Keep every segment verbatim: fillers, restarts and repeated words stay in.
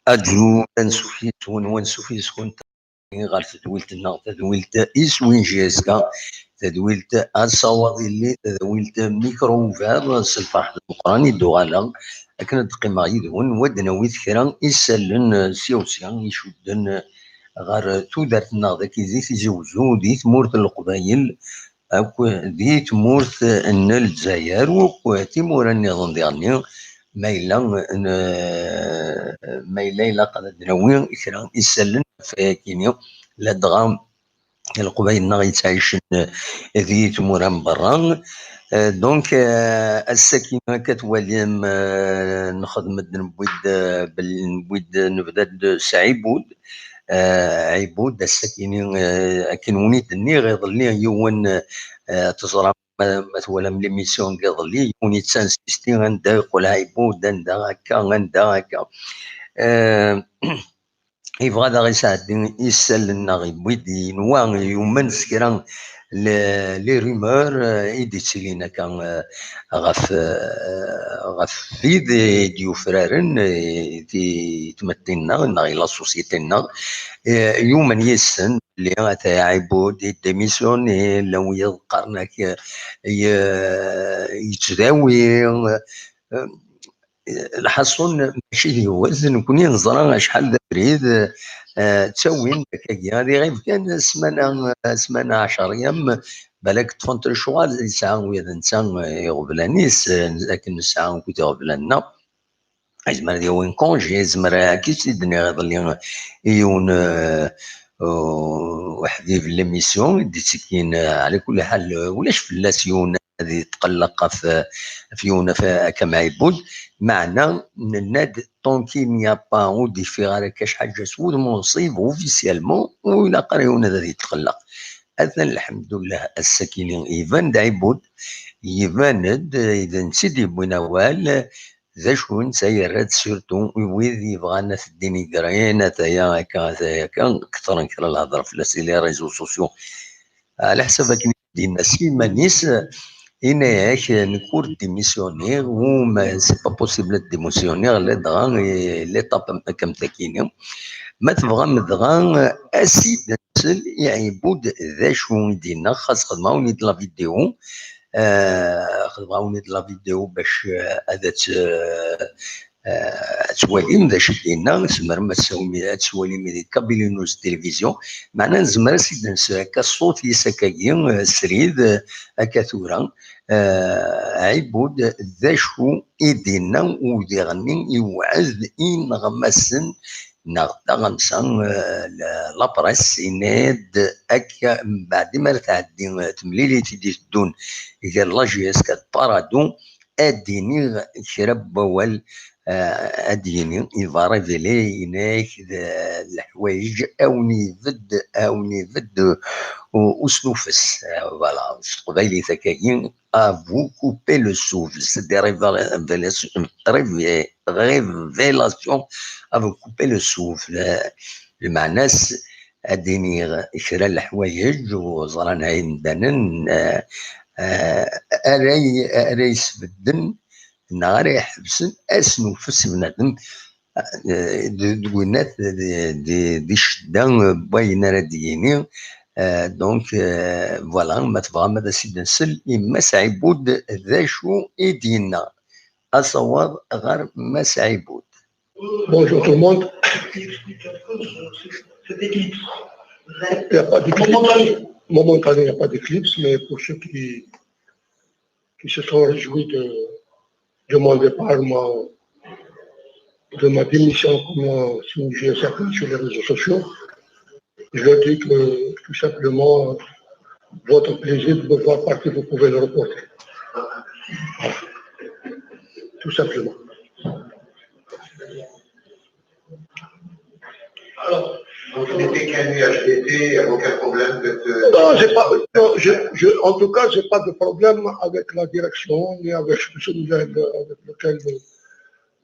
Aǧu ansuf yes-wen, wansuf yes-kent ɣer tedwilt-nneɣ, tadwilt Iswin J S K, tadwilt Asawaḍ Illi, tadwilt Mikro Ugar. S lferḥ d lmeqran i d-uɣaleɣ akken ad d-qqimeɣ yid-wen, wa d-nawi kra isallen, eh, sya u sya icudden, eh, ɣer tudert-nneɣ dagi di Tizi Wezzu, di tmurt n Leqbayel, akk di tmurt n Lezzayer, akk timura nniḍen diɣenni, ma yella n-, ma yella ilaq ad d-nawi kra isallen ɣef wayagi-nni, ladɣa Leqbayel-nneɣ yettɛicen di tmura n berra. Euh, donc, euh, ass-agi akka twalim, euh, nxedm-d, newwi-d, euh, bel-, newwi-d, nebda-d s Ɛibud. Euh, Ɛibud, ass-agi-nni, euh, akken wen i d-nniɣ iḍelli, yiwen, euh, teẓram ma, ma twalam l'émission n yiḍelli, yiwen yettansisti anda yeqqel Ɛibud, anda akka, anda akka. Euh, yebɣa ad aɣ-isɛeddi isallen-nneɣ, yewwi-d, yenwa, yumen s kra n le-, les rumeurs, euh, i d-yettilin akka, euh, ɣef, euh, ɣef wid i d-yufraren, euh, di tmetti-nneɣ neɣ i la société-nneɣ. Euh, yumen yes-sen belli ata Ɛibud yedémissionné, llan wiyaḍ qqaren-ak, euh, ye-, yettdawi, euh, Lḥaṣun, mačči d yiwet, nekkni neẓra acḥal d abrid, eh, ttawin-d akkagi. Ad iɣib kan ssmana, ssmana ɛecṛ yam, balak ṭṭfent lecɣal, yesɛa ula d netta, eh, iɣeblan-is, eh, akken nesɛa akk d iɣeblan-nneɣ. Yezmer ad yawi congé, yezmer, akka i tt-id-nniɣ iḍelli i yiwen, eh, uḥbib n l'émission, i d-ittekkin, eh, ɛla kulli ḥal, eh, ulac fell-as yiwen ad yetqelleq ɣef, ɣef yiwen ɣef, akka am Ɛibud. Meɛna nenna-d, tant qu'il n'y a pas, ur d-yeffiɣ ara akka acḥal s wudem unṣib, officiellement, ur ilaq ara yiwen ad, ad yetqelleq. Atan, lḥemdullah, ass-agi-nni iban-d Ɛibud, iban-d, eh, d netta i d-yewwin awal, d acu netta yerra-d, surtout i wid yebɣan ad t-dénigrer, ataya akka, ataya akka, ketren kra lhedra fell-as i les réseaux sociaux. Ɛla ḥsab akken i d-yenna s yiman-is, yenna-yak, nekk ur démissionniɣ, ou ma c'est pas possible ad démissionniɣ, ladɣa, eh, l'étape am, am takini. Ma tebɣam dɣa, eh, as-id-nsel i Ɛibud d acu i d-yenna, xas xedmeɣ-awen-id la vidéo, eh, xedmeɣ-awen-id la vidéo bac, eh, ad tt-, eh, eh, ad twalim d acu i d-yenna, tzemrem ad twalim, ad twalim di Kabylie News Télévision, meɛna nezmer ad s-id-nsel akka ṣṣut-is akkagi, eh, srid, eh, akka tura, eh, Ɛibud, d acu i d-yenna udiɣ-nni iwɛed ineɣmasen neɣ taɣamsa, eh, la, la presse, yenna-d akka, mbeɛd mi ara tɛeddi, eh, temlilit i d-iteddun gar la J S K d Paradou, ad d-iniɣ kra n wawal, eh, ad d-yini, il va révéler, yenna-yak d, d leḥwayeǧ, a wen-ibedd, a wen-ibedd u-, usnufes. Eh, voilà, s teqbaylit akkagi, à vous couper le souffle, c'est des révéla-, révéla-, révé-, révélations à vous couper le souffle. Eh, lmeɛna-s, ad d-iniɣ kra n leḥwayeǧ ur ẓran ara yimdanen, eh, eh, ara y-, ara yesbedden neɣ ara iḥebsen asnufes i bnadem, eh, d-, deg winat di, di, di ccedda n wayen ara d-yini. Eh, donc, eh, voilà, ma tebɣam ad as-id-nsel i Mass Ɛibud d acu i d-yenna. Asawaḍ ɣer Mass Ɛibud. Bonjour tout le monde. Il n'y a pas d'éclipse. Momentané, il n'y a pas d'éclipse, mais pour ceux qui, qui se sont réjouis de, de mon départ, moi, de ma démission, comme ont signifie certains sur les réseaux sociaux, je leur dis que tout simplement, votre plaisir de me voir partir, vous pouvez le reporter. Voilà. Tout simplement. Alors, donc, vous n'étiez qu'un U H D T, il n'y a aucun problème de... Non, j'ai pas, non, je, je, en tout cas, j'ai pas de problème avec la direction, ni avec celui avec lequel,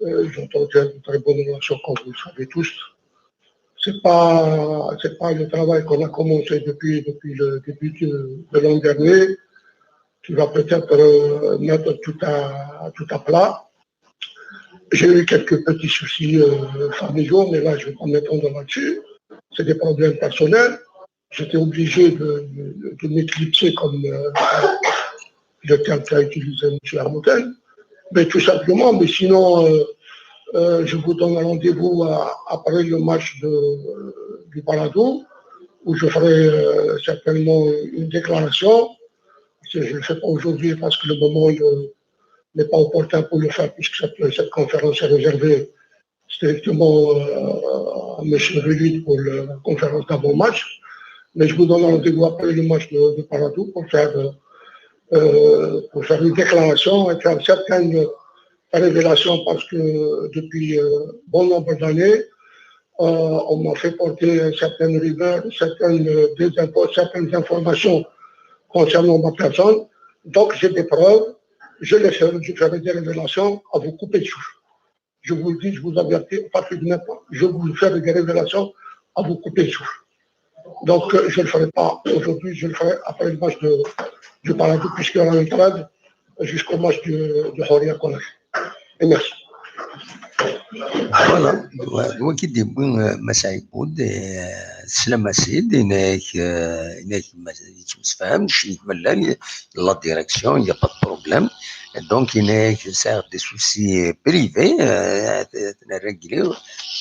euh, j'entretiens de très bonnes relations, comme vous le savez tous. C'est pas, c'est pas le travail qu'on a commencé depuis, depuis le début de, de l'an dernier qui va peut-être, euh, mettre tout à, tout à plat. J'ai eu quelques petits soucis, euh, familiaux, mais là, je vais pas m'étendre là-dessus. C'est des problèmes personnels. J'étais obligé de, de, de m'éclipser, comme, euh, le terme qu'a utilisé monsieur Lamontagne. Mais tout simplement, mais sinon, euh, euh, je vous donne rendez-vous à, après le match de, du Paradou, où je ferai, euh, certainement une déclaration. Je ne le fais pas aujourd'hui parce que le moment ne, n'est pas opportun pour le faire, puisque cette, cette conférence est réservée strictement, euh, à monsieur Velud pour le, la conférence d'avant-match. Mais je vous donne rendez-vous après le match de, de Paradou pour faire, euh, pour faire une déclaration et faire certaines révélations, parce que depuis, euh, bon nombre d'années, euh, on m'a fait porter certaines rumeurs, certaines, euh, désinfos, certaines informations concernant ma personne. Donc, j'ai des preuves. Je les ferai, je ferai des révélations à vous couper le souffle. Je vous le dis, je vous avertis, pas tout de même, je vous ferai des révélations à vous couper le souffle. Donc, euh, je ne le ferai pas aujourd'hui, je le ferai après le match de, du Paradou, puisqu'il y aura une trêve jusqu'au match de, de Horia Conakry. Et merci. Voilà, wagi d-yewwi, euh, Mass Ɛibud, euh, teslam-as-id, yenna-yak, euh, yenna-yak, ma yettemsefham, ccrik ma llan, la direction, il n'y a pas de problème. Donc, yenna-yak, sɛiɣ des soucis privés, euh, ad, ad ten-rregliɣ.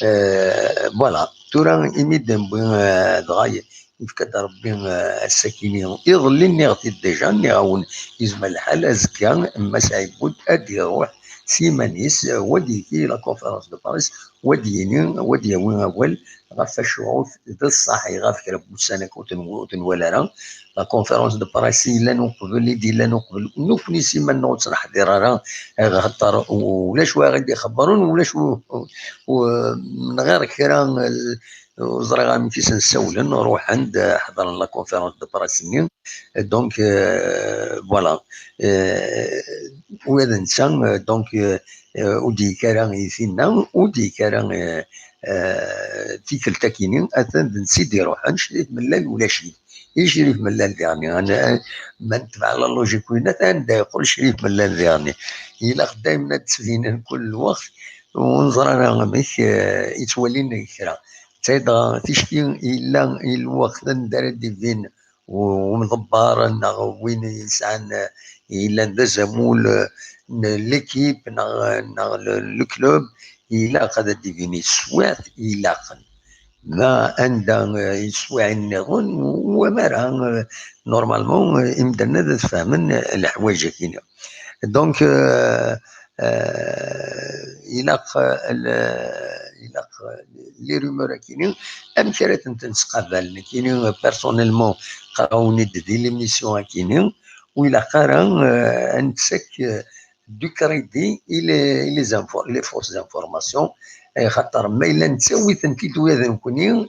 Euh, voilà. Tura, imi d-newwi, euh, dɣa yefka-d Rebbi, euh, ass-akini. Iḍelli nniɣ-t-id déjà, nniɣ-awen, yezmer lḥal, azekka, Mass Ɛibud ad d-iruḥ s yiman-is, euh, wa d-yeki la conférence de presse, wa d-yini, wa d-yawi awal ɣef acuɣef d ṣṣeḥ, ɣef kra n wussan akka ur ten-, ur ten-wala ara. La conférence de presse yellan uqbel, i d-yellan uqbel, nekkni s iman-nneɣ ur tt-neḥḍir ara, axaṭer ulac wa i ɣ-d-ixebbren, ulac u-, u-, u-, menɣir kra, eh, ur ẓriɣ amek i sen-ssawlen, ruḥen-d, eh, ḥeḍren la conférence de presse-nni. Donc, euh, voilà. Euh, ula d netta, euh, donc, euh, ur d-yekki ara i tinna, ur d-yekki ara, eh, eh, tikkelt akkin-nni, atan d netta i d-iruḥen, Crif Mellal ulac-it. I Crif Mellal diɣen, ma netbeɛ la logique-winna, atan anda yeqqel Crif Mellal diɣen. Ilaq daymen ad d-ttbinen kul lweqt, ur neẓri ara amek, eh, i ttwalin kra. Ticki yella lweqt anda ara d-ibin umḍebber neɣ win yesɛan, yellan d azamul n l'équipe neɣ, neɣ le, le club, ilaq ad d-ibin i teswiɛt ilaqen. Ma anda, eh, yeswiɛin nniḍen, wamara, eh, normalement, eh, imdanen ad fehmen, eh, leḥwayeǧ-agi. Donc, eh, eh, ilaq, eh, le, ilaq, eh, les rumeurs akini, amek ara tent-nesqabal? Nekini, eh, personnellement, qqareɣ-awen-id di l'émission akini, ur ilaq ara, eh, ad nettak, eh, du crédit i les, i les info-, les fausses informations, eh, xaṭer ma yella nettawi-tent-id ula d nekkni,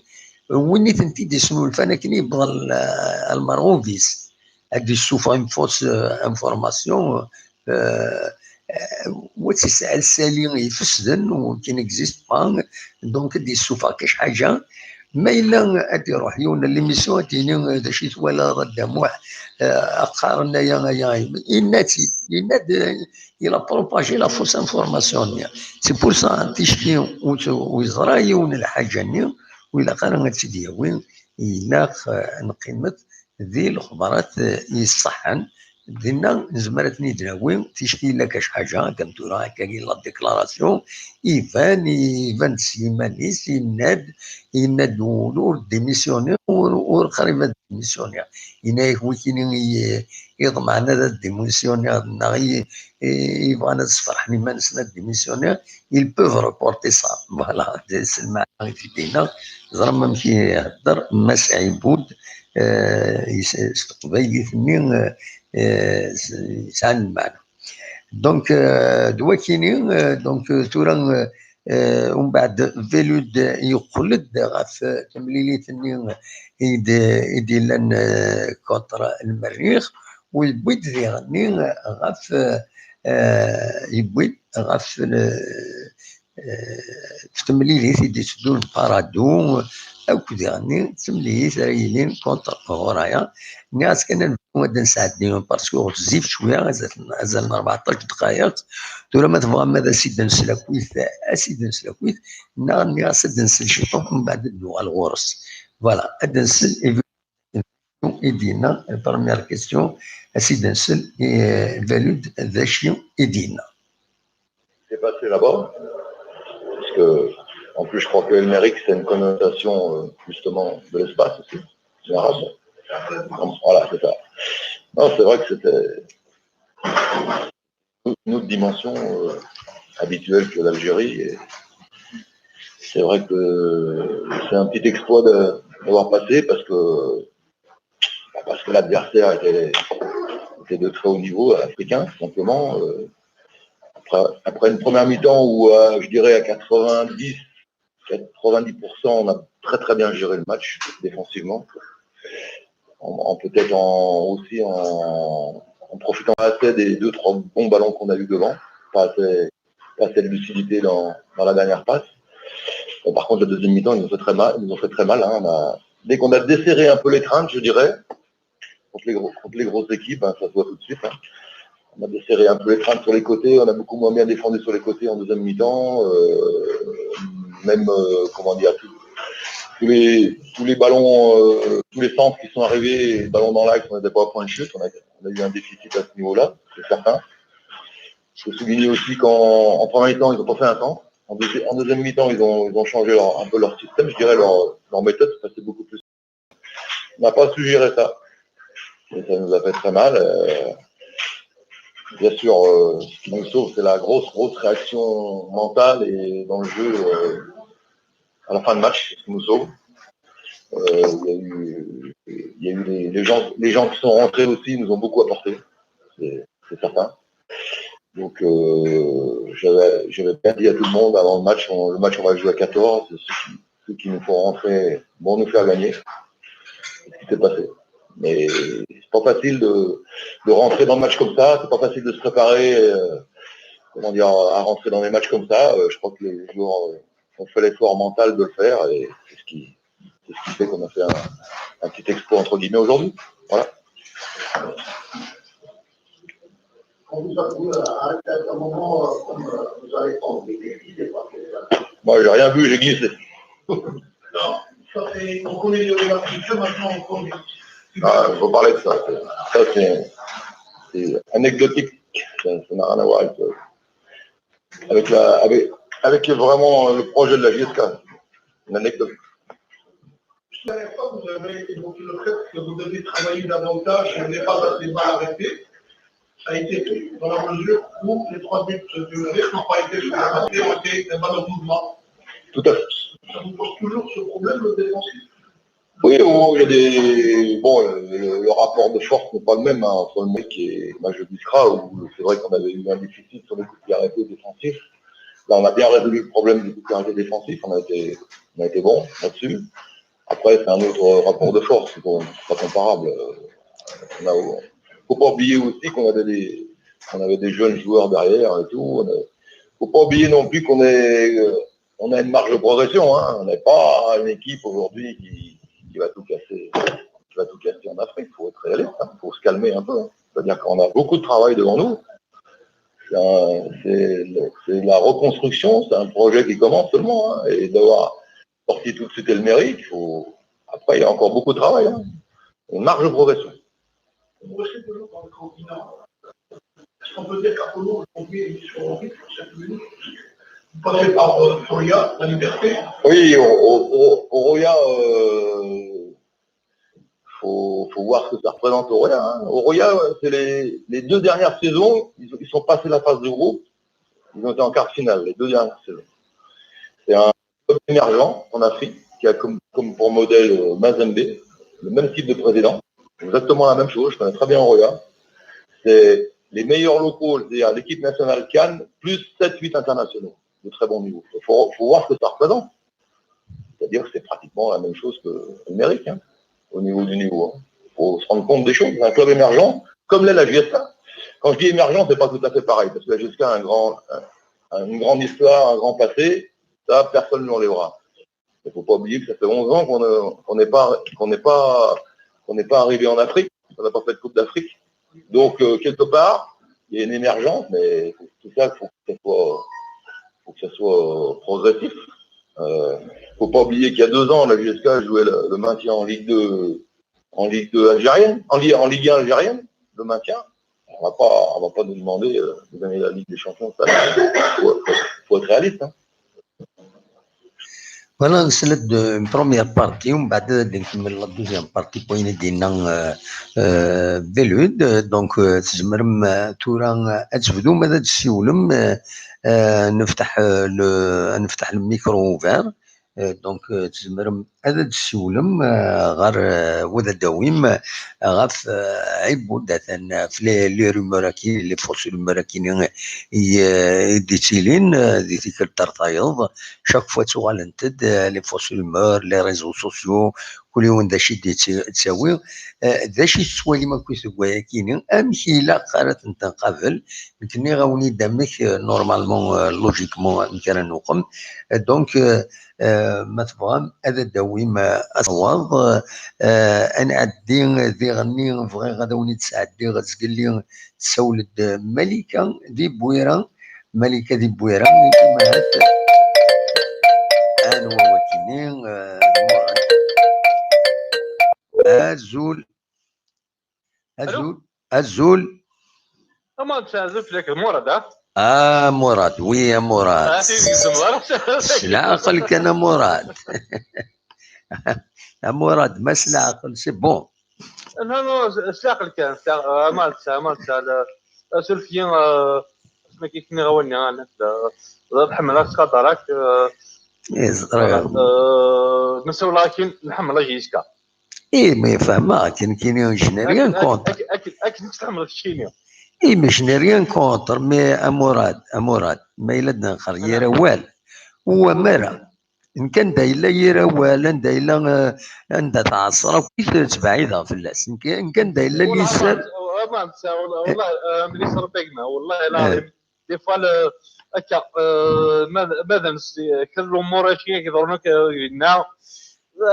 win i tent-id-isnulfan akken yewweḍ al-, al-merɣub-is, ad d-yessufeɣ une fausse, euh, information, euh, euh, wa d tisɛalsalin ifesden, ou qui n'existe pas, donc ad d-yessufeɣ kac ḥaǧa. Ma yella ad d-iruḥ yiwen n l'émission, ad d-yini, euh, d acu i twalaḍ a Dda Muḥ, euh, qqaren aya, aya, aya. Yenna-tt-id, yenna-d, euh, il a propagé la fausse information-nni. C'est pour ça, ticki ur t-, ur yeẓra yiwen lḥaǧa-nni, ur ilaq ara ad tt-id-yawi, ilaq, euh, ad neqqimet di lexbarat, eh, yesṣaḥen, dinna nezmer ad ten-id-nawi, ticki yella kac ḥaǧa, akka am tura, akka yella la déclaration, iban, iban s yiman-is, yenna-d, yenna-d ur, ur démissionniɣ, ur, ur qrib ad démissionniɣ. Yenna-yak wikini i, iḍemɛen ad démissionniɣ, neɣ i, i, yebɣan ad sferḥen iman-nsen ad démissionniɣ, ils peuvent reporter ça. Voilà, c'est le maɛna i t-id-yenna. Ẓram amek i ihedder Mass Ɛibud, eh, s teqbaylit-nni, eh, eh, s-, yesɛan lmeɛna. Donc, eh, d wakini, eh, donc, eh, tura, eh, eh, umbeɛd Velud yeqqel-d ɣef temlilit-nni i d-, i d-yellan, eh, contre Lmerrix, u yewwi-d diɣenni ɣef, eh, yewwi-d ɣef, eh, eh, temlilit i d-itteddun Paradou, akk diɣenni d temlilit ara yilin contre Ɣuraya. Nniɣ-as kan ad nebdu ad d-nesɛeddi, parce que ɣezzif cwiya, azal, azal n rbeɛṭac dqayeq. Tura ma tebɣam ad as-id-nsel akkit, as-id-nsel akkit, neɣ nniɣ-as ad d-nsel ciṭuḥ, mbeɛd ad d-nuɣal ɣur-s. Voilà, ad d-nsel i d-yenna, la première question, ad s-id-nsel i Valud d acu i d-yenna. S'est passé là-bas, parce que, en plus, je crois que El Merrikh, c'est une connotation, euh, justement, de l'espace aussi, en arabe. Voilà, c'est ça. Non, c'est vrai que c'était une autre dimension, euh, habituelle que l'Algérie. Et c'est vrai que c'est un petit exploit de, d'avoir passé parce que, bah, parce que l'adversaire était, était de très haut niveau africain, tout simplement. Euh, après, après une première mi-temps où, euh, je dirais à quatre-vingt-dix, quatre-vingt-dix pour cent, on a très, très bien géré le match défensivement. En, en peut-être en, aussi en, en profitant assez des deux, trois bons ballons qu'on a eu devant. Pas assez, pas assez de lucidité dans, dans la dernière passe. Bon, par contre, la deuxième mi-temps, ils nous ont fait très mal. Ils nous ont fait très mal, hein. On a, dès qu'on a desserré un peu l'étreinte, je dirais, contre les gros, contre les grosses équipes, hein, ça se voit tout de suite, hein. On a desserré un peu l'étreinte sur les côtés, on a beaucoup moins bien défendu sur les côtés en deuxième mi-temps. Euh, même, euh, comment dire, tous, tous les, tous les ballons, euh, tous les centres qui sont arrivés, ballons dans l'axe, on n'était pas au point de chute. On a, on a eu un déficit à ce niveau-là, c'est certain. Je peux souligner aussi qu'en, en première mi-temps, ils ont pas fait un centre. En, deuxi-, en deuxième mi-temps, ils ont, ils ont changé leur, un peu leur système, je dirais leur, leur méthode, c'est passé beaucoup plus. On n'a pas su gérer ça. Et ça nous a fait très mal. Euh, bien sûr, euh, ce qui nous sauve, c'est la grosse, grosse réaction mentale et dans le jeu, euh, à la fin de match, c'est ce qui nous sauve. Euh, il y a eu, il y a eu les, les gens, les gens qui sont rentrés aussi nous ont beaucoup apporté, c'est, c'est certain. Donc, euh, j'avais, j'avais bien dit à tout le monde avant le match, on, le match, on va jouer à quatorze. Ceux qui, ceux qui nous font rentrer vont nous faire gagner. C'est ce qui s'est passé. Mais c'est pas facile de, de rentrer dans le match comme ça. C'est pas facile de se préparer, euh, comment dire, à rentrer dans des matchs comme ça. Euh, je crois que les joueurs euh, ont fait l'effort mental de le faire et c'est ce qui, c'est ce qui fait qu'on a fait un, un petit exploit entre guillemets aujourd'hui. Voilà. On vous a trouvé à un certain moment, euh, comme euh, vous avez envie, qu'est-ce qui s'est passé? Moi, j'ai rien vu, j'ai glissé. Non, ça fait, on connaît le marché, maintenant on connaît. Ah, faut parler de ça. Ça, c'est, c'est anecdotique. Ça, ça n'a rien à voir avec, euh, avec, la, avec, avec vraiment le projet de la J S K. Une anecdote. Tout à l'heure, vous avez évoqué le fait que vous devez travailler davantage, ne pas laisser les balles arrêter. Ça a été fait dans la mesure où les trois buts de Lille n'ont pas été sur la partie, ont été des balles au mouvement. Tout à fait. Ça vous pose toujours ce problème défensif? Oui, oh, il y a des. Bon, le, le- le rapport de force n'est pas le même hein, entre le mec et Match de Biskra, où c'est vrai qu'on avait eu un déficit sur les coups de pied arrêtés défensifs. Là, on a bien résolu le problème des coups de pied arrêtés défensifs, on a été, on a été bon là-dessus. Après, c'est un autre rapport de force, c'est pas, c'est pas comparable. Euh, on a- faut pas oublier aussi qu'on avait des, on avait des jeunes joueurs derrière et tout. On a- faut pas oublier non plus qu'on est, euh, on a une marge de progression. Hein. On n'est pas une équipe aujourd'hui qui, qui va tout casser, qui va tout casser en Afrique. Il faut être réaliste, il faut se calmer un peu. Hein. C'est-à-dire qu'on a beaucoup de travail devant nous. C'est un- c'est le- c'est la reconstruction, c'est un projet qui commence seulement. Hein, et d'avoir sorti tout de suite El Meri, il faut... après, il y a encore beaucoup de travail. Hein. Une marge de progression. Vous restez toujours dans le camp Guinard. Est-ce qu'on peut dire qu'Apollo aujourd'hui est sur orbite pour cette minute? Vous passez par euh, Foria, la liberté. Oui, au, au, au Roya, euh, faut, faut voir ce que ça représente au Roya. Hein. Au Roya, c'est les, les deux dernières saisons, ils, ils sont passés la phase de groupe, ils ont été en quart de finale, les deux dernières saisons. C'est un club émergent en Afrique, qui a comme, comme pour modèle euh, Mazembe, le même type de président, exactement la même chose, je connais très bien Roya. C'est les meilleurs locaux, c'est-à-dire l'équipe nationale Cannes, plus sept huit internationaux de très bon niveau. Il faut, faut voir ce que ça représente. C'est-à-dire que c'est pratiquement la même chose que l'Amérique, hein, au niveau du niveau. Il hein. Faut se rendre compte des choses. Un club émergent, comme l'est la J S K. Quand je dis émergent, c'est pas tout à fait pareil, parce que la J S K a un grand, une grande histoire, un grand passé, ça, personne ne l'enlèvera. Il ne faut pas oublier que ça fait onze ans qu'on n'est pas, qu'on n'est pas, qu'on n'est pas arrivé en Afrique, on n'a pas fait de Coupe d'Afrique. Donc, euh, quelque part, il y a une émergence, mais tout ça, il faut que ça soit, faut que ça soit progressif. Il euh, ne faut pas oublier qu'il y a deux ans, la J S K jouait le, le, maintien en Ligue deux, en Ligue deux algérienne, en, en Ligue un algérienne, le maintien. On va pas, on va pas nous demander euh, de gagner la Ligue des Champions. Il faut, faut, faut, être réaliste. Hein. Voilà, c'est la première partie. On va de la deuxième partie pour une dinam euh, euh, Donc, euh, تزمرم تورا تبدو ماذا تسيولم نفتح le نفتح le micro ouvert. Donc, تزمرم ad d-tessiwlem ɣer wid ad d-tawim ɣef ɛibud atan f les rumeurs-agi, les fausses rumeurs-agi i d-yettilin di tikkelt ar tayeḍ. Chaque fois ttuɣalent-d les fausses rumeurs, les réseaux sociaux, kul yiwen d acu i d-yettawi. D acu i tettwalim akk deg wayagi-ni? Amek ilaq ara tent-nqabel? Nekk nniɣ-awen-id amek, normalement, logiquement, amek ara nuqem. Donc, ma tebɣam ad d-tawim asawaḍ, ad nɛeddi diɣenni, bɣiɣ ad awen-id-sɛeddiɣ zgelli tessawel-d Malika di Bwira. Malika di Bwira, imahat anwa wakini? Azul. Azul. Azul. Aman azul fell-ak, Murad, ah? Ah, Murad, oui, a Murad. S leɛqel kan, a Murad. A Murad, ma s leɛqel, c'est bon. Non, non, s leɛqel kan, aman, aman, asulef-yi, asmi k-nniɣ awal-nni, d lḥemla s xaṭer-ak. Ẓriɣ. Nessawel akin, nḥemmel ajiska. Eh, mais fehmeɣ-k, nekkini je n'ai rien contre. Akken i tt-tḥemmleḍ keččini. Eh, mais je n'ai rien contre, mais a Murad, a Murad, ma yella d-nexer yir awal, u amara. Nekk anda yella yir awal, anda yella, eh, anda tɛeṣṣer akk, tebɛideɣ fell-as. Nekk anda yella liser. Wallah, wallah, eh, mli ṣerfegna, wallah, eh. des fois, le, akka, euh, ma, ma d ansi, kra n lumuṛ aci i yeḍrun akka dinna,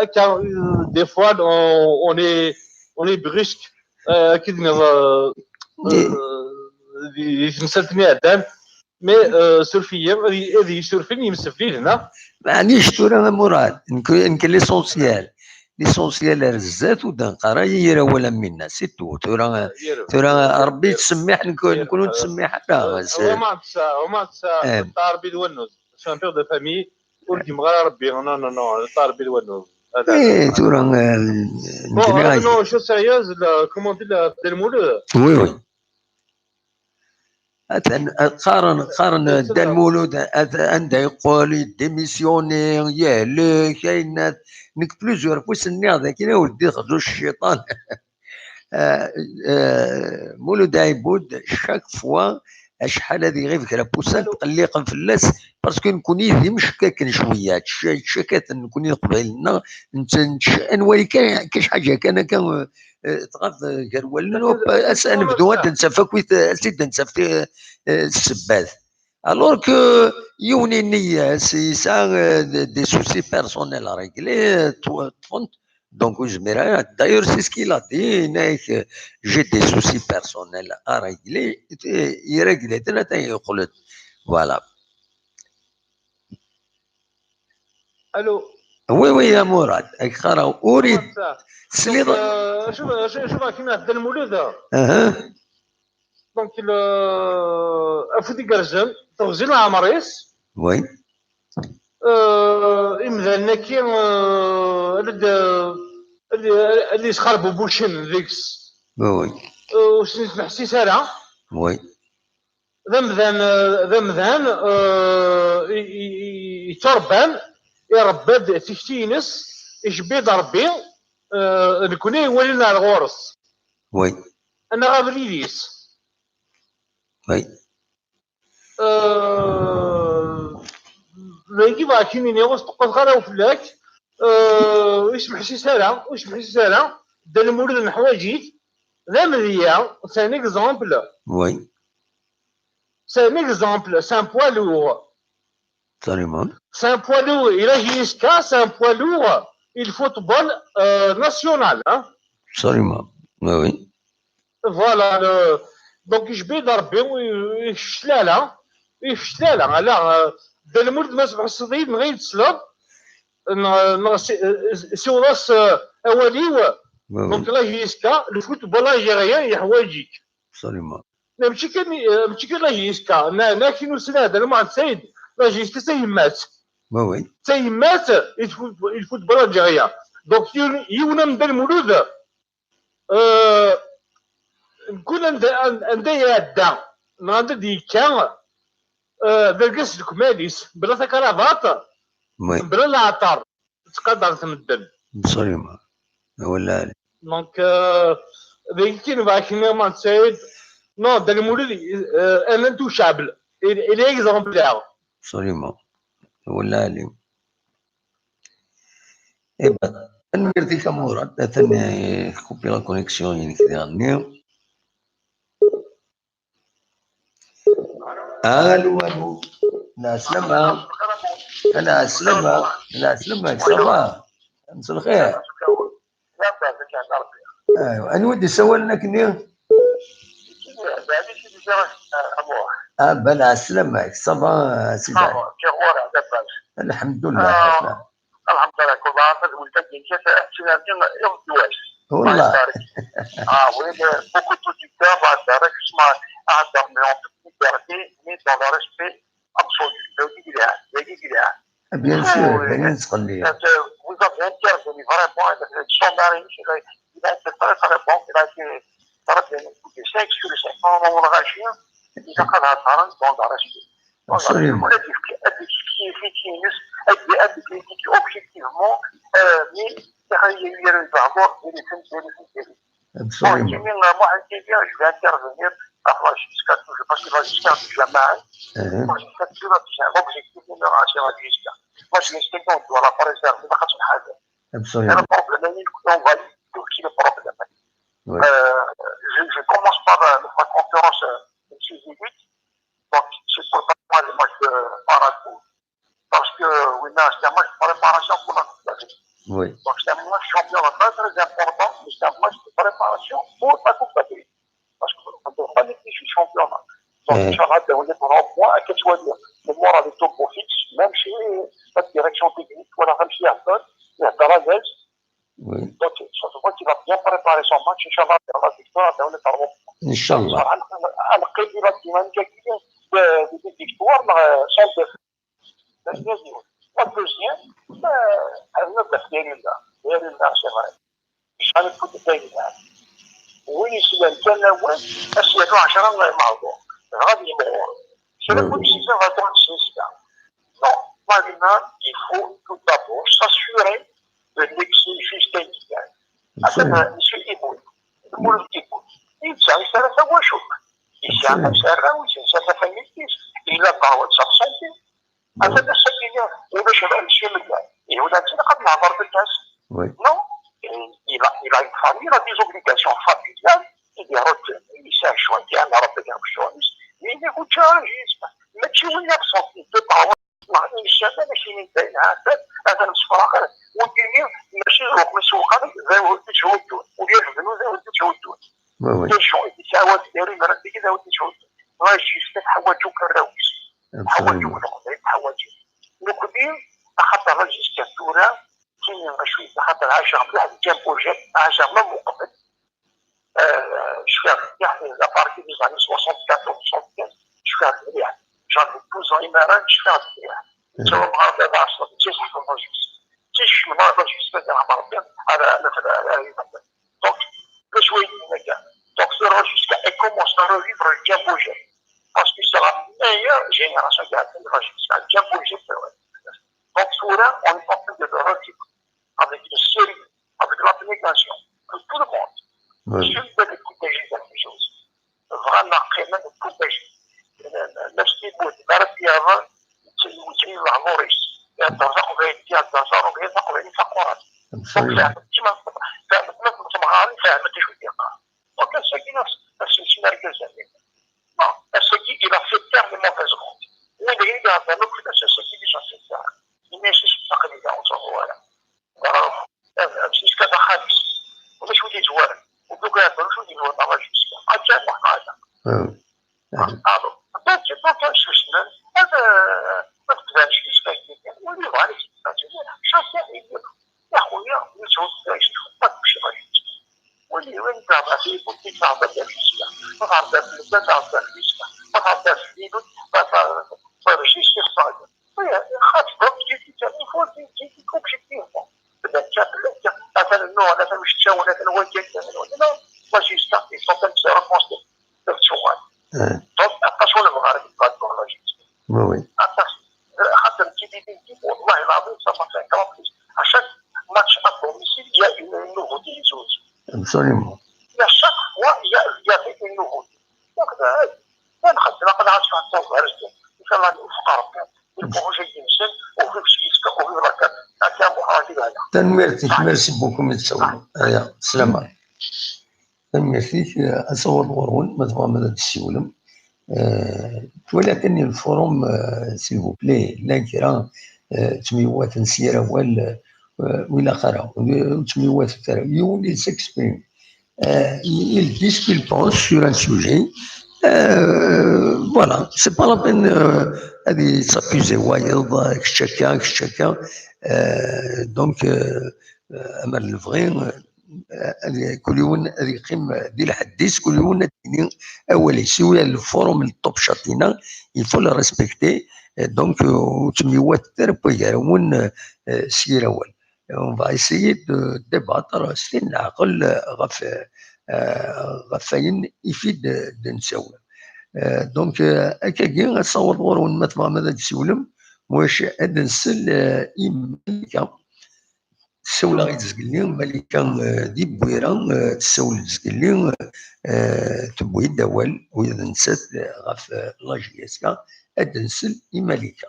akka, euh, des fois, on, on est, on est brusque, euh, akka d-nniḍ, euh, euh, di, di temsalt-nni iɛeddan, mais, euh, suref-iyi, ad y-, ad iyi-surfen yimsefliden, ah. Maɛlic tura, a Murad, nekk, nekk l'essentiel, l'essentiel ar zdat ur d-neqqar ara yir awal am winna, c'est tout. Tura, tura Rebbi yettsemmiḥ, nekk, nekkni ur nettsemmiḥ ara. Huma tesɛa, huma tesɛa, ṭṭaɛa Rebbi d wannuz. C'est un père de famille, ur ggimeɣ ara Rebbi, non, non, non, ṭṭaɛa Rebbi d wannuz. Eh, tura, eh, bon, nekkni euh, non, je suis sérieuse, la, comment on dit, la, Dda Lmulud. Oui, oui. Atan, qqaren, qqaren Dda Lmulud, at-, anda yeqqel, yeddimissyuni, yehlek, ayen, nekk plusieurs fois s-nniɣ dakken a welddi xzu cciṭan. Euh, euh, Mulud Ɛibud, chaque fois, acḥal ad iɣib kra n wussan, tqelliqen fell-as, parce que nekkni d imeckaken cwiya, tc-, tcakaten nekkni Leqbayel-nneɣ, netta, nec-, anwa kan, kan ḥaǧa kan akka, euh, euh, tɣab, euh, gar wallen, hop, as-, ad nebdu ad d-nsaf akk, as-id-nsaf, euh, euh, ssebbat. Alors que yiwen yenna-yas yesɛa, euh, des soucis personnels à régler, euh, ṭṭf-, ṭṭfen-t. Donc, ur yezmir ara. D'ailleurs, c'est ce qu'il a dit, yenna-yak, euh, j'ai des soucis personnels à régler, et il règle-ten, atan yeqqel-d. Voilà. Allô. Oui, oui, a Murad, ak qqareɣ, ur i-, tesliḍ? Donc, euh, شوف، شوف، شوف، كيما Dda Lmulud. Aha. Donc, le, afud igerrzen, teɣzi leɛmer-is. Oui. Euh, imdanen-agi, euh, ad, ad, ad yesxerbubucen deg-s. Oui, oui. Euh, ur sen-yettneḥsis ara. Oui. D amdan, euh, d amdan, euh, i, i, i, yetturebban, irebba-d tikti-ines, icebbi-d Rebbi, euh, nekkni iwalin ar ɣur-s. Oui. Ad naɣ abrid-is. Oui. Euh, dagi bɣa k-iniɣ, ur sṭeqqseɣ ara fell-ak, euh, ur yesmeḥsis ara, ur yesmeḥsis ara, Dda Lmulud neḥwaǧ-it, d amedya, c'est un exemple. Oui. C'est un exemple, c'est un poids lourd. Absolument. C'est un poids lourd, il a J S K, c'est un poids lourd, il football, euh, national, hein. Absolument. Oui, oui. Voilà, le, donc, icebbi-d Rebbi, iccelal, iccelal, ala, euh, Dda Lmulud ma tebḥeṣṣeḍ-iyi-d, neɣ i yi-d-tesleḍ, neɣ, neɣ si-, euh, siweḍ-as, euh, awal-iw, oui, oui, donc la J S K, le football algérien yeḥwaǧ-ik. Absolument. Mačči kan, eh, mačči kan la J S K, na, na kinu sila, Dda Lmuḥend Saɛid, la J S K d tayemmat. Oui, oui. D tayemmat i tfut-, i tfutbol algérien. Donc, yiwen, yiwen am Dda Lmulud, eh, mkul anda, an-, anda iɛedda, neɣ anda d-yekka, eh, d argaz s lekmal-is, bla takarabaṭ, oui, bla leɛṭer. Ttqadaren-t medden. Absolument. Wala. Donc, euh, dagi kan bɣa k-iniɣ, Muḥend Saɛid, non, Dda Lmulud, euh, un intouchable. Il, il est exemplaire. Absolument. Wala. Eh ben, tanemmirt-ik a Murad, atan, eh, tkupi la connexion-inek diɣenni. Allô, allô. Lɛeslama. Lɛeslama. Lɛeslama, ça va? Mselxir. Aywa, anwa i d-isawalen akkenni? Ah, ben, lɛeslama, ça va, a Sidi? Lḥemdullah. Alḥemdulillah, kul ɣef tadwilt-agi n Ǧidat Ɛebdillah, iɣ ddwa-s. Wallah. Ah oui, le, beaucoup d'auditeurs, ah, c'est vrai que je m'en, ah, dans, mais en toute liberté, mais dans le respect absolu. Dagi i yelhan, dagi i yelhan. Bien sûr, dagi nettqellib. Euh, vous avez intervenu vraiment, euh, Jean-Marie, il a été très, très bon, il a été très bien expliqué. Cinq sur cinq, on, on le rachète, il a fait la parole dans le respect. Absolument. Ad yefk, ad yefk i, i, i, ad, ad yefk objectivement, euh, mais il y a eu un rapport, il y a eu une, il y a eu une. Absolument. Moi, je vais intervenir, ah, moi, jusqu'à tout, je pense que moi, jusqu'à tout, jamais. Moi, jusqu'à tout, là, c'est un objectif de me ranger à jusqu'à. Moi, je vais essayer de voir la réserve, c'est pas comme ça. Absolument. Le problème, on va dire, tout qui le problème. Ouais. Euh, je, je commence par, euh, la conférence, euh, de M. Zédit. Donc, Championnat très important, mais c'est un match de préparation pour la Coupe d'Afrique. Parce qu'on ne peut pas négliger le championnat. Donc, Inch'Allah, on est en point à quatre. Le moral est au beau fixe, même chez la direction technique, voilà, même chez Arthur, il y a Tarazez. Oui. Donc, ça se voit qu'il va bien préparer son match. Inch'Allah, il y aura victoire, on est en point. Inch'Allah. On a la dynamique de, de, de victoire, mais sans défaite. La deuxième, euh, elle me plaît, Yalila. Yalila, c'est vrai. J'en ai beaucoup de Yalila. Oui, c'est un tel, ouais, parce qu'il y a trois gens, mais Margot. Ravi, bon. C'est le coup de six heures à trente-six, là. Non, maintenant, il faut tout d'abord s'assurer de l'exil jusqu'à l'hiver. Attends, monsieur Iboud. Iboud, Iboud. Il s'agit de la Wachuk. Il s'agit de la famille. Il a parlé de sa santé. Ata d ass-agi-nni, ulac la mission mella. Ihi ula d tin qad nehḍer fell-as. Oui. Non, il a, il a une famille, il a des obligations familiales, il est retenu, il sait un choix, il a un rabbi, un choix. Mais il est au charge, mačči win yeṭṭsen, de parole, ma une semaine, mačči min bayen, atan, atan msefraɣen, wigi-nni, mačči d lweqt n isewqan, d awal n tjhuddun, ula d bnu d awal n tjhuddun. Oui, oui. Des gens, il s'est awal, il s'est awal, il s'est awal. Teḥwaǧ akk arraw-is. Teḥwaǧ akk leqbayel, teḥwaǧ. Nekkni, axaṭer Jusqu'à tura, ttini acu i axaṭer ɛaceɣ mliḥ deg Camp Auger, ɛaceɣ même uqbel. Euh, cfiɣ mliḥ, à partir des années soixante-quatorze, soixante-quinze, cfiɣ mliḥ. J'avais douze ans, imara, cfiɣ mliḥ. Ttawam ɣer baba, ɛaceɣ, ttini ḥfeḍ Jusqu'à. Ttini ḥfeḍ Jusqu'à, ɣer Rebbi, ala, ala, ala, ala, ala. Donc, le choix est immédiat. Donc, ce registre et commence à revivre le Djambodjé. Parce que c'est la meilleure génération qui a atteint le registre. Le Djambodjé, c'est vrai. Donc, tura, on est en train de le revivre avec le sérieux, avec l'abnégation de tout le monde. Oui. Je suis de l'écouter, j'ai quelque chose. Vraiment, quand même, pour les, les, les petits bouts, yettili leɛmer-is, ihedder taqbaylit, ihedder taṛumit, taqbaylit taquran. Absolument. Donc, fehmet, ma, fehmet, ma temɣarin, fehmet acu d-yeqqar. Donc, ass-agi, nefs, nefs isem argaz-nni. Non, ass-agi, il a fait taire les mauvaises langues. Win i d-iheddren akk fell-as, ass-agi, déjà fait taire. Ini-as, aql-i da, ur ttruḥu ara. Jusqu'à d axxam-is. Ulac wi d-izwaren. Ur d-ugaden, ulac wi d-izwaren, ṛaǧu Jusqu'à. Akka, muḥal. Alo. Donc, donc, susmen, ad, ad tban Jusqu'à, win yebɣan ad yesɛu, chacun est libre. Ya xuya, ur yettɛuḍ kra, yectef, ma tmecci ɣer Jusqu'à. Win yebɣan ad yeɛḍa fi politique, yeɛḍa Jusqu'à. Ma tɛedda fi lebda, tɛedda Jusqu'à. Ma tɛedda fi Lilou, ma tɛedda fi Jusqu'à. Oui, xaṭ, donc, il faut dire, il faut dire, il faut objectivement. Peut-être qu'il y a, peut-être qu'il y a, atan nnuɣ, atan ucetcaw, atan wagi, atan wagi. Non, moi, Jusqu'à, ils sont comme ça, reconstruits. Donc, aṭas ur nebɣi ara deg la Jusqu'à. Oui, oui. Aṭas. Xaṭer, qui dit, dit, dit, والله العظيم, ça m'a fait un grand plaisir. À chaque match à domicile, il y a une, une nouveauté, les autres. Absolument. Et à chaque fois, il y a, il y avait une nouveauté. Donc, euh, ma nxeddem, aql-aɣ ad nɛac ɣef Ṛebbi. Inchallah, newfeq Ṛebbi. Lburuj ay d-nsen, uɣif s yisefka, uɣif ṛakab. Akka, Muḥ, ṛaǧi lehna. Tanemmirt-ik, merci beaucoup, mi tsawleḍ. Aya, slama. Tanemmirt-ik, eh, asawaḍ ɣur-wen, ma tebɣam ad d-tessiwlem. Eh, twala kan le forum, eh, s'il vous plaît, llan kra, eh, ttemyewwaten s yir awal, eh, ur ilaq ara, ur ttemyewwatet ara. Yiwen il s'exprime. Euh, il dit ce qu'il pense sur un sujet. Euh, voilà, c'est pas la peine, euh, ad s'accuser wayeḍ, kečč akka, kečč akka. Euh, donc, euh, euh, amer lebɣi, euh, ad, kul yiwen ad yeqqim di lḥedd-is, kul yiwen ad yini awal-is. Tura le forum n top chat-ina, il faut le respecter. Euh, donc, euh, ur ttemyewwatet ara n wagar-nwen, euh, s yir awal. On va essayer de débattre s tin n leɛqel, euh, ɣef, euh, ɣef wayen i fi d-, d-nessawel. Euh, donc, euh, akkagi, asawaḍ ɣur-wen ma tebɣam ad d-tessiwlem, wac ad nsel, euh, i Malika. Ssawleɣ-d zgelli, Malika, euh, di Bwira, euh, tessawel-d zgelli, euh, tewwi-d awal, ula d nettat, euh, ɣef, euh, la J S K, ad nsel i Malika.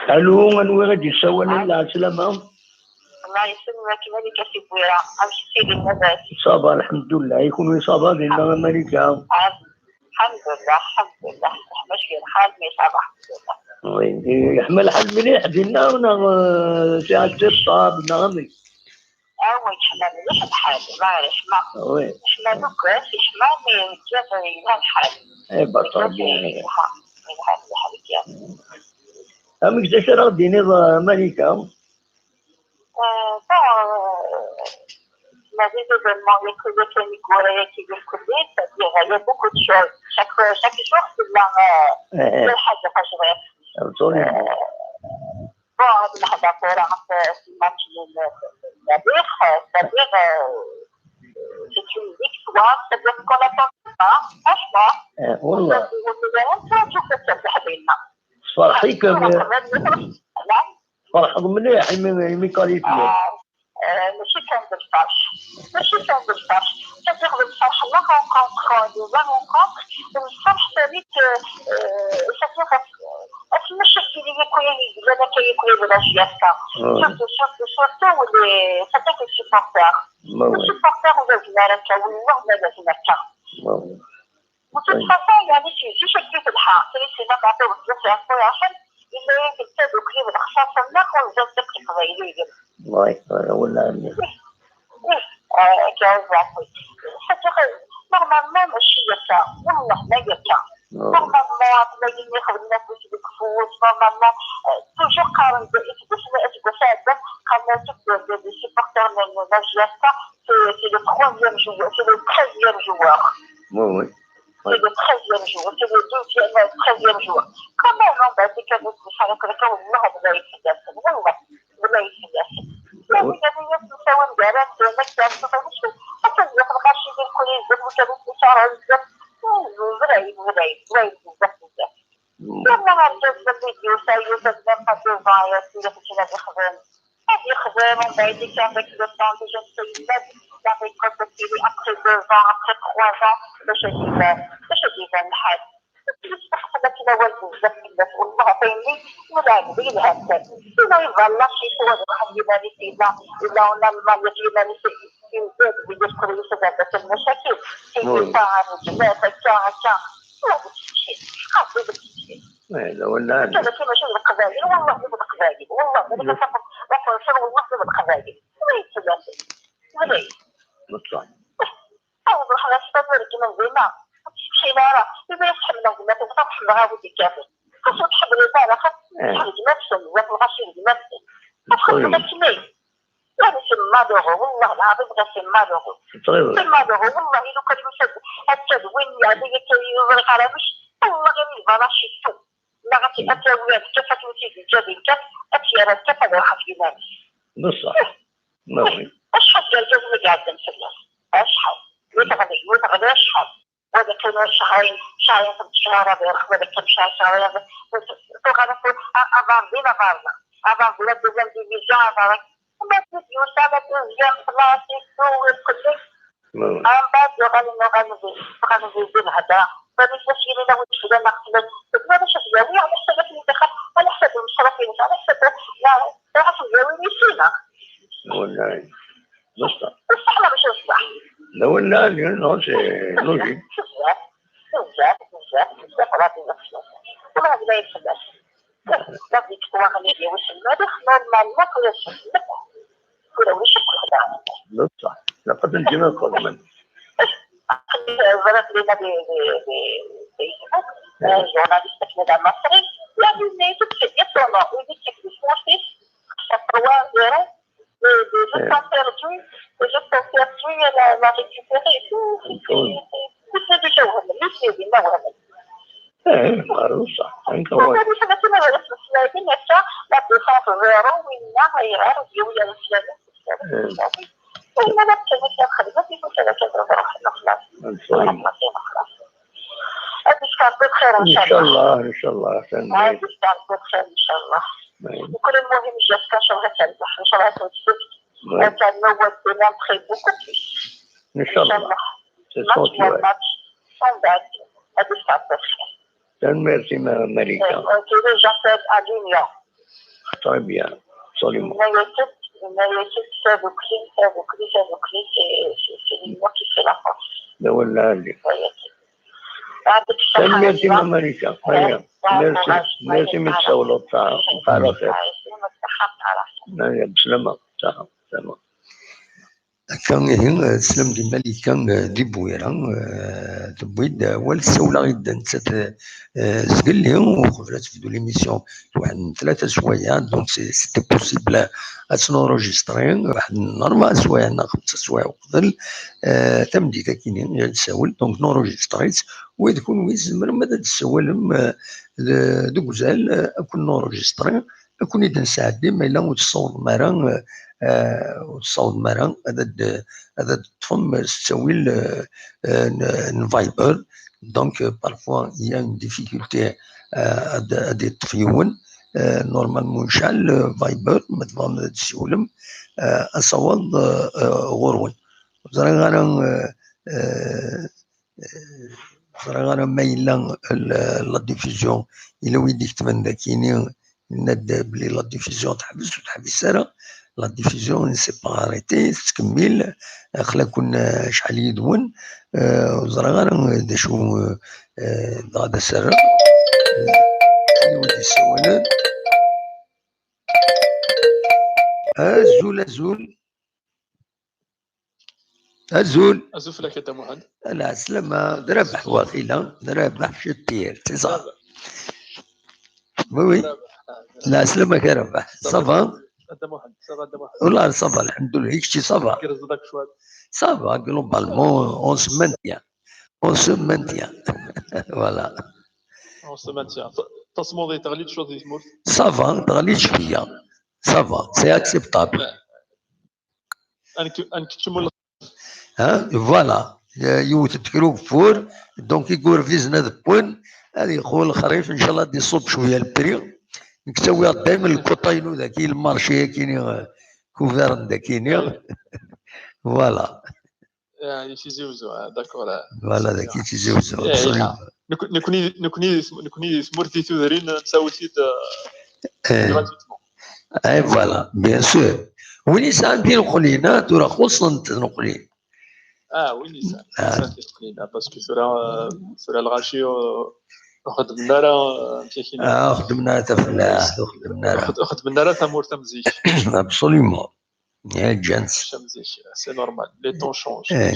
Alo, anwa i d-yessawalen? Lɛeslama. Allah yesselmek, Malika si Bwira. Amek i ttilin, labas? Ça va, lḥemdullah. I kunwi, ça va dinna a Malika? Lḥemdullah, lḥemdullah. Mačči lḥal, mais ça va, lḥemdullah. Oui. Yeḥma lḥal mliḥ dinna neɣ, euh, c'est assez stable neɣ amek? Ah oui, yeḥma mliḥ lḥal, Allah yerḥem. Oui. Yeḥma deg wass, yeḥma mi deg yiḍ yelha lḥal. Eh, bah, très bien. Yeḥma, yelha mliḥ deg yiḍ. Amek d acu ara ɣ-d-tiniḍ, euh, Malika? Euh, bon, euh, ma des événements, il y a que le Kanigura qui est connu, c'est-à-dire, il y a beaucoup de choses. Chaque, chaque jour, c'est la, euh, eh, eh, c'est le Hajj, Hajj. Absolument. Euh, bon, هاد اللحظة كورة في، في الماتش ديال المريخ، c'est-à-dire, euh, c'est une victoire, c'est-à-dire qu'on attend pas, franchement. Eh, والله. On peut dire, on peut dire, on peut dire, فرحي كم؟ نعم. فرحض مليح يمي، يمي كاليفيو. آه، آه، ماشي كان بالفرح. ماشي كان بالفرح. صديق بالفرح، لا رونكونتر، لا رونكونتر. بالفرح ثاني ك-، آه، صديق، آه، ماشي كي يكون يقول لك يكون ولا شي هكا. آه. سورتو، سورتو، سورتو ولي صديق السيبورتور. ما هو. السيبورتور ولا زمارة، والله ما لا زمارة. ما هو. وتتفصل يعني شي، شي شكل في الحق، كاين شي ما تعطيو بزاف يعرفوا يعرفوا، إلا يمكن تادو كريم الخصاص الناس ونزل تبكي قبايلية. الله يكبر، ولا عمي. إيه، آه، جاوز عفوي. حتى خ-، نورمالمون ماشي يكا، والله ما يكا. نورمالمون عطنا لي ياخذ الناس واش بكفوت، نورمالمون، آه، توجور قارن بإثبات ما أثبت هذا، قارن شوف لي سيبورتور من لا جي إف كا، سي، سي لو تخوازيام جوار، سي لو تخازيام جوار. وي، وي. C'est le treizième jour, c'est le douzième, euh, treizième jour. Quand même, on va dire que nous, ça ne peut pas, والله بلا يتحدث، والله بلا يتحدث. لا، وي. ولا هي تساوي مدارات، ما كان تساوي شيء. حتى هي في الغاشي ديال كل يزيد، وكانت تسارع يزيد. وي، وي، بلا يد، بلا يد، بلا يد، بزاف، بزاف. والله ما عرفت الفيديو، ça y est, ça fait même pas deux ans, يا سيدي، كنت أنا نخدم. غادي يخدم، ومن بعد كي عندك le temps déjà نسيب، لا غيكونتاكتيني après deux ans، après trois ans، باش غادي يبان، باش غادي يبان الحال. بصح حنا كاينة والو بزاف الناس، والله عطيني ولا عندي الهم كان. إلا يبان لا شي حوايج واحد ليمانيتي، إلا، إلا أنا المالية ليمانيتي، يزيد ويدخل يسد هذاك المشاكل. وي. كيدير طاعة الجماعة، هكا، هكا. ما قلتش شي. خاصو قلت شي. إيه، لا ولا لا. كذا كيما شي القبايل، والله غير القبايل، والله غير لا. كتفكر، لا تنصر، والله غير القبايل. ولا يتسلى. ولا ي-، بصح. أو نروح على الصبر كيما نقولنا. شي لا راه، إذا يتحمل نقول لك، نروح نحمل غا ودي كامل. خاصو تحمل البارح، خاص إيه. تحمل نفسه، بزاف الغاشي نفسه. خاص خاصو إيه. تحمل. يعني c'est malheureux، والله العظيم غير c'est malheureux. C'est malheureux، والله لو كان يوجد هكا وين يعني كيوريك على وش، والله غير يبقى راه شي تو. ما غادي أتاوي هذيك كيف توتي الجبل كيف أتي أنا كيف أروح في ناس. بصح. ما وي. أشحال ديال جو اللي قاعد نسلم؟ أشحال؟ وتغلي، وتغلي أشحال؟ هذا كان شهرين، شهرين في الشهر هذا يروح، هذا كان شهر، شهرين هذا. كنت غنقول أ-، أفاردي لا فارنا. أفاردي لا دوزيام ديفيزيون أفاردي. وما تديو ساعة دوزيام بلاصي تو كلش. وي. من بعد غن-، غنزيد، غنزيد الهضرة. فمن فاش يلي لو تفضل نقتل. تقول أنا شوف يا وي، على حسب اللي دخل، على حسب المصروفين، على حسب لا، تعرف الجوين يسينا. والله. بصح. بصح لا ماشي بصح. لا ولا، لا، لا، c'est logique. بزاف، بزاف، بزاف، بزاف، راه بزاف. والله ما يفهمش. لا، لا، ديك تكون غنية وسلمى، ديك نورمالمون كل شيء. كل وش كل هذا. بصح. لقد نجينا القرآن. ضرب لنا ب-، ب-، ب-، فيسبوك، آه، جورناليست كندا مصري، يعني، mais tout de suite, étonnant, il dit que c'est sportif, trois zéro, le, le, le temps perdu, le temps perdu, la, la récupéré et tout, c'est, c'est, c'est, c'est déjà وهم، mais c'est bien، وهم. إيه، معروف صح. أنت هو. هذه حاجة كما قالت السلايدين، حتى لا ديفونس زيرو، وين ما غير، يولي على السلايدين. إيه. وإن ما كانت الخدمة، يكون كذا كذا، روح، خلاص. إن شاء الله. خلاص، خلاص. هذه ستارت بخير إن شاء إن شاء الله. الله، إن شاء الله. عسى النهار. هذه ستارت بخير إن شاء الله. إيه. وكل المهم جات كان شغل تربح، إن شاء الله تنسى. إيه. أنت نوض بنا بخير beaucoup plus. إن شاء إن شاء الله. الله. C'est ماتش gentil, ouais. ماتش. ومن بعد هذه ستارت بخير. Merci, ma-, Marika. Euh, ok, les gens peuvent à l'union. Très bien, absolument. United, United, ça vous crie, ça vous crie, ça vous crie, c'est, c'est, c'est l'union qui fait la force. Ben voilà, allez. United. Tanemmirt-im a Malika. Aya, merci, merci mi tsawleḍ. Ṣṣeḥḥa, ṣṣeḥḥa, lxir. Aya, beslama, ṣṣeḥḥa, beslama. Akka ihi, eh, teslam-d i Malika, eh, di Bwira, eh, tewwi-d awal, tessawel-aɣ-id nettat, eh, zgelli, uqbel ad tebdu l'émission, waḥed n tlata swayeɛ, donc c'est- c'était possible ad tt-nenregistrer, waḥed n ṛebɛa swayeɛ neɣ xemsa swayeɛ uqbel, eh, tameddit akkin i ad tessawel, donc nenregistrer-itt, wid kunwi tzemrem ad d-tessawalem, eh, d- deg uzal, eh, ad ken-nregistrer, ad ken-id-nesɛeddi, ma yella ur tessawḍem ara, eh, eh, ur tessawḍem ara, ad d- ad d-teṭṭfem s ttawil, eh, eh, n n Viber. Donc, euh, parfois, il y a une difficulté, euh, ad ad d-yeṭṭef yiwen. Euh, normalement, ncɛel, euh, Viber, ma tebɣam ad d-tessiwlem, euh, asawaḍ, euh, euh, ɣur-wen. Ur ẓriɣ ara, euh, euh, ur ẓriɣ ara ma yella l- la diffusion, yella wid iketben dakini, yenna-d belli la diffusion teḥbes, ur teḥbis ara. La diffusion ne s'est pas arrêtée, tettkemmil. Aql-aken, eh, acḥal yid-wen. Eh, ur ẓriɣ ara d acu, eh, eh, dɣa d asarra. Eh, yiwen d-yessawalen. Azul, azul. Azul. Azul fell-ak a Dda Muḥend. Lɛeslama, d Rabaḥ waqila, d Rabaḥ Cettir, c'est ça. Rabaḥ. Oui, oui. Rabaḥ. Lɛeslama-k a Rabaḥ. Ça va? A Dda Muḥend, ça va a Dda Muḥend? Wallah, ça va, lḥemdullah. I kečči, ça va? Tgerrzeḍ akk cwiṭ? Ça va, globalement, on se maintient. On se maintient. Voilà. On se maintient. Ta- Tasmuḍi teɣli-d cwiṭ di tmurt? Ça va, teɣli-d cwiya. Ça va, c'est acceptable. Ad nekk- ad nekk keččem wala? Hein, voilà. Euh, yiwet n kra ugeffur, donc igurbizen ad wwen, ad yexu lexrif, inchallah ad d-iṣubb cwiya lpri. Nekk ttawiɣ daymen lkuṭa-inu daki, lmarci akini, euh, kuveren dakini. Voilà. Ah, i Tizi Uzzu, ah, d'accord, ah, voilà, c'est daki bien. Tizi Uzzu, eh, absolument. Nekni, nekni, nekni di tmurt di tudrin, nessawi-t-id, euh, eh, gratuitement. Eh, voilà, bien sûr. Win yesɛan tineqlin, ah, tura xuṣṣent tneqlin. Ah, win yesɛan, ah, yesɛan tineqlin, ah, parce que tura, euh, tura lɣaci, euh, ur xeddmen ara, euh, amek akken. Ah, ur xeddmen ara tafellaḥt, ur xeddmen ara. Ur xed- ur xeddmen ara tamurt am zik. Absolument. Eh, ǧǧan-tt. Am zik, c'est normal. Les temps changent. Eh.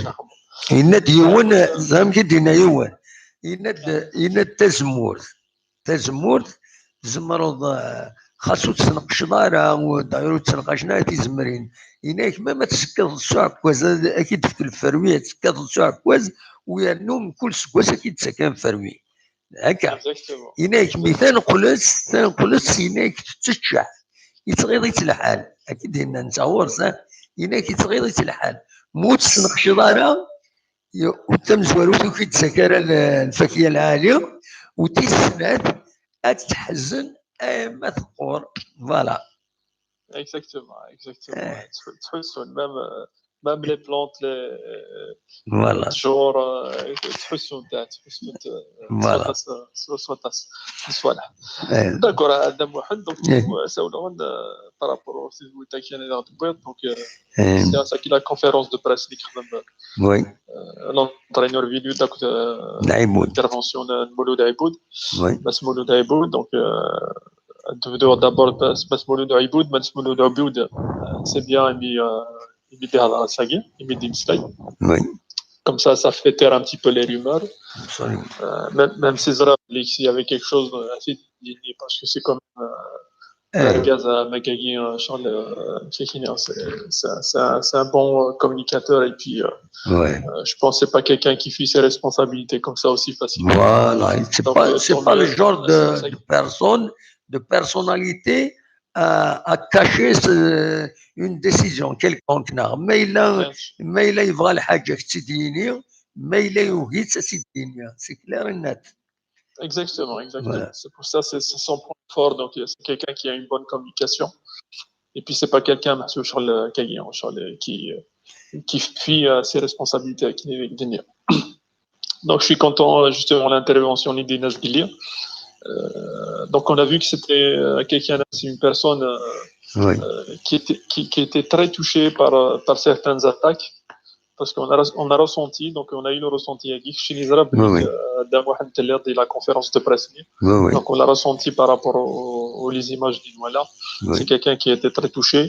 Yenna-d yiwen, amek i d-yenna yiwen? Yenna-d, yenna-d tazemmurt. Tazemmurt, tzemreḍ, eh, xas ur tesneqceḍ ara, u-, d'ailleurs ur tesneqcen ara tizemrin. Yenna-ak, ma, ma tsekkateḍ s uɛekkaz, ad, ad k-id-tefk lferwi, ad tekkateḍ s uɛekkaz, u yernu mkul seggas ad k-id-ttakan ferwi. Akka. Exactement. Yenna-ak, mi taneqlest, taneqlest, yenna-ak, tetteččeḥ. Yettɣiḍ-itt lḥal. Akka i d-yenna netta ɣur-s, ha? Yenna-ak, yettɣiḍ-itt lḥal. Ma ur tesneqceḍ ara, y- u tamezwarut ur k-id-ttak ara l- lfakya lɛali, u tis snat, ad teḥzen arma teqqur. Voilà. Exactement, exactement. Eh. Tḥu- tḥussun, même, euh, même les plantes, les, euh, voilà. Ttjur, euh, tḥussunt, ah, tḥussunt, euh, voilà. Swaswa, euh, swaswa, swaswa. Eh. D'accord, a Dda Muḥend, donc, eh, euh, sawleɣ-n, euh, par rapport au site wid-agi i d-tewwiḍ, donc, euh, eh, c'est à ça qu'il a conférence de presse, li quand même, oui. Euh, l'entraîneur vidéo, donc, euh, Aïboud. Intervention de Mouloud Aïboud. Oui. Mass Mouloud Aïboud, donc, euh, ad bduɣ d'abord Mass Mass Mouloud Aïboud, Mass Mouloud Aïboud, euh, c'est bien, imi, euh, imi d-ihḍer ass-agi, imi d-imeslay. Oui. Comme ça, ça fait taire un petit peu les rumeurs. Absolument. Euh, même, même si ẓriɣ belli s'il y avait quelque chose, euh, parce que c'est comme, euh, eh, argaz, euh, magagi, euh, Charles, euh, c'est, c'est, c'est un, c'est un bon, euh, communicateur et puis, euh, ouais. Euh, je pense que c'est pas quelqu'un qui fuit ses responsabilités comme ça aussi facilement. Voilà, c'est donc, pas, euh, c'est pas le genre de, de personne, de personnalité à, à cacher ce- une décision quelconque. Non. Mais il a, bien sûr. Mais il a, il va le hajj, c'est dini, mais il a, c'est dini. C'est clair et net. Exactement, exactement. Voilà. C'est pour ça, c'est c'est son point fort. Donc, c'est quelqu'un qui a une bonne communication. Et puis, c'est pas quelqu'un, محسوب شغل كاين، شغل qui, euh, qui fuit, euh, ses responsabilités, qui est dini. Donc, je suis content, euh, justement, l'intervention de Dinas Guilly. Euh, donc, on a vu que c'était, euh, quelqu'un, c'est une personne, euh, oui. Euh, qui était, qui, qui était très touchée par, euh, par certaines attaques. parce qu'on a, on a ressenti, donc on a eu le ressenti, il y a quelque chose qui nous a rappelé, Oui, oui. euh, d'un mois, on a la conférence de presse. Oui, oui. Donc on a ressenti par rapport au- aux les images de Voilà. Oui. C'est quelqu'un qui a été très touché.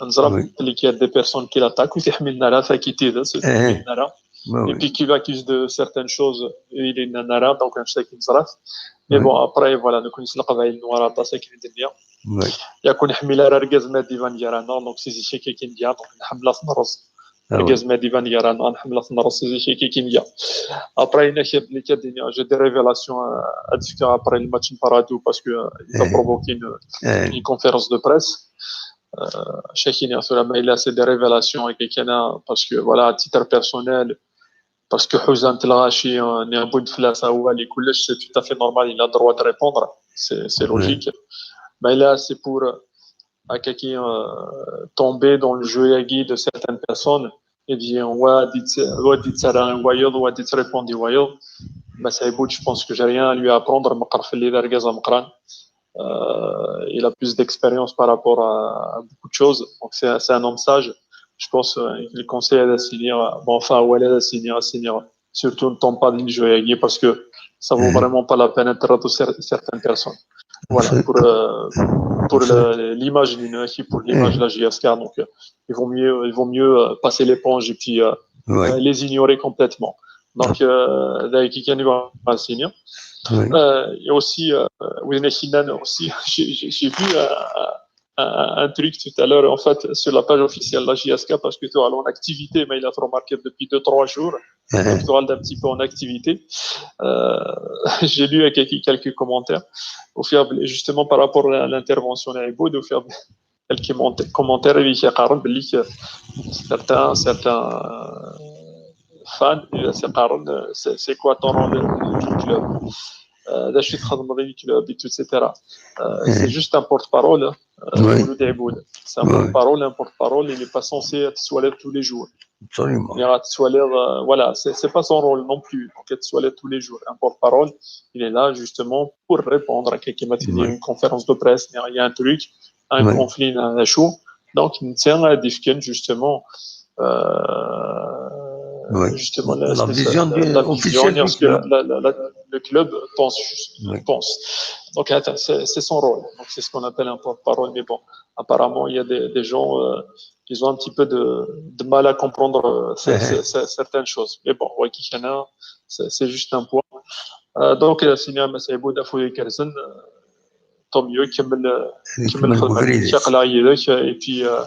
On nous a Oui. rappelé qu'il y a des personnes qui l'attaquent, qui t'aiment là, qui t'aident, c'est Eh, t'aiment là. Oui, Et oui. Puis qui l'accuse de certaines choses, et il est nanara, donc un chèque qui nous rate. Mais Oui. Bon, après, voilà, nous connaissons le travail noir à passer qui est bien. Oui. Il y a qu'on a mis la rargaz ma divan garana, donc c'est ici qui est bien, donc on a mis la Ah oui. Rargaz ma divan garana, on a mis la c'est ici qui est bien. Après, il y a qui a dit, j'ai des révélations euh, à dire après le match in Paradou parce que euh, il a Eh. Provoqué une, Eh, une conférence de presse. Euh, Chacun sur la mail, c'est des révélations et quelqu'un parce que voilà, à titre personnel, parce que Houzan Telrachi, on est un bout de flash à Ouali, c'est tout à fait normal, il a le droit de répondre, c'est c'est logique. Mais là, c'est pour euh, à quelqu'un euh, tomber dans le jeu yagi de certaines personnes et dire, ouais, dites, ouais, dites ça, ouais, dites répondre, ouais. Mais ça, je pense que j'ai rien à lui apprendre, مقرف اللي دار كازا مقران. Euh, il a plus d'expérience par rapport à, à beaucoup de choses. Donc, c'est c'est un homme sage. Je pense euh, qu'il conseille à signer, bon, enfin, ouais, à signer, à signer. Surtout ne tombe pas dans le jeu yagi parce que ça vaut Mhm. Vraiment pas la peine d'être pour cer- certaines personnes. Voilà, C'est- pour, euh, pour c'est- le- l'image d'une équipe, pour l'image de la J S K. Donc, euh, il vaut mieux, il vaut mieux euh, passer l'éponge et puis euh, Oui. euh, les ignorer complètement. Donc, euh, là, qui gagne va signer. Oui. Euh, et aussi, euh, oui, mais sinon aussi, j'ai j'ai- j'ai vu euh, un, un truc tout à l'heure, en fait, sur la page officielle de la J S K, parce que tu as en activité, mais il a remarqué depuis deux, trois jours, Eh, tu as un petit peu en activité. Euh, J'ai lu quelques, quelques commentaires, au fur et à mesure, justement par rapport à l'intervention d'Aïboud, au fur et à mesure, quelques commenta- commentaires, et puis, certains, certains euh, fans, euh, c'est c'est c'est quoi ton rôle dans le club, euh, d'acheter le club, et tout, et cetera. Euh, C'est juste un porte-parole, euh, Oui. Mouloud Aïboud. C'est un Oui. Porte-parole, un porte-parole, il n'est pas censé être soigné tous les jours. Absolument. Il ira te soigner, euh, voilà, c'est c'est pas son rôle non plus. Donc, être soigné tous les jours. Un porte-parole, il est là justement pour répondre à quelqu'un qui m'a dit Ouais. Une conférence de presse, il y a un truc, un Ouais. Conflit, un show. Donc, il tient à définir justement, euh, Ouais. Justement La vision du- la officielle du parce que club. La, la- la- le club pense, Ouais. pense. Donc, attends, c'est c'est son rôle. Donc, c'est ce qu'on appelle un porte-parole. Mais bon, apparemment, il y a des, des gens euh, qui ont un petit peu de, de mal à comprendre euh, ces- Ouais. ces- ces- certaines choses. Mais bon, ouais, qui c'est c'est juste un point. Euh, donc, euh, Seigneur Massaïbou, Dafouyé Kerzen, euh, tant mieux, كمل اللي كمل كمل خدمتك بغريدي. شاق لا يدك et puis euh,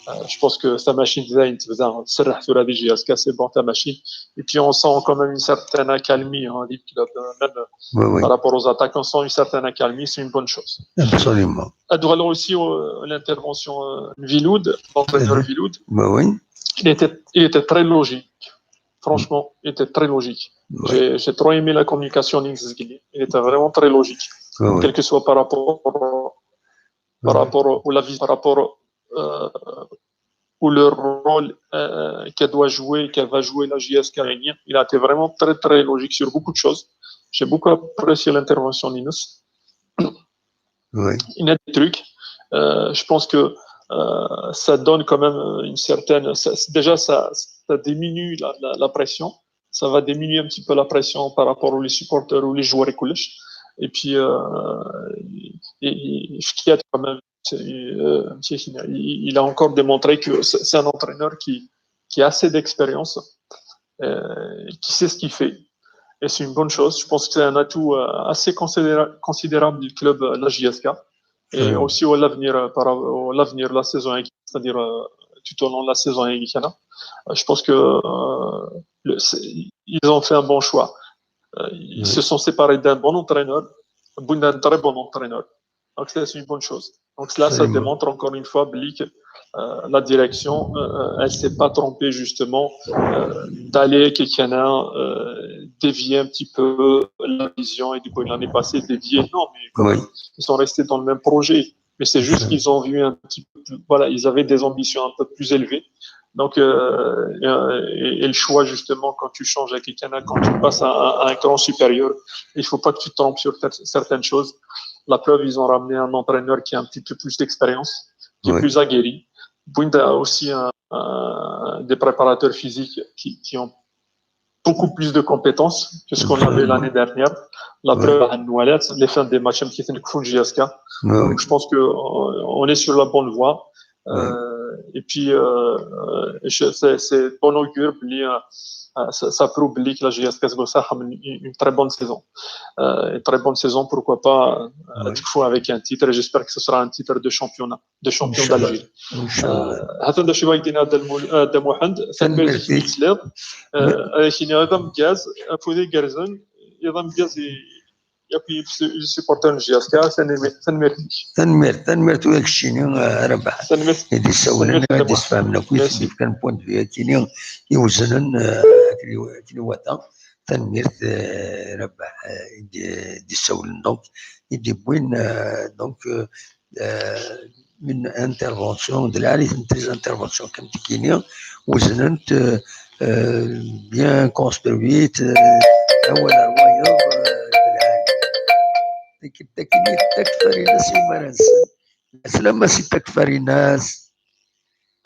euh, je pense que ça machine design تبدا تسرح ثورة دي J S K, c'est bon, ta machine. Et puis on sent quand même une certaine accalmie, hein, dans le club, euh, même Oui, oui. Par rapport aux attaques, on sent une certaine accalmie, c'est une bonne chose. Absolument. Adoualo aussi, euh, l'intervention euh, Viloud, l'entraîneur Mhm. Viloud, Oui, oui. il était, il était très logique. Franchement, il était très logique. Oui. J'ai j'ai trop aimé la communication d'Inzaghi. Il était vraiment très logique. Oui, oui. Quel que soit par rapport, par Oui. rapport au, la vie, par rapport euh, ou le rôle euh, qu'elle doit jouer, qu'elle va jouer la J S K. Il a été vraiment très, très logique sur beaucoup de choses. J'ai beaucoup apprécié l'intervention d'Inès. Oui. Il y a des trucs. Euh, je pense que euh, ça donne quand même une certaine. Ça- déjà, ça, ça diminue la, la- la pression. Ça va diminuer un petit peu la pression par rapport aux supporters ou les joueurs et كلش. Et puis, euh, il, il, il y a quand même, c'est, euh, il, il a encore démontré que c'est c'est un entraîneur qui, qui a assez d'expérience, euh, qui sait ce qu'il fait. Et c'est une bonne chose. Je pense que c'est un atout euh, assez considéra- considérable du club, euh, la J S K. Et Mhm. Aussi à l'avenir, euh, par à l'avenir de la saison, c'est-à-dire euh, tout au long de la saison, euh, je pense que euh, le- c'est- ils ont fait un bon choix. Euh, ils Oui. se sont séparés d'un bon entraîneur, d'un très bon entraîneur. Donc c'est c'est une bonne chose. Donc là, ça Absolument. Démontre encore une fois بلي que, euh, la direction, euh, euh, elle s'est pas trompée justement euh, d'aller quelqu'un euh, dévier un petit peu la vision et du coup l'année passée dévier. Non, mais quand Oui. Même, ils sont restés dans le même projet. Mais c'est juste Mhm. Qu'ils ont vu un petit peu, plus- voilà, ils avaient des ambitions un peu plus élevées. Donc, euh, et, et le choix justement quand tu changes à quelqu'un, quand tu passes à, à un cran supérieur, il faut pas que tu te trompes sur cer- certaines choses. La preuve, ils ont ramené un entraîneur qui a un petit peu plus d'expérience, qui est Oui. Plus aguerri. Bounda a aussi un, un- euh, des préparateurs physiques qui, qui ont beaucoup plus de compétences que ce qu'on avait l'année dernière. La preuve, à Noël, les fins des matchs, qui fait une J S K. Donc, je pense que euh, on est sur la bonne voie. Euh, et puis, euh, je- c'est c'est bon augure, بلي, euh, ça, ça prouve بلي que la J S K c'est une, une très bonne saison. Euh, une très bonne saison, pourquoi pas euh, تكفو avec un titre. Et j'espère que ce sera un titre de championnat, de champion d'Algérie. هذا شي وايدين هذا المول هذا محمد. ثاني تسليط. هذا مكاز افودي كرزن ايضا مكاز ياكي سيبورتر جي اس كا. ثاني ثاني Tanemmirt, tanemmirt وياك الشيني. آه، ربح. Tanemmirt. يدي السولين، يدي السفام، كويس كيف كان بوان دو فيو كيني يوزنن، آه، كلي كلي واتا. Tanemmirt, آه، ربح، آه، يدي يدي السولين، donc يدي بوين، آه، donc آه، آه، من انترفونسيون د العالي، تنتج انترفونسيون كم تكيني وزننت، آه، آه، بيان كونسترويت، آه، اول روايض، آه، د العالي. تكيب تكيني تكفريناس يمارنس. السلام سي تكفريناس.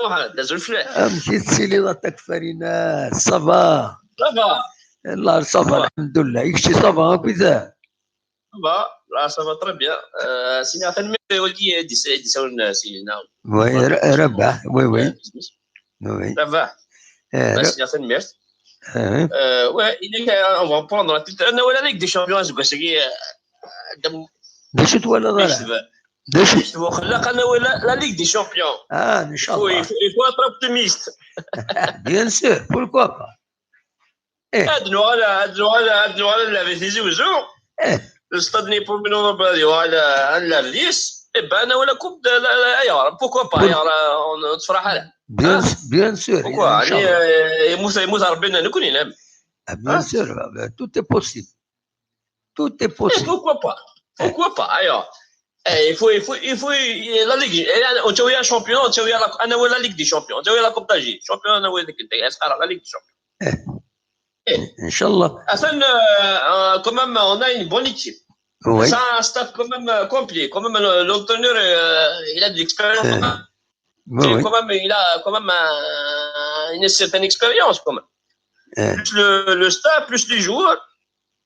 واحد دازو الفلاح. امشي تسيلي لا تكفريناس، صافا؟ صافا. لا، صافا، الحمد لله. يكشي صافا هاكي ذا؟ صافا، لا صافا تري بيان. آه، سينا ثاني ولدي يدي سعيد يساون سينا. وي، ر- ربح، وي وي. وي. صافا. آه، ر- سينا ثاني ميرت. آه. آه، وي، إلا كان اون فا بروندر تيتر، انا ولا ليك دي شامبيون، سكو سكي. دي شو تولى ضرع؟ دي شو؟ يكتبوا خلاق انا ولا لا ليك دي شامبيون. اه، ان شاء فو الله. يفو يفو اتروب اوبتيميست. Bien sûr, pourquoi pas. هاد نوع هاد نوع هاد نوع لا في تيزي وزو. إيه. الاستاد نيبو من اوروبا هادي ولا هاد لا فيس. اي بان انا ولا كوب د- لا لا ايوا بوكوا با بول- ايوا نتفرح على. Bien, bien sûr, بوكوا ان شاء يعني الله. آه، يموت يموت ربي انا نكون ينام. Ah, bien sûr, tout est possible. Tout est اي possible. بوكوا با. بوكوا با ايوا. اي يفو يفو يفو لا ليغ يعني انت ويا شامبيون انت ويا لا- انا ولا ليغ دي شامبيون انت ويا لا كوب داجي شامبيون انا ويا ديك انت يا سقارا لا ليغ دي شامبيون. ان شاء الله. اصلا كو ميم اون ا اون بون ايكيب. Oui. C'est un staff quand même euh, complet. Quand même, le- l'entraîneur, euh, il a de l'expérience. Euh, oui, oui. Quand même, il a quand même euh, une certaine expérience, quand même. Euh, Plus le, le staff, plus les joueurs,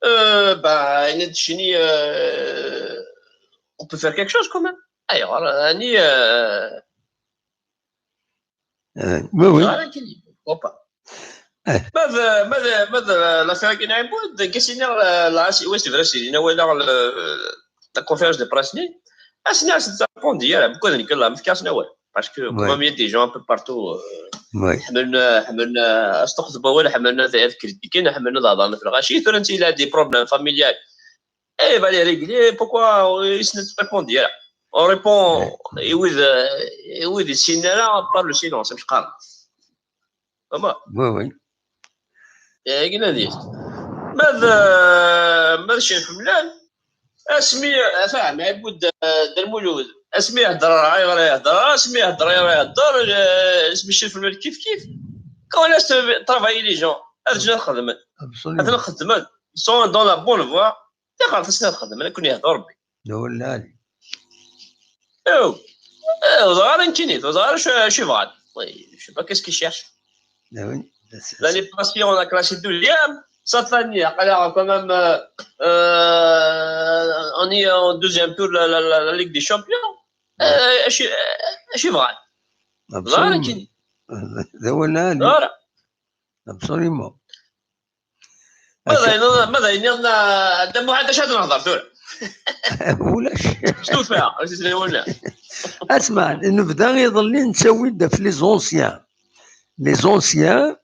euh, bah, il y a de chez nous, euh, on peut faire quelque chose, quand même. Alors, euh, Annie, euh, euh, oui, oui. voilà, qui dit, pourquoi pas. Eh. ماذا ماذا ماذا لا سيري كاين عبود كاسيني لا سي وي سي فري سي ناوي لا لا كونفيرونس دو بريس ني اسنا سي تابون ديال بكل نقول لا مفكاس ناوي parce que Ouais. كومام يا دي جون بو بارتو Oui. حملنا حملنا استقذبوا ولا حملنا كريتيكين حملنا ضعضنا في الغاشي ثورا انت لا دي بروبليم فاميليال اي فالي ريغلي بوكوا يسنا تابون ديال اون ريبون يويد يويد السينارا بار لو سيلونس مش قارن فما Oui, oui. قلنا ديس ماذا ماذا شي فلان اسمي فاهم عبود د المولود اسمي يهضر يهضر يهضر اسمي يهضر يهضر اسمي شي فلان كيف كيف كون ترافاي لي جون هذا جنا خدمت هذا Absolument. خدمت سون دون لا بون فوا تقدر تسنى تخدم انا كون يهضر ربي لا، لا، لا. ايوا ايوا صغار نكيني صغار شو شو يبغى je sais pas qu'est-ce qu'il cherche لا، وين؟ بس- L'année passée, on a classé deuxième. Cette année, alors, quand même, euh, euh, on est en deuxième tour de la, la, la, la Ligue des Champions. Euh, je suis, euh, je suis vrai. Absolument. Voilà. لا، ولا، لا. Voilà. Absolument. ماذا ينظر ماذا ينظر عندما واحد اش هذا نهضر دور ولاش. شنو فيها عزيزي ولا اسمع، نبدا يظلني نسوي في les anciens. Les anciens,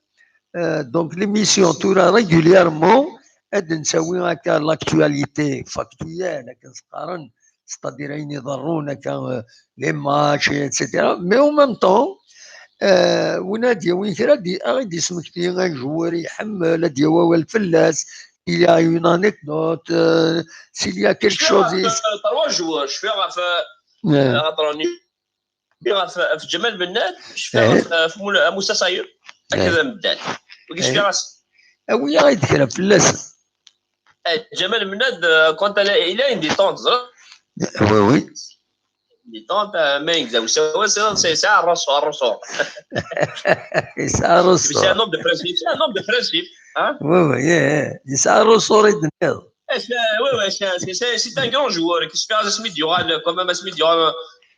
euh, donc l'émission تورا régulièrement, ad نسوي هكا l'actualité factuelle, هكا نسقارن, c'est-à-dire ayen iḍerrun هكا, euh, les matchs, et cetera. Mais en même temps, euh, وين ad yawi kra, ad d-yesmekti un joueur يحمل, ad d-yawi awal fell-as, il y a une anecdote, euh, s'il y a quelque chose. Trois joueurs, je fais Euh, في في جمال مناد شفيغ في موسى صاير هكذا مدان وكيش في راس اوي غير كلام فلاس. جمال مناد كنت الى اندي طونز. Oui, oui. Militant, euh, mais exact. C'est, c'est, c'est, c'est un ressort, un ressort. C'est un ressort. C'est un homme de principe. C'est un homme de principe. Hein? Oui, oui, yeah, yeah. C'est un ressort. Oui, oui, c'est un grand joueur. Qui se fait à Smith Durham, quand même, à Smith Durham.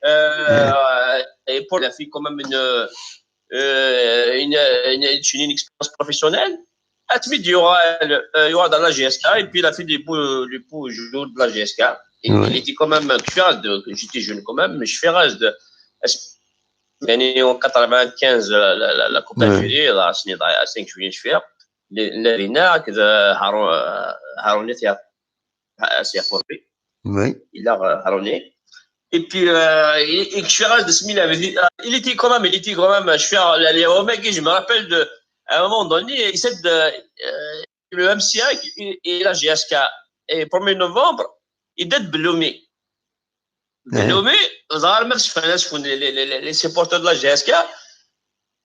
Euh, et pour la fille, quand même, une, euh, une, une, une, une expérience professionnelle. Asmi Durham, euh, dans la G S K, et puis la fille du beau, du beau jour de la G S K. Et ouais. Il était quand même, tu vois, de, j'étais jeune quand même, mais je fais reste de, يعني en quatre-vingt-quinze, la, la, la, la Coupe d'Algérie, là, c'est à cinq juillet, je fais. L'Arena, que Haroun, c'est à Corpi. Oui. Il a Harouni. Et puis, euh, il, il, je suis resté de ce milieu, il était quand même, il était quand même, je suis à la Léo, mais je me rappelle de, à un moment donné, il s'est de, euh, le M C I et, et la G S K. Et premier novembre, il date Beloumi. Beloumi, les, les, les, les supporters de la G S K,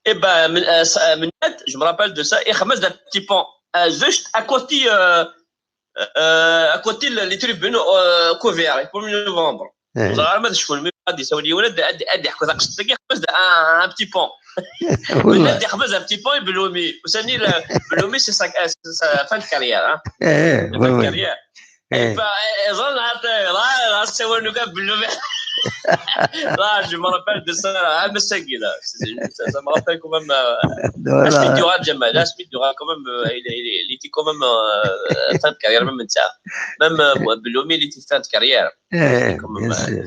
et ben, je me rappelle de ça, il y a un petit pont, juste à côté, euh, euh, à côté les tribunes euh, couvertes, premier novembre. زعما هذا شكون من غادي يساولي ولا غادي يحكوا ذاك الشيء يحفظ un petit pont. ولا يحفظ un petit pont بلومي. وثاني بلومي c'est sa fin de carrière. Fin de carrière. يظن عطيه راه سوى له كاع بلومي. Là, je me rappelle de ça. Ah, mais c'est ça. Ça me rappelle quand même. Asmi Durham, Jamal. Asmi Durham, quand même, il était quand même fin de carrière, même ça. Même Beloumi, il était fin de carrière. Bien sûr.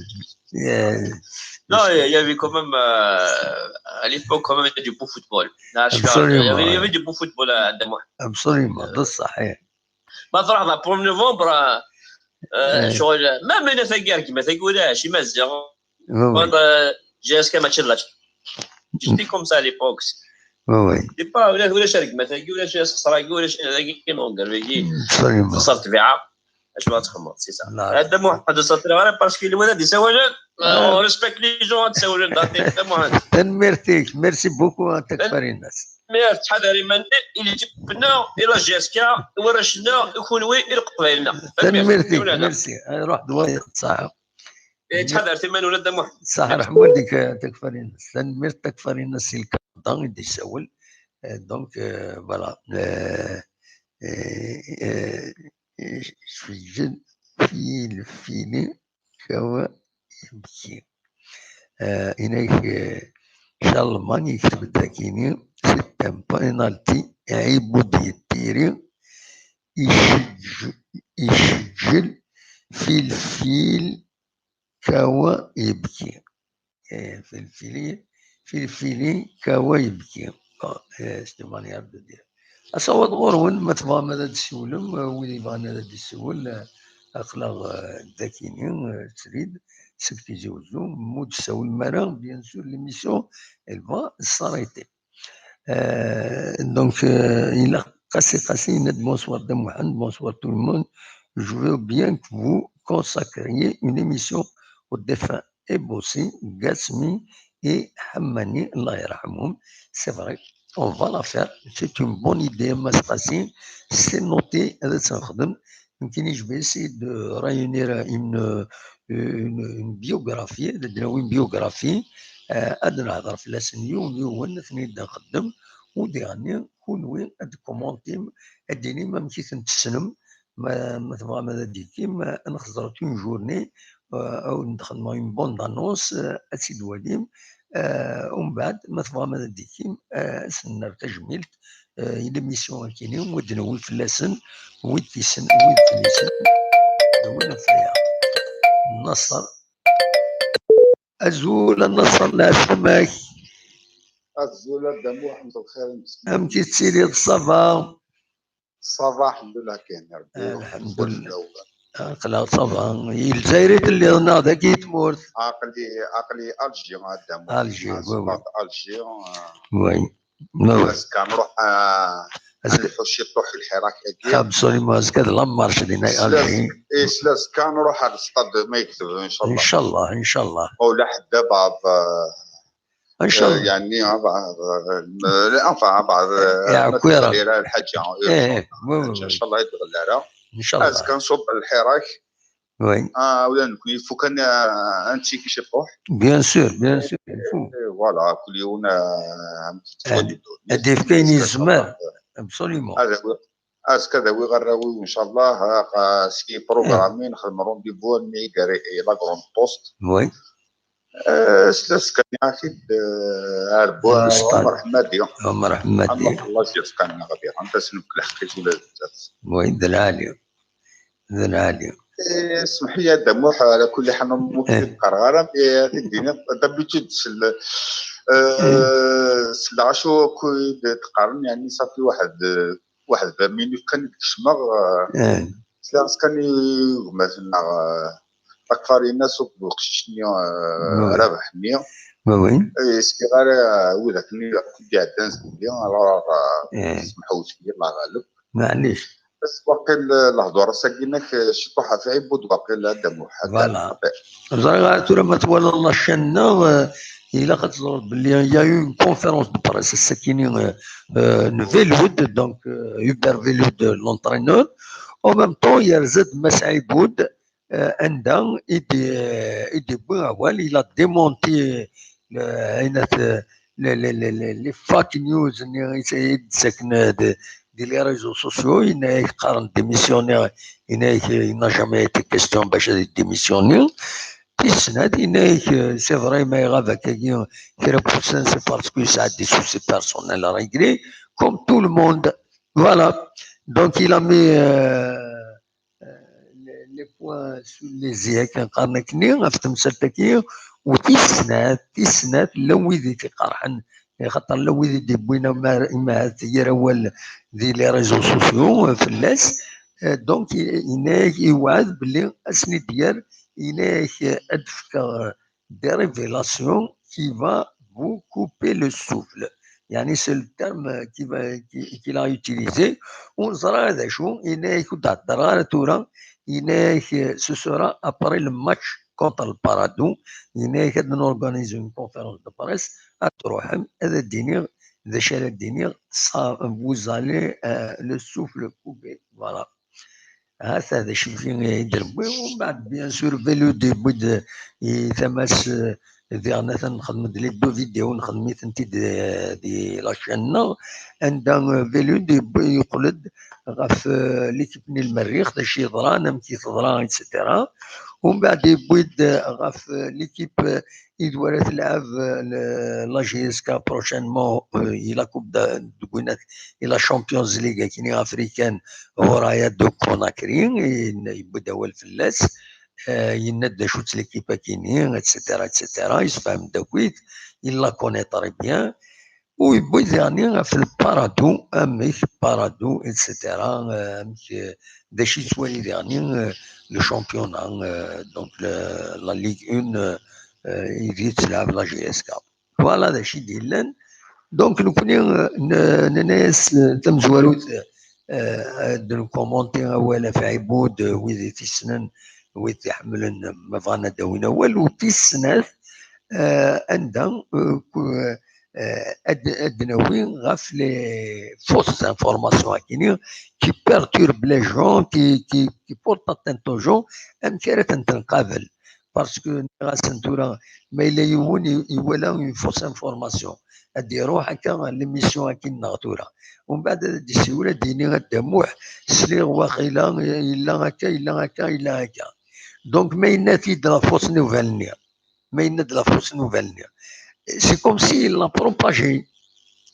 Non, il y avait quand même, euh, à l'époque, quand même, il y a du beau football. Là, je suis, il, y avait, il y avait du beau football à Damour. Absolument, c'est ça. ما تروح ذا premier novembre, euh, شغل même انا ثقير كيما ثقيل ولا شي مزيغ. J'ai اسكي ماتش لا. J'étais comme ça à l'époque. Oui, oui. C'est pas ولا ولا شارك ما ثقيل ولا شي خسر ولا شي ثقيل كي نونغر. Absolument. خسرت بيعه. اش ما تخمم c'est ça. هذا محمد السطري غير parce que الولد يسولن. On respecte les gens تسولن. هذا محمد. تنميرتك. Merci beaucoup. تكفريناس. Mais تحضري من اللي جبنا الى جي اس كا ورشنا يكون وين القبيلنا. تنميرتك. Merci. روح دوايا صح. تحضر ثمن ولا دموع. صح، رحمة والديك. تكفريناس. تنميرت تكفريناس سي الكابتن يدي يسول. Donc voilà. في الجن في الفيلي كوا يبكي. إنك شارلمان يكتب داكيني c'est un penalty عيب ديال التيري يشجل في الفيل كوا يبكي. في الفيلي في الفيلي كوا يبكي. C'est une manière de dire. أصوات غورون ما تبغى ماذا تسولم وين يبغى ماذا تسول. أخلاق داكيني تريد سكتي زوزو مو تسول مرة bien sûr l'émission elle va s'arrêter. Donc il a قاسي قاسي يناد bonsoir دموحن. Bonsoir tout le monde. Je veux bien que vous consacriez une émission au défunt Ebossi, Gassmi et Hammani, الله يرحمهم. C'est vrai, on va la faire. C'est une bonne idée, Mass Qassi. C'est noté, هذا تنخدم. يمكن je vais essayer de réunir une, une, une biographie, une biographie. Ad nehder fell-asen yiwen yiwen, ad ten-id-nxeddem. U diɣenni, kunwi ad tkumantim, ad d-tinim amek i ten-tessnem. Ma, ma tebɣam ad d-tikim, ad nxeẓret une journée, euh, ad wen-d-xedmeɣ une bande annonce, euh, ad tt-id-twalim. Euh, umbeɛd, ma tebɣam ad d-tikim, euh, ad sen-nerr tajmilt, euh, i l'émission akini, wid d-newwi fell-asen, wid t-issen, wid t-issen, d win ɣef aya. Naṣer. Azul a Naṣer, leɛsama-k. Azul a Dda Muḥend, lxir. Amek i tettiliḍ, ça va? Ça va, lḥemdullah, kayen Rebbi. Lḥemdullah. Aql-aɣ ça va. I Lezzayer i telliḍ neɣ dagi i tmurt? Aql-i, aql-i Alger, a Dda Muḥend. Alger, oui, oui. Alger. Oui. Azekka nruḥ, ah, ad nleḥḥu ciṭuḥ i lḥirak-agi. Absolument, azekka d la marche dina i Alger. Isla azekka nruḥ ar stade ma yekteb, inchallah. Inchallah, inchallah. Ula ḥedd abɛaḍ, ah, inchallah. يعني بعض، enfin بعض يا كويرة. الحاجة. ايه، وي، وي، وي. ان شاء الله يتغلى على. ان شاء الله. Azekka nṣubb lḥirak. Oui. Ah, ula d nekkni, il faut kan, euh, un petit chiffre. Bien sûr, bien sûr, il faut. Et voilà, كل يوم, euh, un petit Euh, ad yefk ayen yezmer. Absolument. هذا هو. Azekka ad awiɣ arraw-iw, ncallah, ski programmi, nxedm rendez-vous-nni gar la Grande Poste. Oui. Euh, s la skaniɣ-ak-id, euh, ar Bo-, Stade. Ɛmer Ḥemmadi. Ɛmer Ḥemmadi. Ɛmer Ḥemmadi, skaniɣ ad iɣ-, anta s-nefk lḥeqq-is ula d nettat. Oui, d lɛali. D lɛali. Eh, smeḥ-iyi a Dda Muḥ, ɛla kulli ḥal, ur k-id-qqareɣ ara, mais ad k-d-iniɣ, d'habitude, sel-, euh, selleɣ acu akk i d-qqaren, yeɛni, ṣafi waḥed, euh, waḥed d minutes kan i d-kecmeɣ, euh, Eh, sliɣ-as kan i gma-tneɣ, euh, Akfarinas akked uqcic-nni, euh, Oui. Rabaḥ-nni. Oui, oui. Eh, sliɣ ara, euh, widak-nni akk i d-iɛeddan zgelli, alors, euh, Eh. semḥewt-iyi, Allah ɣaleb. Maɛlic. Bas waqil, euh, lehdur-agi-inek, euh, ciṭuḥ ɣef Ɛibud waqil, a Dda Muḥ. Voilà. Ẓriɣ ara tura ma twalaḍ la chaîne-nneɣ, euh, ilaq ad teẓreḍ belli il y a eu une conférence de presse ass-akini, euh, euh, n Velud, donc, euh, Hubert Velud, l'entraîneur. En même temps, yerza-d Mass Ɛibud, euh, anda i d-, i d-yewwi awal, il a démenti, euh, ayen at-, les, les, les, les, les fake news-nni i d-ttaken, euh, de, di les réseaux sociaux, yenna-yak qqaren démissionner, yenna-yak, euh, il n'a jamais été question bac ad démissionner. Tis snat, yenna-yak, euh, c'est vrai, ma iɣab akkagi kra n wussan, c'est parce que yesɛa des soucis personnels à régler, comme tout le monde. Voilà. Donc, il a mis, euh, euh, les, les points sur les i akken qqaren akkenni, ɣef temsalt-agi, u tis snat, tis snat, llan wid i t-iqerḥen, axaṭer llan wid i d-yewwin amar-, imahat yir awal di les réseaux sociaux, euh, fell-as. Euh, donc, i-, yenna-yak, iwɛed belli ad sen-id-yerr, yenna-yak, euh, ad d-fkeɣ, euh, des révélations qui va vous couper le souffle. Yani, c'est le terme, euh, qui va, qui, qu'il a utilisé. Ur neẓra d acu, yenna-yak ur d-hedder ara tura, yenna-yak, euh, ce sera après le match contre le Paradou, yenna-yak ad n-organiser une conférence de presse, ad truḥem, ad d-iniɣ, d acu ara d-iniɣ, ça, vous allez, euh, le souffle coupé. Voilà. Hata d acu i d-rewwi. Umbeɛd, bien sûr, Velud yewwi-d i tama-s, eh, diɣen atan nxedm-d les deux vidéos, nxedm-itent-id, eh, di la chaîne-nneɣ, anda, eh, Velud yewwi-, yeqqel-d ɣef, eh, l'équipe-nni n Lmerrix, d acu yeḍran, amek i teḍra, et cetera. Umbeɛd yewwi-d, eh, ɣef, eh, l'équipe, eh, i d wara telɛeb, eh, le-, la J S K prochainement, eh, i la Coupe de, de Gwinnett, i la Champions League akini africaine, Horaya de Conakry, i n-, yewwi-d awal fell-as, eh, yenna-d d acu-tt l'équipe akini, et cetera, et cetera. Yessefhem-d akkit, il la connaît très bien. U yewwi-d diɣen ɣef le Paradou, amek Paradou, et cetera, eh, amek, eh, d acu i yettwali diɣen, eh, le championnat, eh, donc le, la Ligue un, eh, eh, ideg i d-telɛeb la J S K. Voilà d acu i d-yellan. Donc, nekkni, eh, n-, nenna-yas, eh, tamezwarut, eh, ad nkumunti awal ɣef Ɛibud, eh, wid i t-yessnen, wid t-iḥemmlen, ma bɣan ad d-awin awal, u tis snat, eh, anda, eh, ku-, eh, ad, ad d-nawi ɣef les fausses informations akini qui perturbent les gens, qui, qui, qui portent atteinte aux gens, amek ara tent-nqabel. Parce que nniɣ-asen tura, ma yella yiwen i-, iwala une fausse information, ad d-iruḥ akka ɣer l'émission akkin-nneɣ tura. Umbeɛd ad d-isiwel, ad d-yini a Dda Muḥ, sliɣ waqila yella akka, yella akka, yella akka. Donc, ma yenna-t-id la fausse nouvelle-nni, ma yenna-d la fausse nouvelle-nni, c'est comme si il l'a propagé.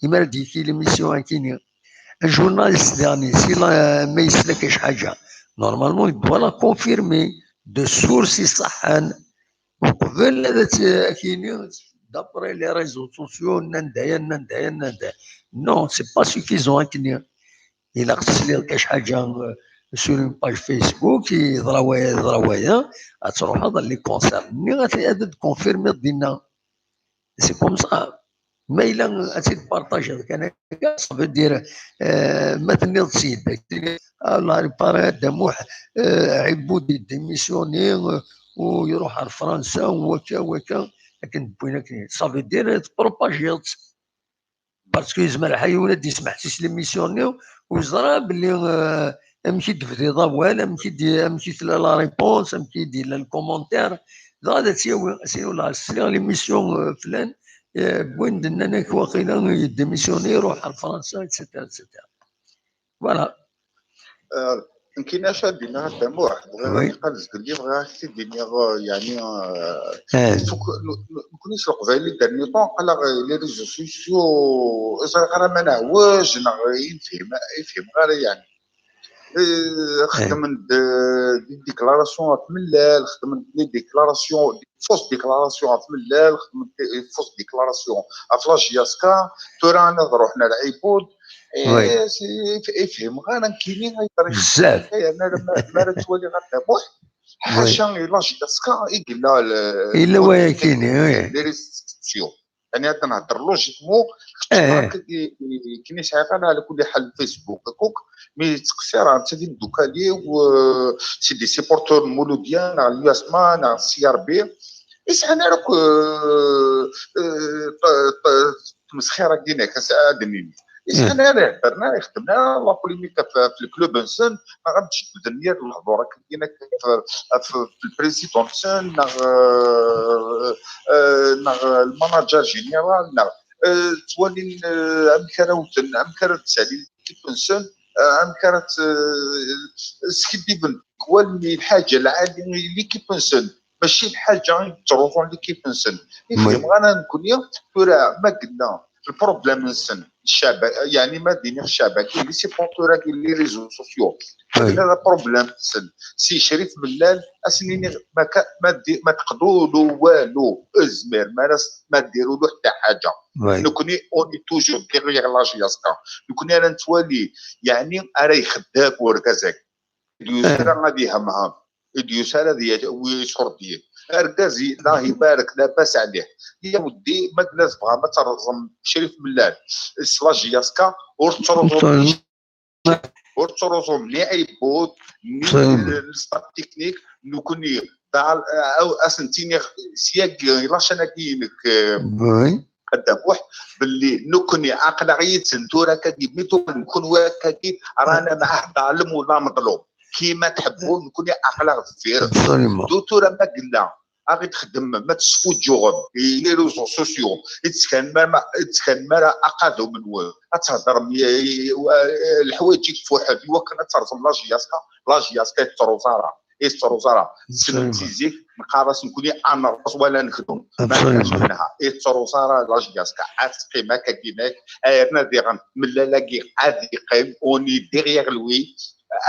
Imi ara d-yekki l'émission akini, un journaliste diɣen, si la, ma yesla kan ḥaǧa, normalement, il doit la confirmer de sources iṣeḥḥan, uqbel ad tt-, ad k-yini d'après les réseaux sociaux, nnan-d aya, nnan-d aya, nnan-d aya. Non, c'est pas suffisant akini. Ilaq tesliḍ kan ḥaǧa, euh, sur une page Facebook, yeḍra waya, yeḍra waya, ad truḥeḍ ɣer les concerts-nni, ad, ad d-confirmiḍ dinna. C'est comme ça. Ma yella ad tt-id-partagiḍ kan akka, ça veut dire, euh, ma tenniḍ-tt-id, ah, Allah, il paraît, Dda Muḥ, euh, Ɛibud i démissionné, euh, u iruḥ ar Fransa, u wakka, wakka, akken d-wwin akken. Ça veut dire, tepropagiḍ-tt. Parce que yezmer lḥal yiwen ad d-yesmeḥsis l'émission-nni, u yeẓra belli, euh, amek i d-tebdiḍ awal, amek i d-, amek i tella la réponse, amek i d-yella le commentaire. Dɣa ad tt-yawi, as-yawi la, sliɣ l'émission, euh, flan, euh, wwin-d, nnan-ak waqila yedémissionné, iruḥ ar Fransa, et cetera, et cetera. Voilà. Euh, nekkini acu ad d-iniɣ a Dda Muḥ, bɣiɣ ad iqal zgelli, bɣiɣ ad k-t-id-iniɣ, euh, yeɛni, euh, Eh, nekkni s Leqbayel i d-rniṭun, aql-aɣ les réseaux sociaux, ur ẓriɣ ara ma neɛwej neɣ i nefhem, i fehmeɣ ara, yeɛni. Eh, xedmen-d, euh, des déclarations ɣef Mellal, xedmen-d des déclarations, des fausses déclarations ɣef Mellal, xedmen-d des fausses déclarations ɣef la J S K, tura ad ruḥen ar Ɛibud. Eh, Oui. si-, i fehmeɣ ara nekkini ay ṭrif. Bezzaf. Yerna ma, ma ara ttwaliɣ a Dda Muḥ, Oui. ḥaca i la J S K i yella le- Yella wayakini, oui. les réseaux sociaux. Yeɛni ad nehder logiquement, Eh, eh. Kni sɛiɣ ana ala kulli ḥal Facebook akk, mi ttqeṣṣireɣ netta d imdukal-iw, euh, c'est des supporteurs n Mouloudia, neɣ l'U S M A, neɣ C R B. I sɛan ara akk, euh, euh, t-, t-, tmesxir-agi-inek, as-, ad d-nini. I sɛan ara iheddren, ara ixedmen ara la polémique ɣef, ɣef le club-nsen, neɣ ad d-jebbden yir lehdur akken-agi-inek ɣef, ɣef, ɣef le président-nsen, neɣ, euh, euh, neɣ le manager général, neɣ, euh, ttwalin, euh, amek ara wten, amek ara d-ssalin l'équipe-nsen, euh, amek ara tt-, euh, skiddiben tikwal, mi lḥaǧa lɛali i l'équipe-nsen, mačči lḥaǧa i yettruẓun l'équipe-nsen. I Oui. fehmeɣ ara nekkni, tura ma yella le problème-nsen, ccaba, yeɛni ma d-iniɣ ccaba, les supporters-agi, les réseaux sociaux, Oui. ma yella le problème-nsen si Crif Mellal, ad sen-iniɣ ma ka-, ma di-, ma teqḍu ulu walu, ur zmiren ara s-, ma ddiru ulu ḥetta ḥaǧa. Oui. Nekkni, on est toujours derrière la J S K. Nekkni ara nettwali, yeɛni ara ixeddem urgaz-agi. Ur d-yusi ara ad ihemhem. Ur d-yusi ara ad yawi iṣurdiyen. Argaz, Allah ibarek, labas ɛlih. Ya weddi, ma tella tebɣam ad terẓem Crif Mellal s la J S K, ur tettruẓum ni, ur tettruẓum ni Ɛibud, ni le staff technique, nekkni, ad sen-ttiniɣ syagi, la chaîne-agi-inek, euh, Oui. a Dda Muḥ, belli nekkni aql-aɣ yid-sen tura akkagi, mi tuɣal nekkni akkagi, رانا معاه ظالم ولا مظلوم. كيما تحبوا، nekkni aql-aɣ deffir. Absolument. Du tura ma yella, ad ɣ-id-txeddmem, ma tesfuǧǧuɣem, i les réseaux sociaux, i tettkanem ara, i tettkanem ara aqadum-nwen, ad theddrem i, i, i, leḥwayeǧ i ifuḥen, i wakken ad terẓem la J S K, la J S K ur tettruẓ ara, ur tettruẓ ara. Ssnen si zik, neqqar-as nekkni ad nerreẓ wala nekdum. Ma Absolument. Ur tettruẓ ara la J S K, ad teqqim akkagi-inek, yerna diɣen Mellal-agi ad yeqqim, on est derrière lui,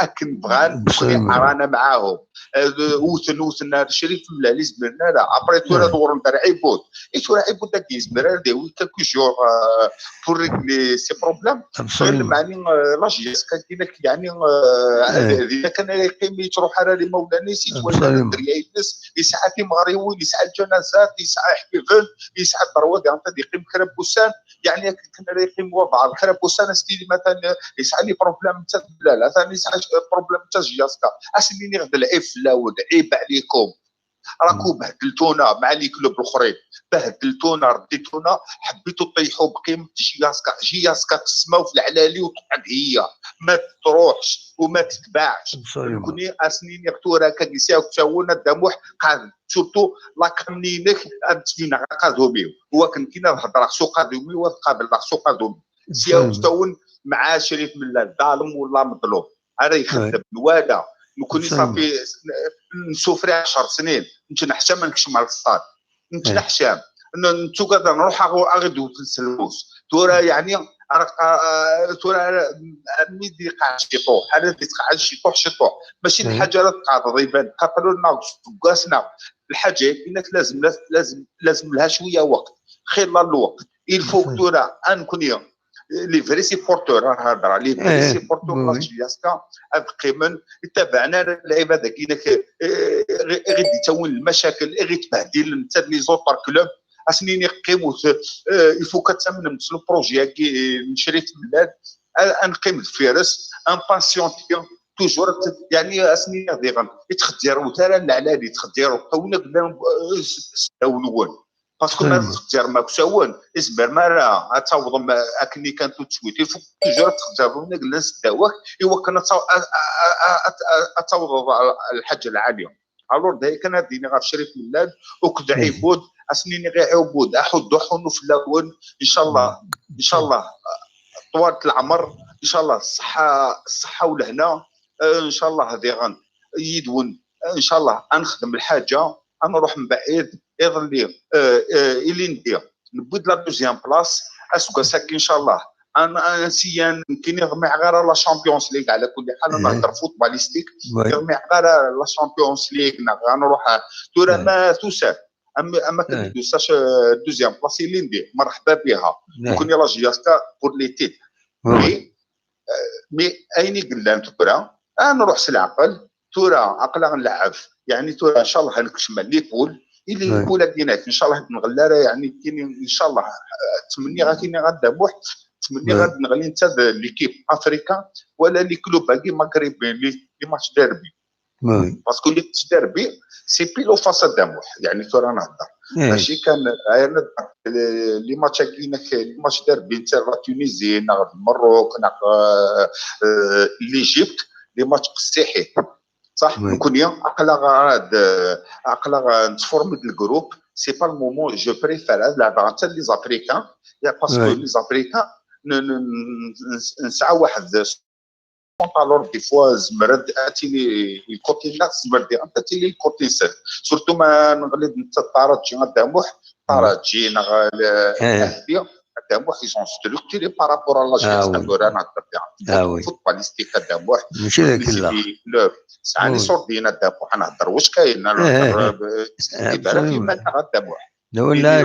akken bɣan, nekkni Absolument. رانا معاهم. Euh, wten, wten ar Crif Mellal, ur zmiren ara. Après, tura Ouais. dewren-d ar Ɛibud. I tura Ɛibud-agi yezmer ara d-yawi quelques jours, euh, pour régler ces problèmes. Absolument. Yeɛni, euh, la J S K-agi-inek, yeɛni, euh, Ouais. dinna kan ara yeqqim, ur yettruḥ ara ar imawlan-is, yettwali Absolument. dderya-ines, yesɛa timeɣriwin, yesɛa lǧanazat, yesɛa iḥbiben, yesɛa ddṛwa diɣen ad yeqqim kra n wussan, yeɛni akken kan ara yeqqim wabɛaḍ kra n wussan, ad s-tini matan, eh, yesɛa les problèmes netta d Mellal, atan yesɛa problème netta d J S K. Ad sen-iniɣ d lɛib fell-awen, عيب عليكم. راكم بهدلتونا مع les clubs الاخرين، بهدلتونا، رديتونا، حبيتوا تطيحوا بقيمة J S K. J S K في السماء وفي العلالي وتقعد هي، ما تروحش وما تتباعش. Absolument. Nekkni ad sen-iniɣ tura akka, yesɛa usawen a Dda Muḥ, قادم. Surtout la com-nni-inek, ad d-slineɣ aqadum-iw. Wakken kan ad hedreɣ s uqadum-iw, ad qableɣ s uqadum. Sya Absolument. Usawen مع Crif Mellal, ظالم ولا مظلوم. Ara ixeddem, nwala. Nekkni Absolument. صافي نسوفري عشر سنين، نتنحشم نكشم على الصاد. إيه. نتنحشم. ن-، نتوقع نروح أغو-، أغدو في السلوس. تورا يعني، أرق-، آه، تورا ميدي قاعد شيطوح، أنا دي قاعد شيطوح، شيطوح. ماشي إيه. الحاجة لا تقعد ضيبان، قتلوا لنا فقاسنا. الحاجة هناك لازم، لازم، لازم لها شوية وقت. خير الله الوقت. Il faut إيه. تورا أن كوني les vrais supporters، راه هضره، les vrais إيه، supporters oui, لا oui. J S K، ad qqimen, تبعنا العباد كينك، آه، غي-، غير يتاون المشاكل، غير تبهدل نتا les autres clubs، اسنين يقيموا، آه، il faut كتامن مثل projet كي نشري في البلاد، آه، نقيم الفيروس، impatienter، toujours، يعني اسنين يغضيغن، يتخديروا ترى العلالي، يتخديروا، قونا قدام، آه، س-، س-، داون وون. Parce que ma txezzirem akk s awen, izmer mi ara ad tawḍem akken i kan tout de suite. Il faut toujours ad txezzirem win i yellan seddaw-ak, i wakken ad taw-, ad, ad, ad, ad, ad tawḍeḍ lḥaǧa lɛali. Alors, d aya kan ad d-iniɣ ɣef Crif Mellad akked Ɛibud, ad sen-iniɣ i Ɛibud, aḥuddu ḥunnu fell-awen, incallah, incallah, ṭwal leɛmer, incallah, ṣṣeḥḥa, ṣṣeḥḥa u lehna, eh, incallah, diɣen, yid-wen, eh, incallah, ad nexdem lḥaǧa, ad nruḥ mebɛid, iḍelli, eh, eh, ilindi, newwi-d la deuxième place, aseggas-agi, incallah, ad n-, ad nsiyan, nekkini ur ḍmiɛeɣ ara la Champions League, ɛla kulli ḥal, ad nehder footballistique, ur ḍmiɛeɣ ara la Champions League, neɣ ad nruḥ, tura ma tusa, am, am akken d-tusa, eh, deuxième place ilindi, merḥba biha. Nekkni la J S K pour les titres. Mais, eh, mais ayen i yellan tura, ad nruḥ s leɛqel, tura aql-aɣ nleɛɛeb, yeɛni tura, incallah, ad nekcem les poules, i les poules-agi-inek, incallah, ad nɣelli ara, yeɛni, kini, incallah, eh, ttmenniɣ ad iniɣ a Dda Muḥ, ttmenniɣ ad neɣli netta d l'équipe africaine, wala les clubs-agi maghrébins, les, les matchs derby. Parce que les matchs derby, c'est pile ou face a Dda Muḥ, yeɛni tura nehder. Mačči kan, eh, les matchs-agi-inek, les matchs derby, netta la Tunisie, neɣ d Maroc, neɣ, eh, eh, l'Égypte, les matchs qessiḥit. صح؟ Nekkni aql-aɣ ad, aql-aɣ nettformi-d le groupe, c'est pas le moment, je préfère ad leɛbeɣ netta d les Africains, parce que les Africains, n-, n-, n-, nesɛa waḥed, alors des fois, zemmer ad, ad tili le côté-nneɣ, zemmer diɣen ad tili le côté-nsen. Surtout ma neɣli-d netta d Taradji a Dda Muḥ, Taradji neɣ Ahli, a Dda Muḥ, ils sont structurés par rapport à la J S K, tura nehder diɣen. Footballistique a Dda Muḥ, mačči d akken la. Sɛan iṣurdiyen a Dda Muḥ, ad nehder wac kayen, ad nehder, eh, s tibarat iman-nneɣ a Dda Muḥ. La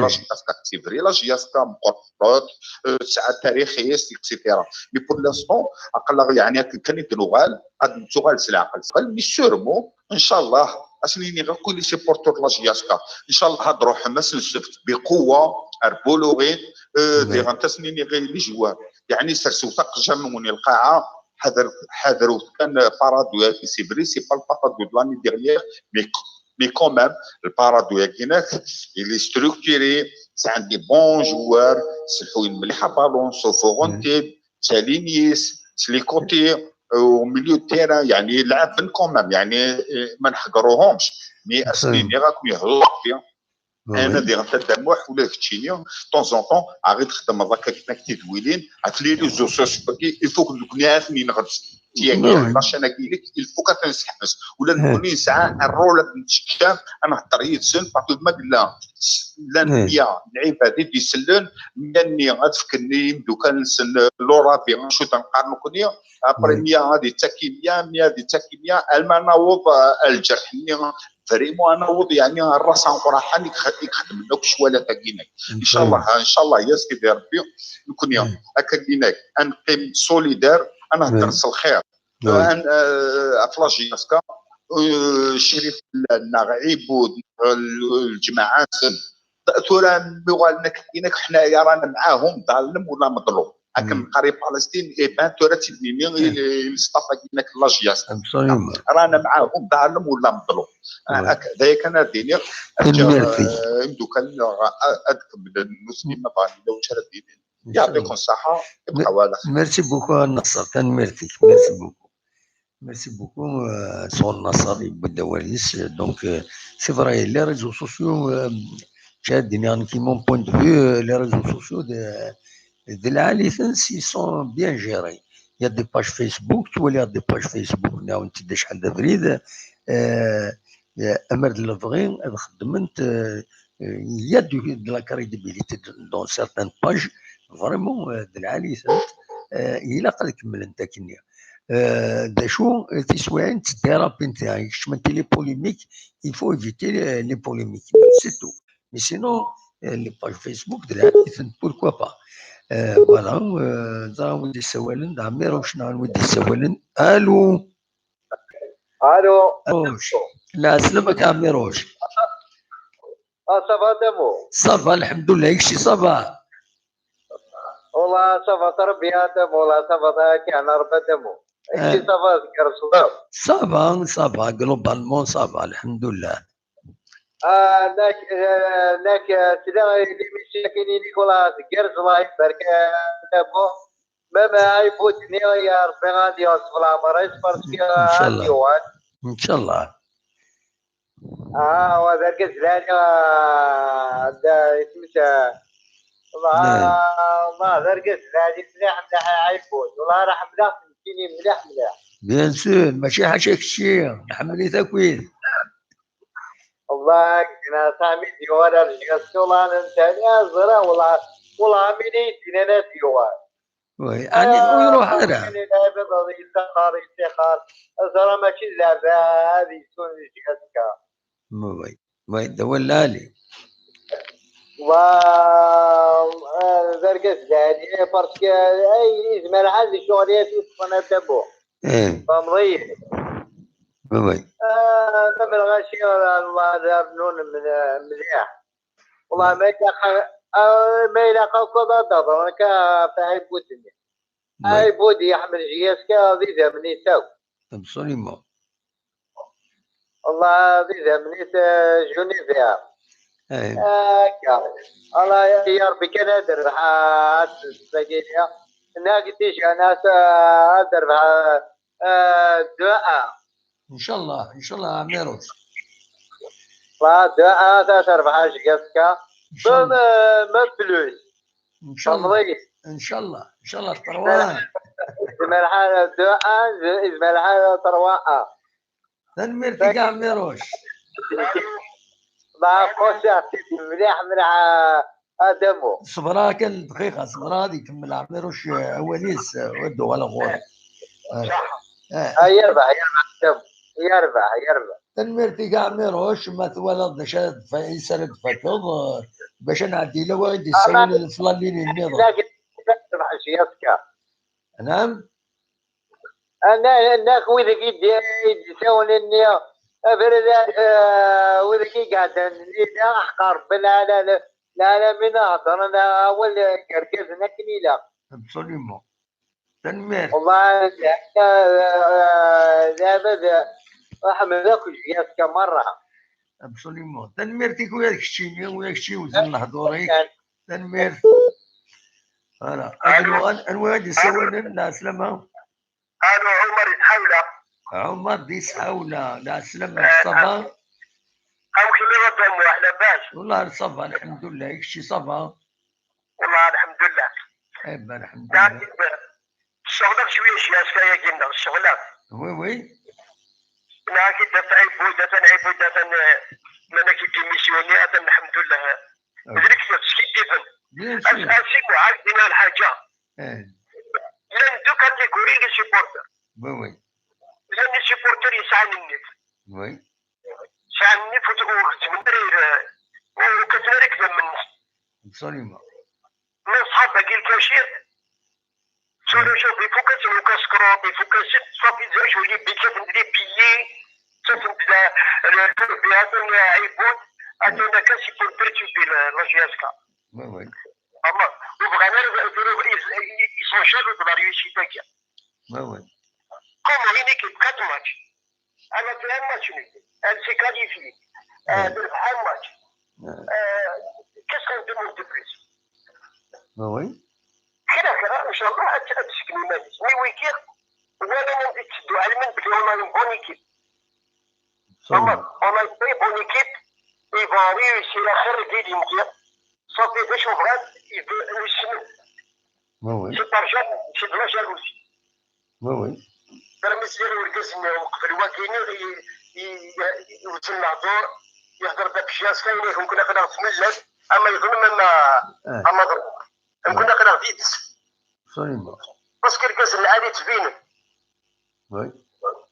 J S K, c'est vrai, la J S K meqqret, euh, tesɛa tarix-is, et cetera. Mais pour l'instant, aql-aɣ, yeɛni, akken kan i d-nuɣal, ad nettuɣal s leɛqel. Mais sûrement, incallah, ad sen-iniɣ akk i les supporters de la J S K, incallah ad ruḥem ass n ssebt, biquwa, ar Boulourine, euh, diɣen ad sen-iniɣ i les joueurs, yeɛni, sersewt aqejjam-nwen i lqaɛa, ḥadrewt, ḥadrewt kan, euh, Paradou-agi, c'est vrai, c'est pas le Paradou de l'année dernière, mais mais quand même, le Paradou-agi-inek, il est structuré, sɛan des bons joueurs, selḥuyen mliḥ a ballon, sufuɣen-t-id, ttalin yes, s les côtés, euh, au milieu de terrain, yeɛni, lɛaben quand même, yeɛni, euh, ma nḥeggruhomc, mais ad sen-iniɣ ad ken-yehdu Rebbi. Ana diɣen a Dda Muḥ, ula d keččini, de temps en temps, ad ɣ-id-txedmeḍ akka akken tidwilin, ɣef les réseaux sociaux-agi, il faut que nekkni ad ten-ineɣ. Tiyagi, la chaîne-agi-inek, il faut que ad ten-nesseḥbes. Ula d nekkni nesɛa rôle ad nettcekkam, ad nehder yid-sen, parce que ma yella llan mya n lɛibad i d-isellen, mya-nni ad fken i yimeddukal-nsen, euh, l'Oravi, acu d-neqqar nekkni, après mya ad ittak i mya, mya ad ittak i mya, alma naweḍ, euh, ar lǧerḥ-nni, vraiment ad naweḍ, yeɛni, ar ras Ɛemraḥan i ix-, i ixedmen akk ccwalat-agi-inek. Incallah, incallah, ya Sidi Rebbi, nekkni, akka-agi-inek, ad neqqim solidaire, ad nehder s lxir. An-, eh, ɣef la J S K, eh, Crif Mellad neɣ Ɛibud, neɣ l-, lǧemaɛa-nsen. Tura mi uɣalen akka-agi-inek, ḥnaya rana mɛahum, ḍalem wala meḍlum. Akken neqqar i Palestine, eh ben, tura ad tt-id-nini i, i le staff-agi-inek n la J S K. Rana mɛahum, ḍalem wala meḍlum. Ah, ak-, d aya kan ara d-iniɣ. Ad ǧǧeɣ, eh, imeddukal-nneɣ, a-, ad kemmlen nutni, ma bɣan, yella wacu ara d-inin. Yeɛṭikum ṣṣeḥḥa, ibqa wala. Merci beaucoup a Naṣer, tanemmirt-ik, merci beaucoup. Merci beaucoup, euh, sɣur Naṣer yewwi-d awal-is. Donc, euh, c'est vrai, les réseaux sociaux, euh, ǧǧiɣ ad d-iniɣ nekk mon point de vue, euh, les réseaux sociaux de, de lɛali-tens, ils sont bien gérés. Il y a des pages Facebook, twaliḍ des pages Facebook, nniɣ-awent-id acḥal d abrid, euh, euh, amer d lebɣi ad xeddment, euh, euh, il y a du, de la crédibilité de, dans certaines pages, vraiment, euh, d lɛali-tent, euh, ilaq ad kemmlent akkenni. Euh, d acu, euh, tiswiɛin tteddirapint, kecment les polémiques, il faut éviter les, les polémiques, c'est tout. Mais sinon, euh, les pages Facebook, d lɛali-tent, pourquoi pas. Euh, voilà, euh, ẓra wi d-issawalen, d Ɛmiruc neɣ wi d-issawalen. Allô? Allô. Lɛeslama-k a Ɛmiruc. Ah, ça va, Damo? Ça va, lḥemdullah, i kečči, ça va? Wallah, ça va très bien, Damo, wallah, ça va, كي أنا ربي، Damo. I kečči, ça va, deg ṛṛeslam? Ça va, ça va, globalement, ça va, lḥemdullah. Ah, nak, eh, nak, eh, sliɣ i l'émission-agi-inek, wala tgerrez, Allah ibarek, eh, Tabu. Même, eh, Aybu-nni, ya Rebbi ad yeɣzef leɛmer-is, parce que, eh, ad yuɣal. Inchallah. Ah, wa d argaz lɛali, ah, da, isem-is, ah, Allah, Allah, d argaz lɛali, mliḥ, mliḥ, Aybu. Wallah, ara ḥemmleɣ-t nekkini mliḥ, mliḥ. Bien sûr, mačči ḥaca kečči, nḥemmel-it akk. Wallah, gma Sami d-yuɣal ar jgas, wallah, netta, ah, ẓriɣ, wallah, wallah, amin i yi-d-yennan ad d-yuɣal. Oui, ani ur iruḥ ara. Amin i lɛibad ad yettaxer, yettaxer. Ẓriɣ mačči d leɛba ad yettun di jgas-ka. Oui, oui, d awal lɛali. Wa, ah, d argaz lɛali, parce que, ay, yezmer lḥal di ccɣel-is yeṭṭfen a Tabu. Eh. Tfehmeḍ-iyi? Oui, oui. Ah, ma lɣaci, Allah, la rnun ml-, mliḥ. Wallah, ma ilaq, ah, ma ilaq akk ad d-hedṛen akka ɣef Aybu-nni. Oui. Aybu-d yeḥmel J S K d idammen-is akk. Absolument. Wallah, d idammen-is, eh, Juniver. Eh. Akka. Allah, ya, ya Rebbi kan ad rbeḥ, ah, ad tagi. Nag déjà, nas, ah, ad rbeḥ, ah, deux un. Inchallah, inchallah, Amiruc. Wallah, deux un, ad terbeḥ J S K. Inchallah. Même, même plus. Inchallah. Inchallah, inchallah, trois un. Yezmer lḥal deux un, yezmer lḥal trois un. Tanemmirt-ik a Ɛmiruc. Mɛa Qucax, mliḥ, mliḥ, a Adamu. Ṣebra kan dqiqa, ṣebra ad ikemmel Ɛmiruc, eh, awal-is, eh, ad d-uɣaleɣ ɣur-k. Eh. Ṣaḥa. Eh. Ah, yerbeḥ, yerbeḥ, Adamu. Yerbeḥ, yerbeḥ. Tanemmirt-ik a Ɛmiruc, ma twalaḍ d acu ara d-fa-, is ara d-fakeḍ, eh, bac ad nɛeddi ila wa i d-yessawalen f la ligne nniḍen. Anɛam? Anɛam, anɛam, wid i d-, i d-yessawlen-nni, abrid, eh, wid i iɛeddan, nni, aḥeqq Rebbi lɛala-, lɛalamin, heddren awal yergazen akken ilaq. Absolument. Tanemmirt. Wallah, eh, eh, leɛbad, eh, ḥemmleɣ akk J S K merra. Absolument. Tanemmirt-ik ula d keččini, ula d kečči yewzen lehdur-ik. Tanemmirt. Voilà. Alo. Anwa, anwa i d-yessawalen? Lɛeslama. Alo, Ɛumar Isḥawla. Ɛumar di Sḥawla. Lɛeslama, eh, ça va? Amek telliḍ a Dda Muḥ, labas? Wallah, ça va, lḥemdullah. I kečči, ça va? Wallah, lḥemdullah. Eh ben, lḥemdullah. Ccɣel-a cwiya, cwiya, cwiya-agi-nneɣ, ccɣel-a. Oui, oui. Nɛak-id atan Ɛibud, atan Ɛibud, atan, eh, malak i d-immisyuni, atan, lḥemdullah. Ah. D lekdeb, skiddiben. Bien sûr. As-, asimu, ɛad dina lḥaǧa. Eh. Llan deux catégories les supporters. Oui, oui. Llan les supporters yesɛan nnif. Oui. Sɛan nnif ur, ur gezzmen ara, ur kkaten ara deg idammen-nsen. Absolument. Ma ṣṣḥab-agi lkacir, tturaǧu ifukasen ukaskruṭ, ifukasen, ṣafi, d acu, les billets, les billets, ttafen-d la, la, la, atan Ɛibud, atan akka, c'est pour perturber la, la J S K. Oui, oui. Ama, ur bɣan ara, ils, ils sont jaloux de la réussite-agi. Oui, oui. Comment une équipe, quatre matchs, elle a fait un match nul, elle s'est qualifiée, euh, ouais, elle a fait un match. Ouais. Euh, qu'est-ce qu'on demande de plus? Oui, oui. Kra, kra, inchallah, ad, ad tsekkem iman-is. Mais wigi, wala ma d-itteddu, ɛelmen belli on a une bonne équipe. Sûrement. On a une très bonne équipe, ils vont réussir à faire des lignes. Ṣafi, d acu bɣan, yesmen. Oui, oui. C'est par jal-, c'est de la jalousie. Oui, oui. Termi sliɣ i urgaz-nni uqbel wagini, i, i, i, iwet lehdur, yehder-d ɣef J S K, yenna-k mkun aql-aɣ tmellal, ama yeḍlem, ama, ah, ama ḍlem. Mkun aql-aɣ d ides. Absolument. Parce que irgazen lɛali ttbinen. Oui.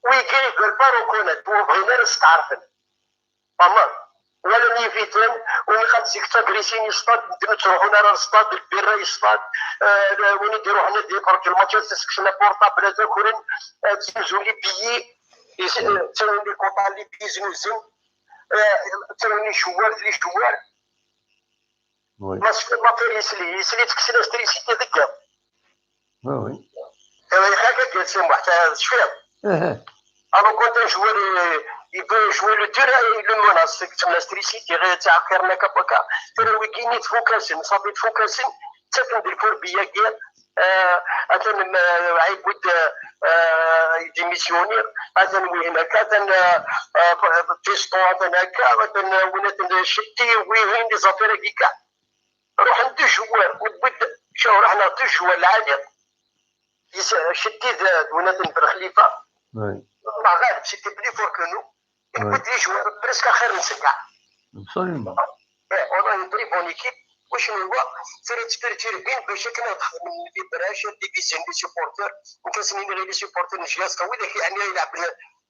Wigi, ils veulent pas reconnaître, ur bɣin ara steɛṛfen. Fehmeḍ? Wala mi ifiten, win iqad seg tagrisin yesṭad, medden ur ttruḥun ara ar ṣṣad, lbirra yesṭad, eh, win i d-iruḥen ad iferǧ lmač, ad s-kksen aportabl, ad akren, ad ssuzun les billets, is-, eh, ttawin les contrats, les billets znuzen, eh, ttawin icewwal, icewwal. Oui. Parce que l'affaire yesli, yesli tekkes-as trisiti deg iḍ. Oui, oui. Eh, xaṭi, Dda Sliman, tecfiḍ? Aha. Alors, quand un joueur, euh, يبغى يشوي لو تيران، لو موناس، تسمى ستريسيتي، غير تاع خير هكا بكا. ترى ويكيني تفوكاسن، صافي تفوكاسن، تسكن دير فور بيا كير. آه، اتن، آه، عيبود، آه، ديميسيونير، اتن وين هكا، اتن، آه، آه، فيستون، اتن هكا، اتن وناتن شتي، وين دي زافير هكا. روح ندوش هو، نبد شهر احنا دوش هو العالي. يس-، شتي ذا وناتن بن خليفة. والله غالب، سيتي بلي فور كو نو. يبدي جوار بريسك خير من سكع. Absolument. اون اون تري بون ايكيب. وشنو هو؟ تري تفرتير بين باش كنا نخدم لي براش، دي بيزين، لي سيبورتور. نكاسني غير لي سيبورتور نجي اسكا ولا كي يعني يلعب،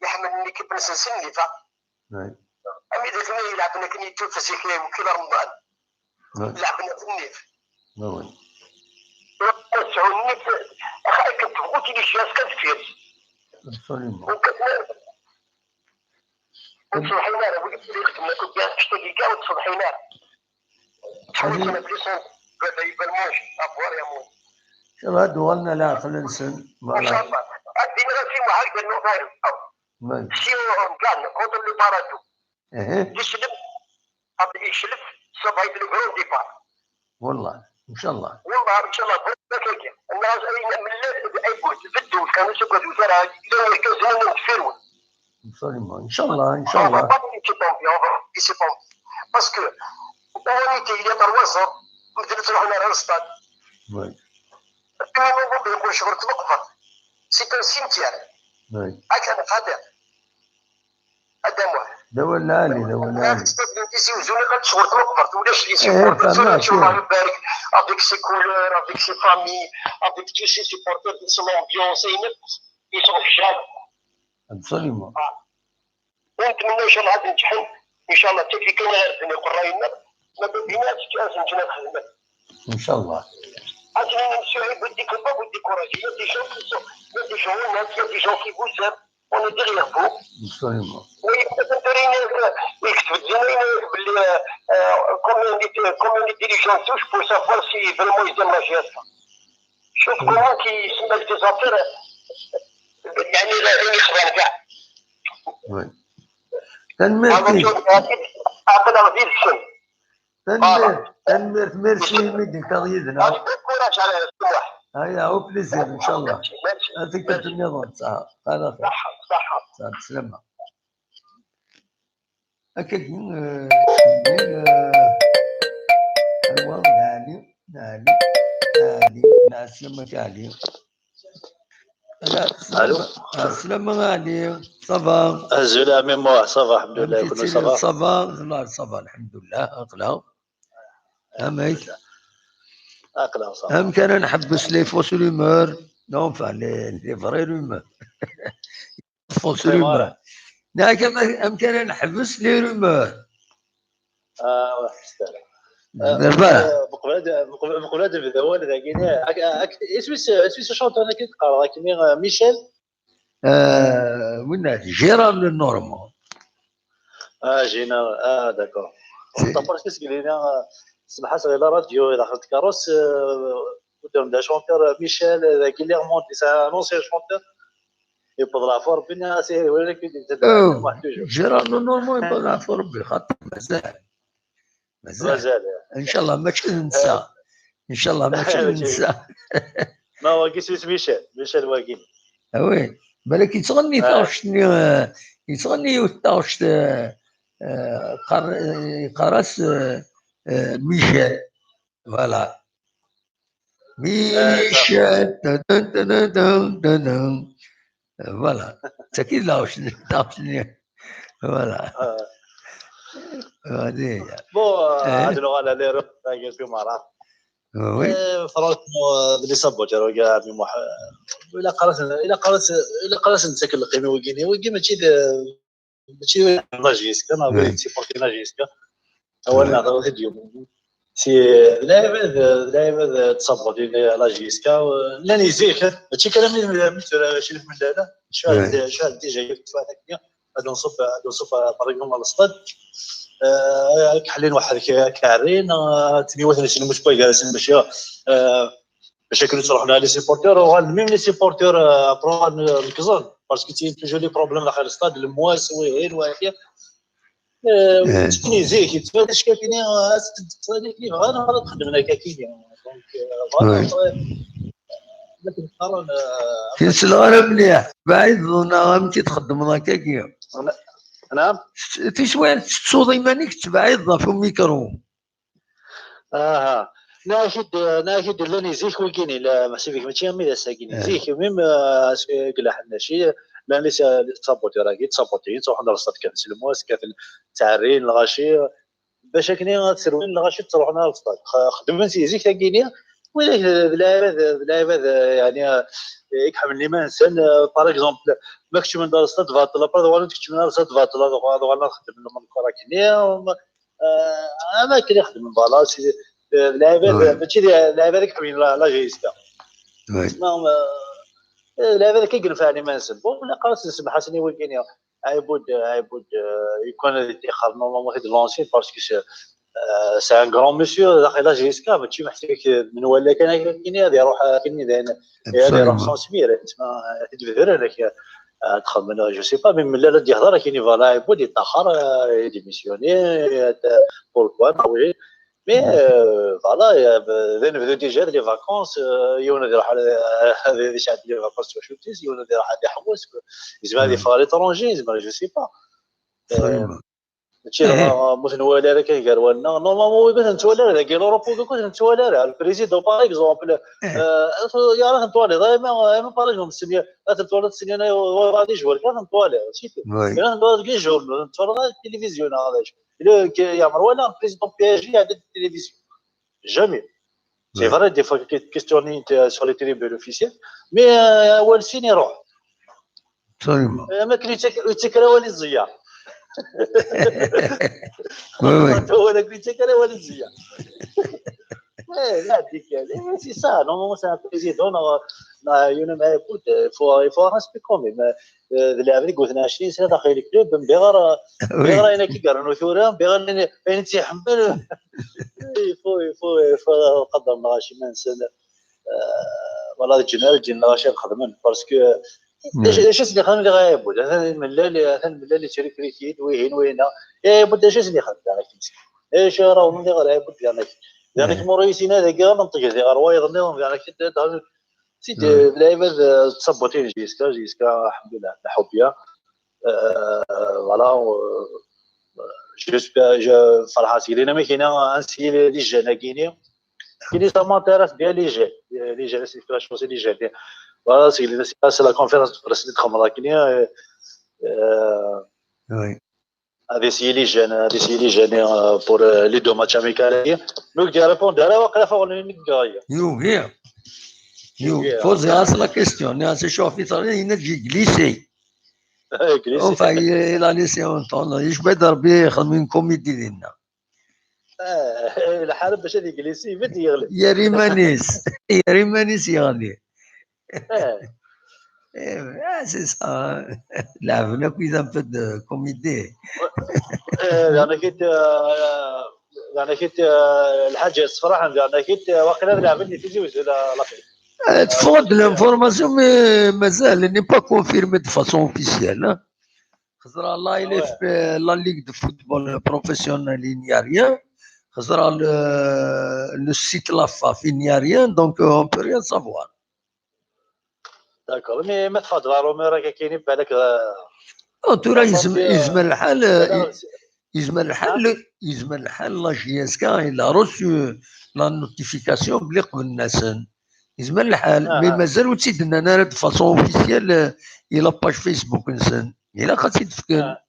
يحمل ليكيب نسنسن لي فا. Oui. امي داك ما يلعب لكن يتوفى سي كي وكي رمضان. Oui. لعبنا في النيف. Oui, oui. تسعو النيف. اخي كنت بغوتي لي جاز كتفير. Absolument. وكتنا وتصبحينا راه وليت اللي خدمنا كنت جاز تشتي كاع وتصبحينا. تحاول هذه- انا بلي سون. بابا يبان موش ابوار يا مو. شوف هاد ولنا لا خلنسن. ان شاء الله. الدين راه في معاك بالنوفايل. Oui. سي اون كان كونتر لو بارادو. ايه. يشلف. قبل يشلف. صبعي في الجرون ديبار. والله ان شاء الله. والله ان شاء الله برك هكا. الناس اين من لا ايكوت بدو كانوا سكوت وترى. لا كازين نتفيروا. Absolument. ان شاء الله، ان شاء الله. Pas de qui tombe, qui se tombe. Parce que on était il y a trois ans. مثل تروح على الستاد. Oui. كما نقول يقول شغل تمقفر. سي ان سيمتيار. Oui. هكا انا قادر. هذا مو. داول العالي، داول العالي. تيزي وزوني قد شغل تمقفر ولاش لي إيه، سيبورتور فهمت، سونا شغل فهمت. يبارك. افيك سي كولور، افيك سي فامي، افيك تو سي سيبورتور، سي لومبيونس، اين يسون في الشارع. Absolument. ونتمنى ان شاء الله هاد نجحن. ان شاء الله حتى كي كاين غير الدنيا قراينا. ما بيناتش كاس نجنا خدمه. ان شاء الله. عشان نمشيو غير بودي كوبا بودي كوراجي. يا دي جون كي سو، يا دي جون ناس، يا دي جون كي بوزان. اون ديغيغ فو. Absolument. وي كنتوريني يكتب الجنين باللي كوميون دي ديريجون توش بو سافوار سي فريمون يزيم لا جيستيون. شوف كومون كي يسمى لي زافير. يعني لا غير يخبر كاع. Oui. تنميرتي. عقل عزيز الشم. تنميرت، تنميرت، merci ميدي كان يدنا. هذه كوراج على السماح. هيا، au plaisir ان شاء الله. ماشي. هذيك الدنيا ضغط ساعه. هذا خير. صحة، صحة. ساعه السلامه. هكاك. آه، آه، ايوا، علي، علي، علي، مع السلامه علي. لا، ألو. السلامة علي، صافا؟ أزول أمي موا، صافا، الحمد لله، كله صافا. صافا، والله صافا، الحمد لله، أقلا. أمك؟ أقلا، صافا. أم كان نحبس لي فوس رومور؟ نو، فان لي، لي فري رومور. فوس رومور. لا، كما أم كان نحبس لي رومور؟ آه، واحد السؤال. دابا. آه، مقبل هذا، مقبل، مقبل هذا نبدا هو اللي ذاكيني. هاك، هاك، اسمي س-، اسمي سو شونتور أنا كي تقرا، هاك مي، آه، ميشيل. آه، وين هاد؟ جيرار لو نورمون. اه، جينا، اه، داكور. طابور كيس قال لنا، آه، سمح صغير لا راديو، إذا خدت كاروس، آه، ودهم دا شونتور، آه، ميشيل، آه، كي لي رمونتي، سي ان اونسيان شونتور. يبغض العفو ربي، سي ولا كي أوه، جيرار لو نورمون يبغض العفو ربي، خاطر مازال. مازال. مازال. إن شاء الله ماشي ننسى. إن شاء الله ماشي ننسى. ما هو كي سميت ميشيل، ميشيل واقيل. آه وي. بالك يتغني آه. طاوشتني، آه، يتغني يوث طاوشت، آه، آه، قر-، آه، قرص، آه، آه، ميشيل. فوالا. ميشيل. تدن، تدن، تدن، تدن. فوالا. تاكيد لا وش، لا وش. فوالا. آه. هذه هي. بون، إيه. هاد اللغة لا لي روح، في مرة. وي. إيه، فرانشمون، بلي سابوتير، كاع، مي موح-، إلا قرات، إلا قرات، إلا قرات نتاك القيمة ويكيني، ويكي ماشي د-، ماشي لا جي اس كا، ما وي. بغيت سيبورتي لا جي اس كا. أولا، هذا واحد اليوم. سي العباد، العباد تصبر لي لا جي اس كا، لاني زيك، ماشي كلام من، من، شي من لا، لا. شو وي. هاد، شو هاد ديجا يكتب هذاك. هاد نصب، هاد نصب، باغ اكزومبل، على السطاد. آه، كحلين واحد ك-، كعرين، آه، تني واحد نشي المشكل جالس نمشي. آه، Bac akken ttruḥen ɣer les supporters, uɣalen même les supporters, euh, après uɣalen, euh, nekẓen, parce que ttilin toujours les problèmes daxel stade, lemwas, wihin, wahi. Euh, Eh. Ttini zik, yettwali ckakini, euh, as-d-ttwali kif bɣan, ad xedmen akka kini. Donc, euh, voilà, Oui. après, euh, ma ken-qqaren, euh, Ken selɣara mliḥ, tebɛiḍ neɣ amek i txeddmeḍ akkagi? Naam? Tiswiɛin tettuḍ iman-ik tebɛiḍ ɣef umikru. Aha. Nniɣ-ak-id, nniɣ-ak-id llan zik wigini, la, meḥsib-ik mačči am d ass-agi. Eh. Zik, même, euh, deg laḥennaci, llan les, les supporters-agi, ttsabotin, ttruḥun ɣer stade kan s lmos, kkaten ttɛerrin lɣaci. Bac akken ad srewlen lɣaci ttruḥun ɣer stade. X-, xedmen si zik tagini, widak d, d lɛibad, d lɛibad, eh, yani, eh, i iḥemmlen iman-nsen, eh, par exemple, ma keččmen ɣer stade baṭel, après ad uɣalen keččmen ɣer stade baṭel, ad uɣalen, ad uɣalen ad xedmen lmenkura akkenni, um, eh, am akken i xedmen, voilà, si, eh, d lɛibad, Oui. Mačči d lɛibad i iḥemmlen la, la J S K. Oui. Ma, eh, d lɛibad akka i yenfɛen iman-nsen. Bon, ilaq ad sen-semḥasen i wigini. Ɛibud, Ɛibud, euh, yukan ad yettixer normalement ad lancer parce que c'est, euh, c'est un grand monsieur, daxel la J S K, mačči meḥsib menwala kan akkenni ad iruḥ akkenni dayen, ad iruḥ Absolument. Sans Mire, ad t-bedren, ad xedmen, je sais pas, mais mlal ad yehder akkenni, voilà, Ɛibud yettaxer, euh, il démissionne, euh, pourquoi, oui. Mais, euh, voilà, d anebdu déjà d les vacances, euh, yiwen ad iruḥ ad, ad, ad yesɛeddi les vacances s twacult-is, yiwen ad iruḥ ad iḥewwes, yezmer ad Mm. yeffeɣ à l'étranger, yezmer, je sais pas. Absolument. Mačči dɣa mu tenwali ara kan gar wallen-nneɣ. Normalement, wi ur nettwali ara dagi, l'Europe, wi ur nettwali ara. Le président, par exemple, Eh. euh, ya, ad ten-twaliḍ, ama, ama, par exemple, senya, ad ten-twaliḍ senya, ɣer des joueurs, ad ten-twaliḍ, c'est tout. Oui. Ad ten-twaliḍ deg les journaux, ad ten-twaliḍ deg la télévision, neɣ d acu. Le, yeɛmer wala un président P S G iɛedda-d la télévision. Jamais. C'est Ouais. Vrai, des fois, que- questionner euh, sur les télés officielles, mais, euh, awal sin iruḥ. Absolument. Euh, ma ken-, ur yettak ara awal i tẓeyyeɛ. Oui, oui. Awal ur yettak ara awal i tẓeyyeɛ. Ouais, là, c'est ça. Normalement, c'est un président, non, non, you know, mais écoute, il faut, il faut un respect quand même. Euh, de la Ligue, on a acheté, c'est dans le club, mais bien, Oui. bien, il y en a qui gagnent au fur et à mesure, bien, il y en a qui gagnent. Il faut, il faut, il faut قدر ماشي ما نسال. Voilà, الجنرال، الجنرال شي خدمن، parce que نعم. ايش، ايش اسمي خدمن اللي غايبود؟ هذا من لا، هذا من لا، اللي تشري كريتيد، وين، وين؟ ايه، بود، ايش اسمي خدمن؟ انا كنت، ايش راه من غير يبود؟ يعني، يعني إيه. موريسين هذا قال، نطق هذه غير وايض، يعني كنت، سيدي، إيه. بالعباد، آه، تصبتين جيسكا، جيسكا، الحمد لله، حبيا. آه، voilà, euh, j'espère, je, فرحات لينا، ما كاينه، انسي لي جان كاينين. كاين ça m'intéresse bien les jeunes, les jeunes, c'est la chose, les jeunes. Voilà, c'est, c'est la conférence de presse اللي تخمر كاينين. Euh, Oui. هذه سي لي جان، هذه سي لي جان، آه، pour, آه، les deux matchs amicaux. Mais je réponds à la واقع فوق اللي نقايا. Yugi. Yugi. Poser la question. Nniɣ-as acu ɣef i teɣriḍ, yenna-d j'ai glissé. Glissé. Enfin, il a laissé entendre. Yecba-d Rebbi ixdem une comédie dinna. Ah, lḥal bac ad yeglisi, ibedd yeɣli. Yerra iman-is. Yerra iman-is yeɣli. Ah. Eh, ah, c'est ça. Leɛben akk-id un peu de comédie. Eh, yeɛni-k-id, eh, yeɛni-k-id, eh, lḥaǧa yessefraḥen, yeɛni-k-id, eh, waqila ad leɛben di Tizi Wezzu, la, la. Eh, teffeɣ-d l'information, mais mazal, elle n'est pas confirmée de façon officielle, hein. Xeẓra la L F P, la Ligue de football professionnel, il n'y a rien. Xeẓra le, le site la faf, il n'y a rien, donc, euh, on peut rien savoir. D'accord, mais ma teffeɣ-d la rumeur akka kini, balak, euh, Oh, tura la yezm-, sortie, euh, yezmer lḥal, la- euh, yezmer lḥal, yezmer lḥal la J S K, il a reçu la notification belli qeblen-asen. Yezmer lḥal, Ah, mais ah. Mazal ur tt-id-nnan ara de façon officielle, euh, i la page Facebook-nsen. Ilaq ad tt-id-fken. Ah.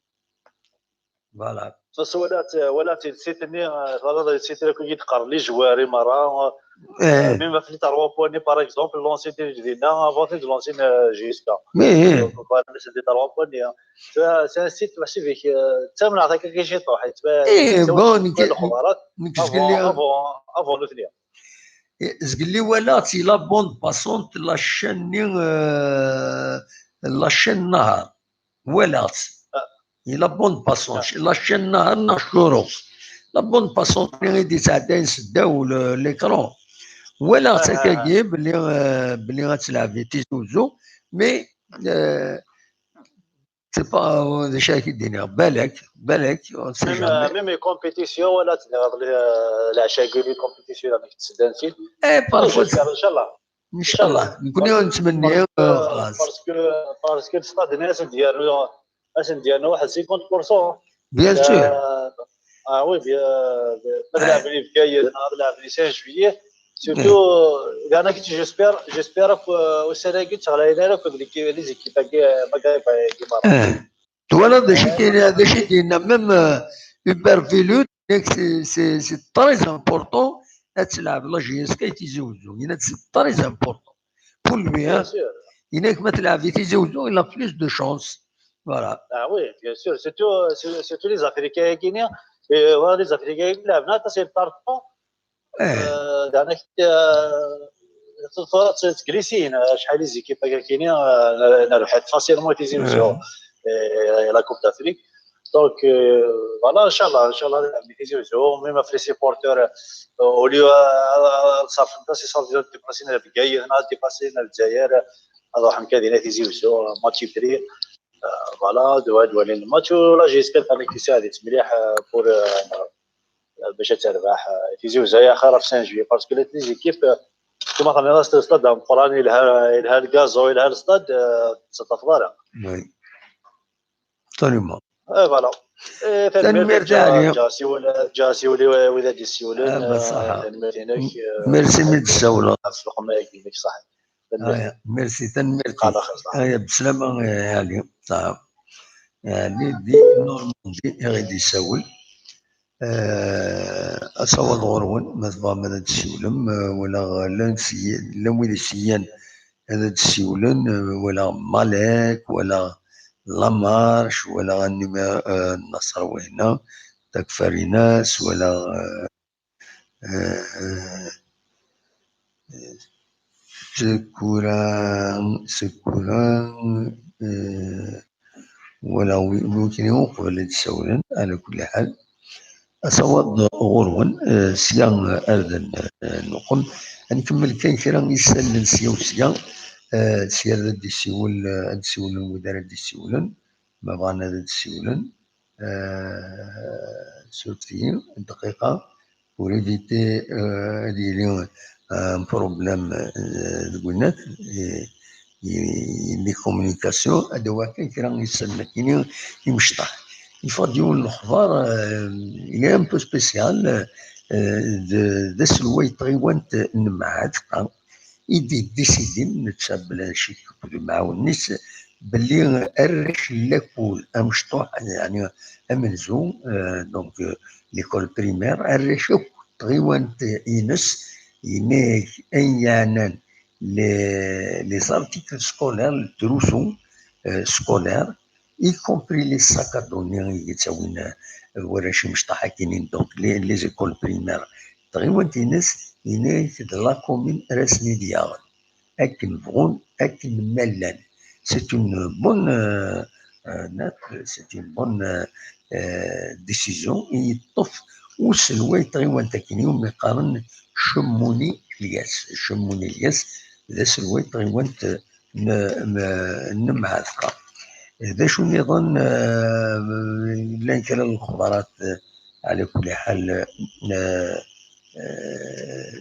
Voilà. Parce que voilà, voilà, c'est, c'est tenir, euh, voilà, c'est tenir que il y a les joueurs, et Mara, Eh, même avec les trois points, par exemple, lancer des, des, non, avant de lancer, euh, J S K. mais, eh, Donc, voilà, c'est des trois points, hein. C'est, c'est un site massif, euh, ça me l'a attaqué que j'ai pas, tu vois, eh, c'est bon, aussi nek-, le Khoubarat nek avant, zgelli, avant, avant le tenir. eh, zgelli walaɣ-tt i la bande passante, la chaîne-nni, euh, la chaîne Nahar. Walaɣ-tt. Ah. I la bande passante, la chaîne Nahar neɣ Coro. La bande passante-nni i d-yettɛeddayen s ddaw le-, l'écran. Walaɣ-tt akkagi belli, euh, belli ad telɛeb i Tizi Uzzu, mais, euh, c'est pas, euh, d acu ara k-id-iniɣ, balak, balak, on sait jamais. Même les compétitions, wala ad tniɣ leɛca-agi, les compétitions amek ttseddan-t-id. Eh, parfois, inchallah. Inchallah. Nekkni ur nettmenni, euh, xlas. Parce que, parce que le stade-nni ad sen-d-yernu, ad sen-d-yernu waḥed cinquante pour cent. Bien sûr. Ah oui, bien, ma d lɛeb i Bgayet, ma d lɛeb i Saint Juillet, surtout, euh, j'espère, j'espère que, euh, ussan-agi ur ɣlin ara akk les équipes-agi, euh, Maghreb-agi merra. Twalaḍ d acu i d-yenna, d acu i d-yenna même, euh, Hubert Velud, c'est, c'est, c'est très important ad telɛeb la J S K i Tizi Uzzu. Yenna-d c'est très important pour lui, hein. Yenna-k ma telɛeb i Tizi Uzzu, il a plus de chance. Voilà. Ah oui, bien sûr. Surtout, surtout les Africains-agi, euh, voilà, les Africains-agi lɛebna aṭas n le partant. Eh. Euh, daɛna, euh, tura ttglisin, euh, acḥal les équipes-agi, euh, nerbeḥ facilement Tizi Uzzu, euh, la Coupe d'Afrique. Donc, euh, voilà, inchallah, inchallah, Tizi Uzzu, même les supporters, euh, au lieu, euh, euh, ça fait, c'est ça, de déplacer à Bgayet, de déplacer à Lezzayer, ad ruḥen kan dinna Tizi Uzzu, match ipri. Euh, voilà, ad walin le match, la J S K, amek i tt-iɛedda mliḥ, euh, pour, euh, باش تربح، آه، تيزي وزايا خير في سان جويي، parce que les équipes، آه، كما قلنا، لاست ستاد مقران، يلها، يلها الغازو، يلها الستاد، آه، تستفضل. Oui. Absolument. اي فوالا. إيه، تنميرت عليا. جاسي ولا، جاسي ولا ولا دي سيولن، آه، بصح. تنميرت هناك، آه، merci من السولة. في القمة يقول لك صح. Merci, تنميرت. على خير، صح. آه، بسلامة، آه، علي. صح. يعني دي نورماندي غادي يساول. آه، أصوات غورون، ما تبغى ما تسولم، آه، ولا غ-، لا نسي-، لا وين يسيان هذا تسولن، آه، ولا مالك، ولا لامارش، ولا النمر-، آه، النصر وهنا، تاك فاريناس، ولا، آه، آه، آه، سكوران، سكوران، آه، ولا وي-، ويكني وقبل تسولن، على كل حال. أصوات غورون، آه، سيا، آه، أردن، آه، نقم. نكمل كان كرا يسلن سيا وسيا، آه، سيا رد يسيول، آه، أد سيولن ودار رد يسيولن، ما بغانا رد يسيولن. آه، سورتي دقيقة، pour éviter، آه، ad yili، آه، un problème، آه، deg winat، آه، les communications، ad awiɣ kan kra n yisallen akkin imecṭaḥ. Yeffeɣ-d yiwen n lexbar, آه، il est un peu spécial، آه، d, d aselway n tɣiwant n Mɛatqa, i d-yeddisidin, netta bla ccek akked umɛawen-is, belli arrac n lakul amecṭuḥ, yeɛni amenzu, euh, donc, euh, l'école primaire, arrac akk n tɣiwant-ines, yenna-yak ayen yeɛnan les, les articles scolaires, le trousseau, euh, scolaire, y compris les sacs à dos-nni i yettawin, euh, warrac imecṭaḥ akkin, donc les, les écoles primaires. Tɣiwant-ines, yenna-yak d la commune ara sen-id-yaɣen. Akken bɣun, akken ma llan. C'est une bonne, euh, euh, note, c'est une bonne, euh, euh, décision. I yeṭṭef uselway n tɣiwant akkin, iwumi qqaren Cemmuni Lyas. Cemmuni Lyas d aselway n tɣiwant n, n, n Mɛatqa. D acu nniḍen, euh, llan kra n lexbarat, euh, على كل حال، euh, euh,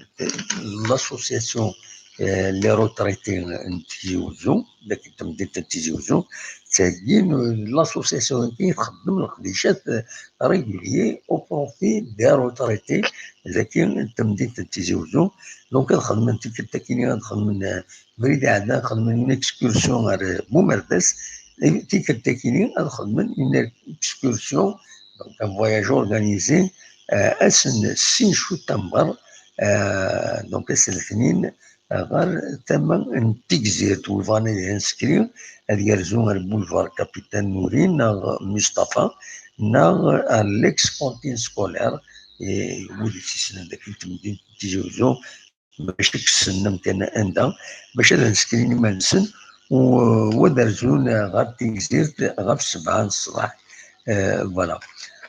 l'association, euh, les retraités n Tizi Uzzu, dagi n temdint n Tizi Uzzu, tteggin, euh, l'association-agi txeddem leqdicat, euh, régulier au profit des retraités, dagi n temdint n Tizi Uzzu. Donc, ad xedmen tikkelt akkin, ad xedmen, euh, Abrid iɛeddan xedmen une excursion ar Bumerdas, tikkelt-akini ad xedmen une excursion, donc un voyage organisé, euh, ass n sin ccutamber, euh, donc ass n letnin, euh, ɣer tama n Tigzirt, wi bɣan ad inscrire, ad yerzu ar boulevard Capitaine Nouri, neɣ Mustapha, neɣ ar l'ex-cantine scolaire, et wid i tt-yessnen dagi n temdint n Tizi Uzzu, bac ad kksen amkan anda, bac ad nsekrin iman-nsen, u, u ad rzun ɣer Tigzirt ɣef sebɛa n ṣṣbeḥ. Euh, voilà.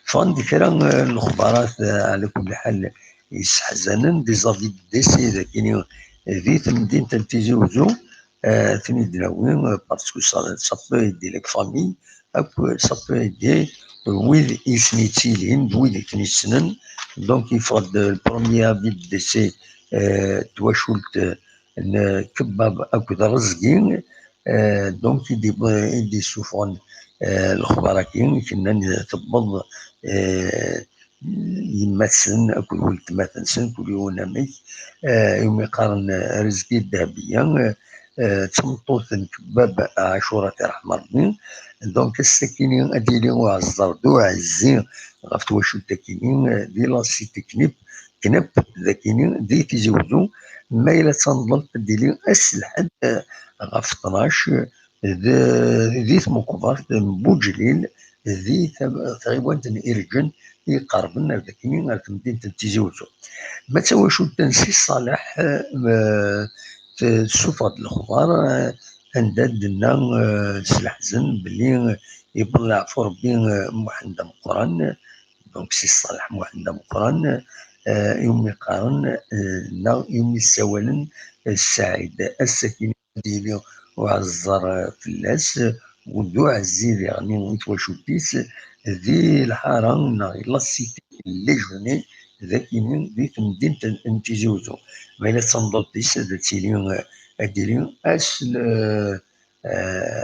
Ffɣen-d kra, euh, n lexbarat, euh, ɛla kulli ḥal, yesseḥzanen, des avis de décès dagi di temdint n Tizi Uzzu, eh, ad ten-id-nawi, eh, parce que ça, ça peut aider les familles, akk ça peut aider wid i sen-yettilin, d wid i ten-yessnen. Donc, yeffeɣ-d le premier avis de décès, eh, n twacult, eh, n Kebbab akked Rezgi, eh, donc, i d-, i d-yessufɣen, eh, lexbar-agi, i yennan, eh, tewweḍ, eh, yemma-tsen akked weltma-tsen, kul yiwen amek, eh, iwumi qqaren, eh, Rezgi Dehbiya, eh, eh, d tameṭṭut n Kebbab Ɛacura, tirḥem Rebbi. Donc, ass-akini ad d-yili uɛeẓẓer d uɛezzi ɣef twacult-akini, eh, di la cité Knip, Knep, dagini, di Tizi Uzzu, ma yella d tanḍelt ad d-yili ass Lḥedd, eh, ɣef tnac, eh, d-, di tmeqbert n Buǧlil, di ta-, tɣiwant n Irǧen, i iqerben ar dakini, ar temdint n Tizi Uzzu. Ma d tawacult n Si Ṣaleḥ, eh, tessufeɣ-d lexbar, eh, anda d-tenna, eh, s leḥzen belli, eh, yewweḍ leɛfu Rebbi, eh, Muḥend Ameqqran, donc Si Ṣaleḥ Muḥend Ameqqran, eh, iwumi qqaren, eh, neɣ iwumi ssawalen, eh, Ssaɛid. Ass-akini ad yili uɛeẓẓer, eh, fell-as, eh, d uɛezzi diɣen i twacult-is, di lḥara neɣ la cité n Lejune, dagini di temdint n Tizi Uzzu. Ma yella d tanḍelt-is, ad tili, eh, ad d-tili ass, eh,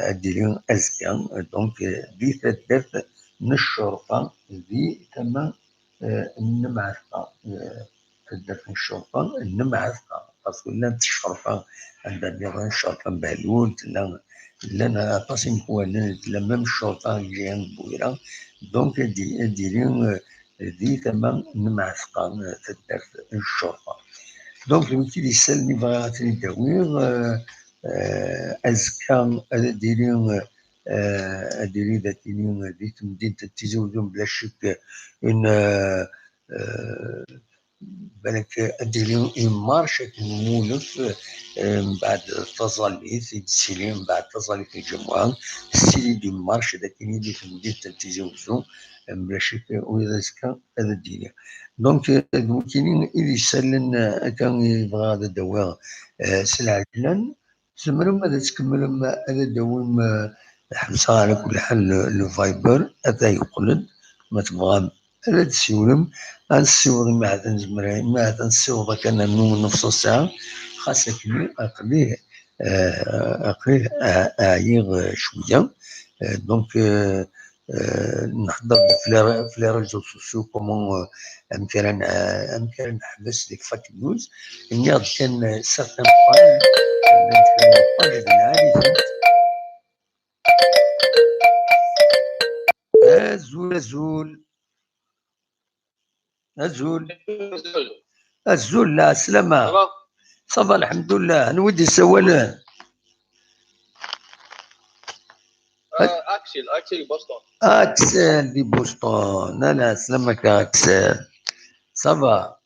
ad d-tili azekka, donc, eh, di taddart n Ccerfa, di tama, eh, n Nemɛetqa, eh, taddart n Ccerfa n Nemɛetqa, parce que llant ccerfa anda nniḍen, ccerfa n Behlul, tella, llan aṭas imekwanen, tella même ccerfa deg ljiha n Bwira, donc ad d-, ad d-tili, eh, di tama n Nemɛetqa, eh, taddart n Ccerfa. Donc, d wigi d isalen i bɣiɣ ad ten-id-awiɣ, eh, eh, azekka ad d-tili, eh, ad d-tili dagini di temdint n Tizi Uzzu, bla ccek, une, eh, eh, balak ad d-tili une marche akken n umunef, eh, mbeɛd taẓallit i d-tili, mbeɛd taẓallit n lǧemɛa, tessili-d une marche dagini di temdint n Tizi Uzzu, eh, bla ccek, ula d azekka ad d-yili. Donc, eh, d wigini i d isalen, eh, akka i bɣiɣ ad d-awiɣ, eh, s lɛejlan. Tzemrem ad tkemmlem, ad d-tawim, eh, ḥebseɣ ɛla kulli ḥal le, le Viber, ata yeqqel-d, ma tebɣam ad d-tsiwlem, ad nessiweḍ, ma ad nezmer, ma ad nessiweḍ akken rnu nefṣ ssaɛa, xas akken aql-i, eh, aql-i, eh, ɛyiɣ, eh, cwiya. Eh, donc, eh, eh, nḥeddṛ-d f les, f les réseaux sociaux, comment, eh, amek ara n-, amek ara neḥbes les fake news. Nniɣ-d kan, eh, certaines pages, eh, pages d lɛali-tent. Azul, azul. Azul. Azul, lɛeslama. Ça va? Ça va, lḥemdullah. Anwa i d-yessawalen? Euh, Axel, Axel Boston. Axel di Boston. Lɛeslama-k a Axel. Ça va?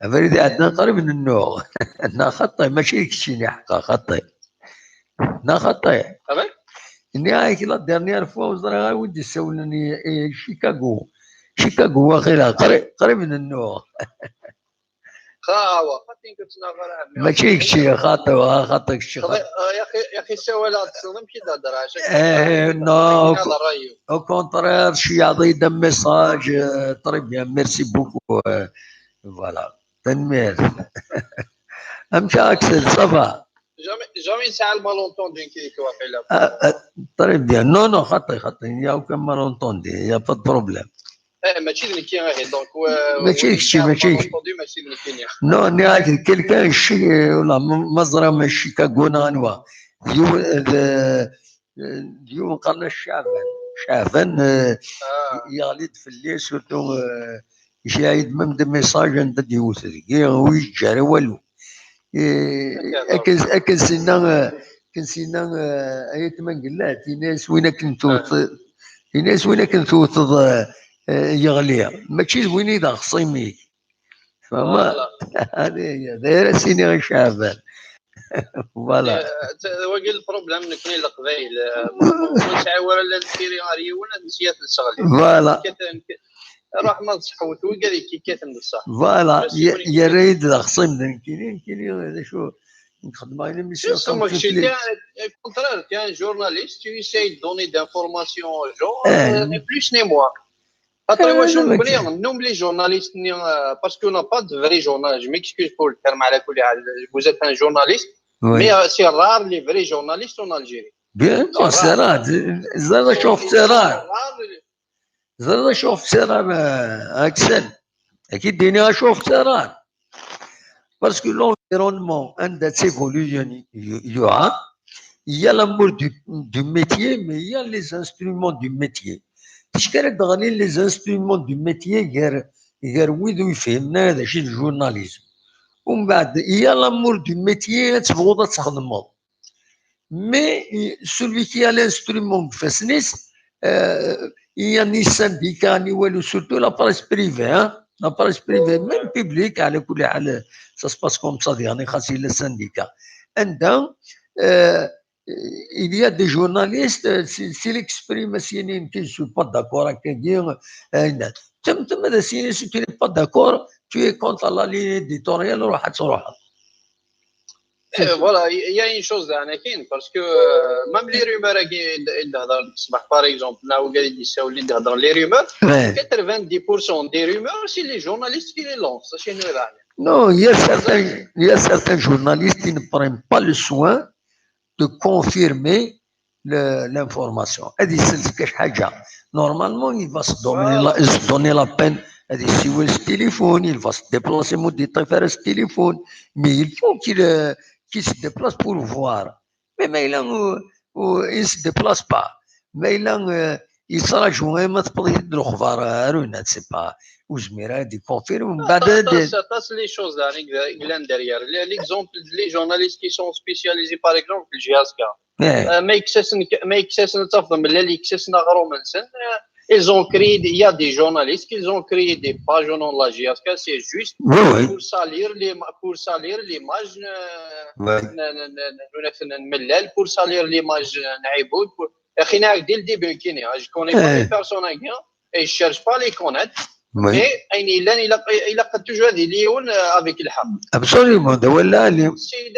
Abrid iɛeddan qrib nennuɣ. Neɣ xaṭi, mačči d keččini ḥeqqa, xaṭi. Neɣ xaṭi. Nniɣ-ak la dernière fois ur ẓriɣ ara wi d-issawlen i, i Chicago. Chicago, waqila, qri-, qrib nennuɣ. Mačči d kečči, xaṭi, wa, xaṭi, kečči, xaṭi. Ya axi, ya axi, ssawaleɣ-d, tessneḍ amek i d-heddreɣ, eh, non, au contraire, tceyyaɛeḍ-iyi-d un message, euh, très bien, merci beaucoup, euh, voilà. Tanemmirt. Amek a Axel, ça va? Jamais, jamais nesɛa le malentendu nekk d-ik waqila. Ah, ah, très bien. Non, non, xaṭi, xaṭi. Il y a aucun malentendu. Il y a pas de problème. Eh, mačči d nekki, ahi, donc, euh, mačči d kečči, mačči d kečči. Malentendu, mačči d nekkini. Non, nniɣ-ak d quelqu'un, je sais, euh, voilà, ma, ma ẓriɣ ma Chicago neɣ anwa. Yiwen, euh, d yiwen qqaren-as Caɛban. Caɛban, eh, yeɣli-d fell-i, surtout, eh, yecɛel-d même des messages anda d-yewwet deg-i, ur yeǧǧi ara walu. Eh, akken, akken s-yenna, eh, akken s-yenna, eh, ay atma n Gellat, yenna-yas win akken tewteḍ, yenna-yas win akken tewteḍ, eh, eh, yeɣli. Mačči d win i d axṣim-ik. Fehmeḍ? Voilà. D ayen ara s-iniɣ i Caɛban. Voilà. Eh, t-, wagi le problème, nekni Leqbayel, eh, ur nesɛi wara la nfiri ar yiwen, ad nesya ad nesseɣli. Voilà. Nekkat, nekkat, Ṛuḥ ma tseḥḥut wigad i k-ikkaten d ṣṣeḥ. Voilà, yerra-yi-d d axṣim d nekkini, nekkini d acu nxeddem ayen mission. Justement, kečči, t'es un contraire, t'es un journaliste, tu essayes de donner d'informations aux gens, euh, ni plus ni moins. Après, wacu nekkni num les journalistes-nni, euh, parce qu'on n'a pas de vrais journalistes. Je m'excuse pour le terme, على كل حال, vous êtes un journaliste, mais euh, c'est rare les vrais journalistes en Algérie. Bien, non, c'est rare. Ẓriɣ acu ɣef c'est rare. Ẓriɣ acu ɣef c'est rare, euh, Axel. Ad k-id-iniɣ acu ɣef c'est rare. Parce que l'environnement anda tt-évolution yuɛa, il y a la mort du, du métier, mais il y a les instruments du métier. Ticki ara d-ɣlin les instruments du métier gar, gar wid ur yefhimen ara d acu i d journalisme. Umbeɛd, il y a la mort du métier, ad tebɣuḍ ad txedmeḍ. Mais celui qui a l'instrument deg ifassen-is, euh, il y a ni syndicat ni walu, surtout la presse privée, hein, la presse privée, même publique, على كل حال, ça se passe comme ça, يعني, خاص il y a syndicat. Anda, euh, il y a des journalistes, euh, s'il exprime, as-yini, je ne suis pas d'accord avec quelqu'un, euh, تم تم هذا سيني, si tu n'es pas d'accord, tu es contre la ligne éditoriale, روح تروح. Voilà, il y a une chose, يعني, كاين, parce que euh, même les rumeurs, par exemple, là où il dit ça, les rumeurs, quatre-vingt-dix pour cent des rumeurs, c'est les journalistes qui les lancent. Non, il y a certains, il y a certains journalistes qui ne prennent pas le soin de confirmer l'information. Normalement, il va se donner la peine, il va se déplacer, il va se déplacer, mais il faut qu'il euh, qu'il se déplace pour voir. Mais, mais là, euh, euh, il ne se déplace pas. Mais là, euh, il s'arrête, mais il ne peut pas c'est pas. Ou je me dis confirme. C'est les choses là, l'exemple, les journalistes qui sont spécialisés, par exemple, le J S K. ما يكسسن ما يكسسن تفضل من اللي يكسسن غروم نسن. Ils ont créé, il y a des journalistes qui ont créé des pages au nom de la J S K, c'est juste pour salir les, pour salir l'image, pour salir l'image Naïboud. Je connais pas les personnes, et je cherche pas les connaître. Mais il a toujours des liens avec le ham. Absolument, de voilà. C'est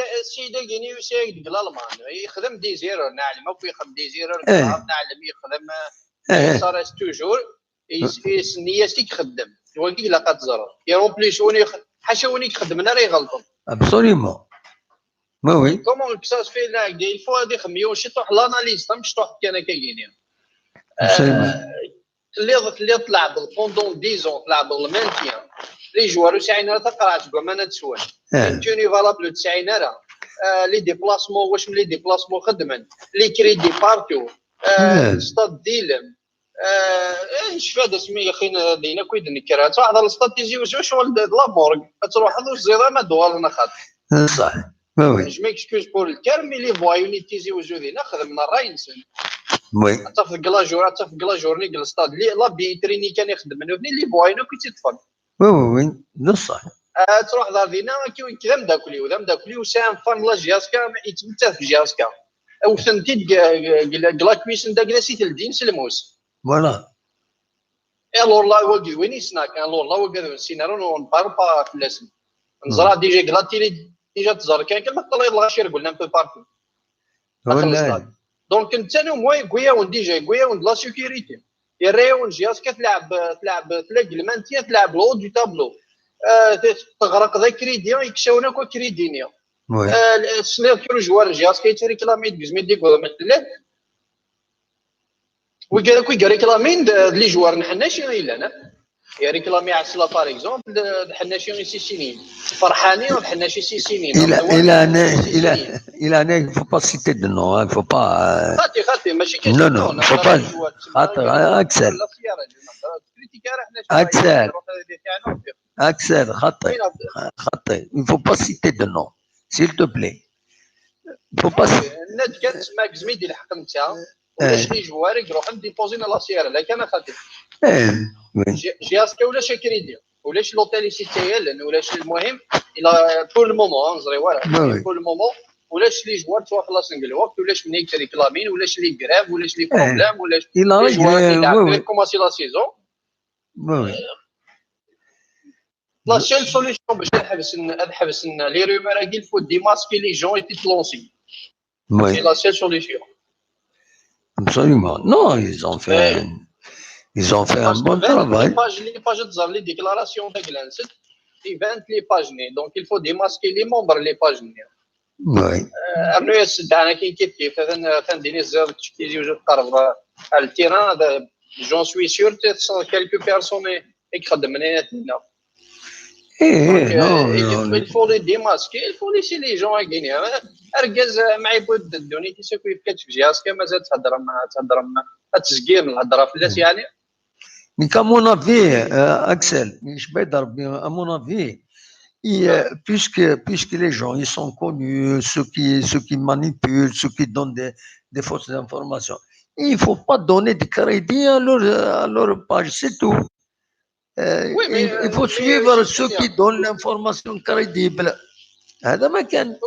de Guinée, c'est de l'Allemagne. Il خدم des erreurs, نعلم, يخدم des erreurs, نعلم, يخدم, ça reste toujours. يسني يسك يخدم. وكي لا قد زرر. يروح لي شوني حاشا وين يخدم انا راه يغلطوا. Absolument. Oui, oui. Comment que ça se fait là, il faut هذه خميو شي طوح l'analyse, مش طوح كان كاينين. تلي تلي تلعب pendant dix ans, تلعب le maintien. Les joueurs ساعين راه تقرا تقول ما نتسوان. Continue valable تسعين راه. Les déplacements, واش من les déplacements خدمن. Les crédits partout. Stade ديلم. ايش فاد اسمي يا اخي دينا كويد نكرها تروح على الستاد تيزي وزو شغل لابورغ. تروح هذا الزيرة ما دوار لنا خاطر. صح. Oui, oui. Je m'excuse pour le terme, mais les voyous ni تيزي وزو دينا خدمنا الراي نسن. Oui. حتى في كلاجور حتى في كلاجور نيك الستاد لي لا بيتريني كان يخدم منو les voyous كنت تفضل. Oui, oui, oui. بصح. تروح دار دينا كي كذا مداكلي وذا مداكلي وسام فان لا جي اس كا يتمتع في جي اس كا. او ثنتي لا كويس ندا كذا سي تلدين سلموس. Voilà. Et alors là, وين يسناك alors là وقال سيناريو نبار با في الاسم. نزرع ديجا كلا تيلي ديجا تزار كان كما طلع الله شير قلنا un peu partout. Donc انت نو موا يقوياون ديجا يقوياون لا سيكوريتي. يريون جي اس كتلعب تلعب تلاقي المانتيا تلعب لو دو تابلو. تغرق ذا كريدي يكساونا كو كريدينيا. سنير كيلو جوار جي اس كيتريكلامي ديك زميل ديك ولا مثلا. ويقال لك ويقال ريكلامين لي جوار نحن شي غير لنا. يا ريكلامي عسلا par exemple. حنا شي سي سينين فرحانين وحنا شي سي سينين. الى الى انا الى الى انا faut pas citer de nom, faut pas. خاطي خاطي ماشي كي non, non, faut pas. خاطر اكسل. اكسل. اكسل خاطي. خاطي. Il faut pas citer de nom, s'il te plaît. Faut pas. الناس كانت تسمى زميدي الحق انت. ولاش لي جوار يروحوا ديبوزينا لا سيارة لا كان خاطي. ايه. جي اس كي ولاش كريدي ولاش لوتيل سي تي ال ولاش المهم. الى بور لو مومون نزري ورا بور لو مومون. ولاش لي جوار توا خلاص نقول وقت ولاش مني ريكلامين ولاش لي غريف ولاش لي بروبليم ولاش لي جوار كوماسي لا سيزون. Oui, oui. La seule solution باش نحبس ن- نحبس ن- les rumeurs, il faut démasquer les gens et te lancer. Oui, C'est la seule solution. Absolument. Non, ils ont fait, Mais- un, ils ont fait un Parce que bon les travail. Pages, les pages تزر les déclarations de Glenn, c'est ils vendent les pages. Donc il faut démasquer les membres, les pages. Oui. Arnaud, c'est dans qui qui qui fait un fait des les autres qui jouent par le terrain. J'en suis sûr que ce sont quelques personnes qui خدموا لنا. Eh, Donc, eh, non, euh, il, non, il faut les démasquer, il faut laisser les gens gagner. Argaz, euh, معيبود الدوني كي سكو يفكت في جهاز كما زاد تهضر ما تهضر ما تسقير الهضره في الناس يعني. Donc, à mon avis, euh, Axel, mais je vais dire bien, à mon avis, il, euh, puisque, puisque les gens ils sont connus, ceux qui, ceux qui manipulent, ceux qui donnent des, des fausses informations, il ne faut pas donner de crédit à leur, à leur page, c'est tout. Euh, Oui, mais, il, il faut euh, mais, suivre euh, ceux qui donnent l'information crédible. هذا ما كان.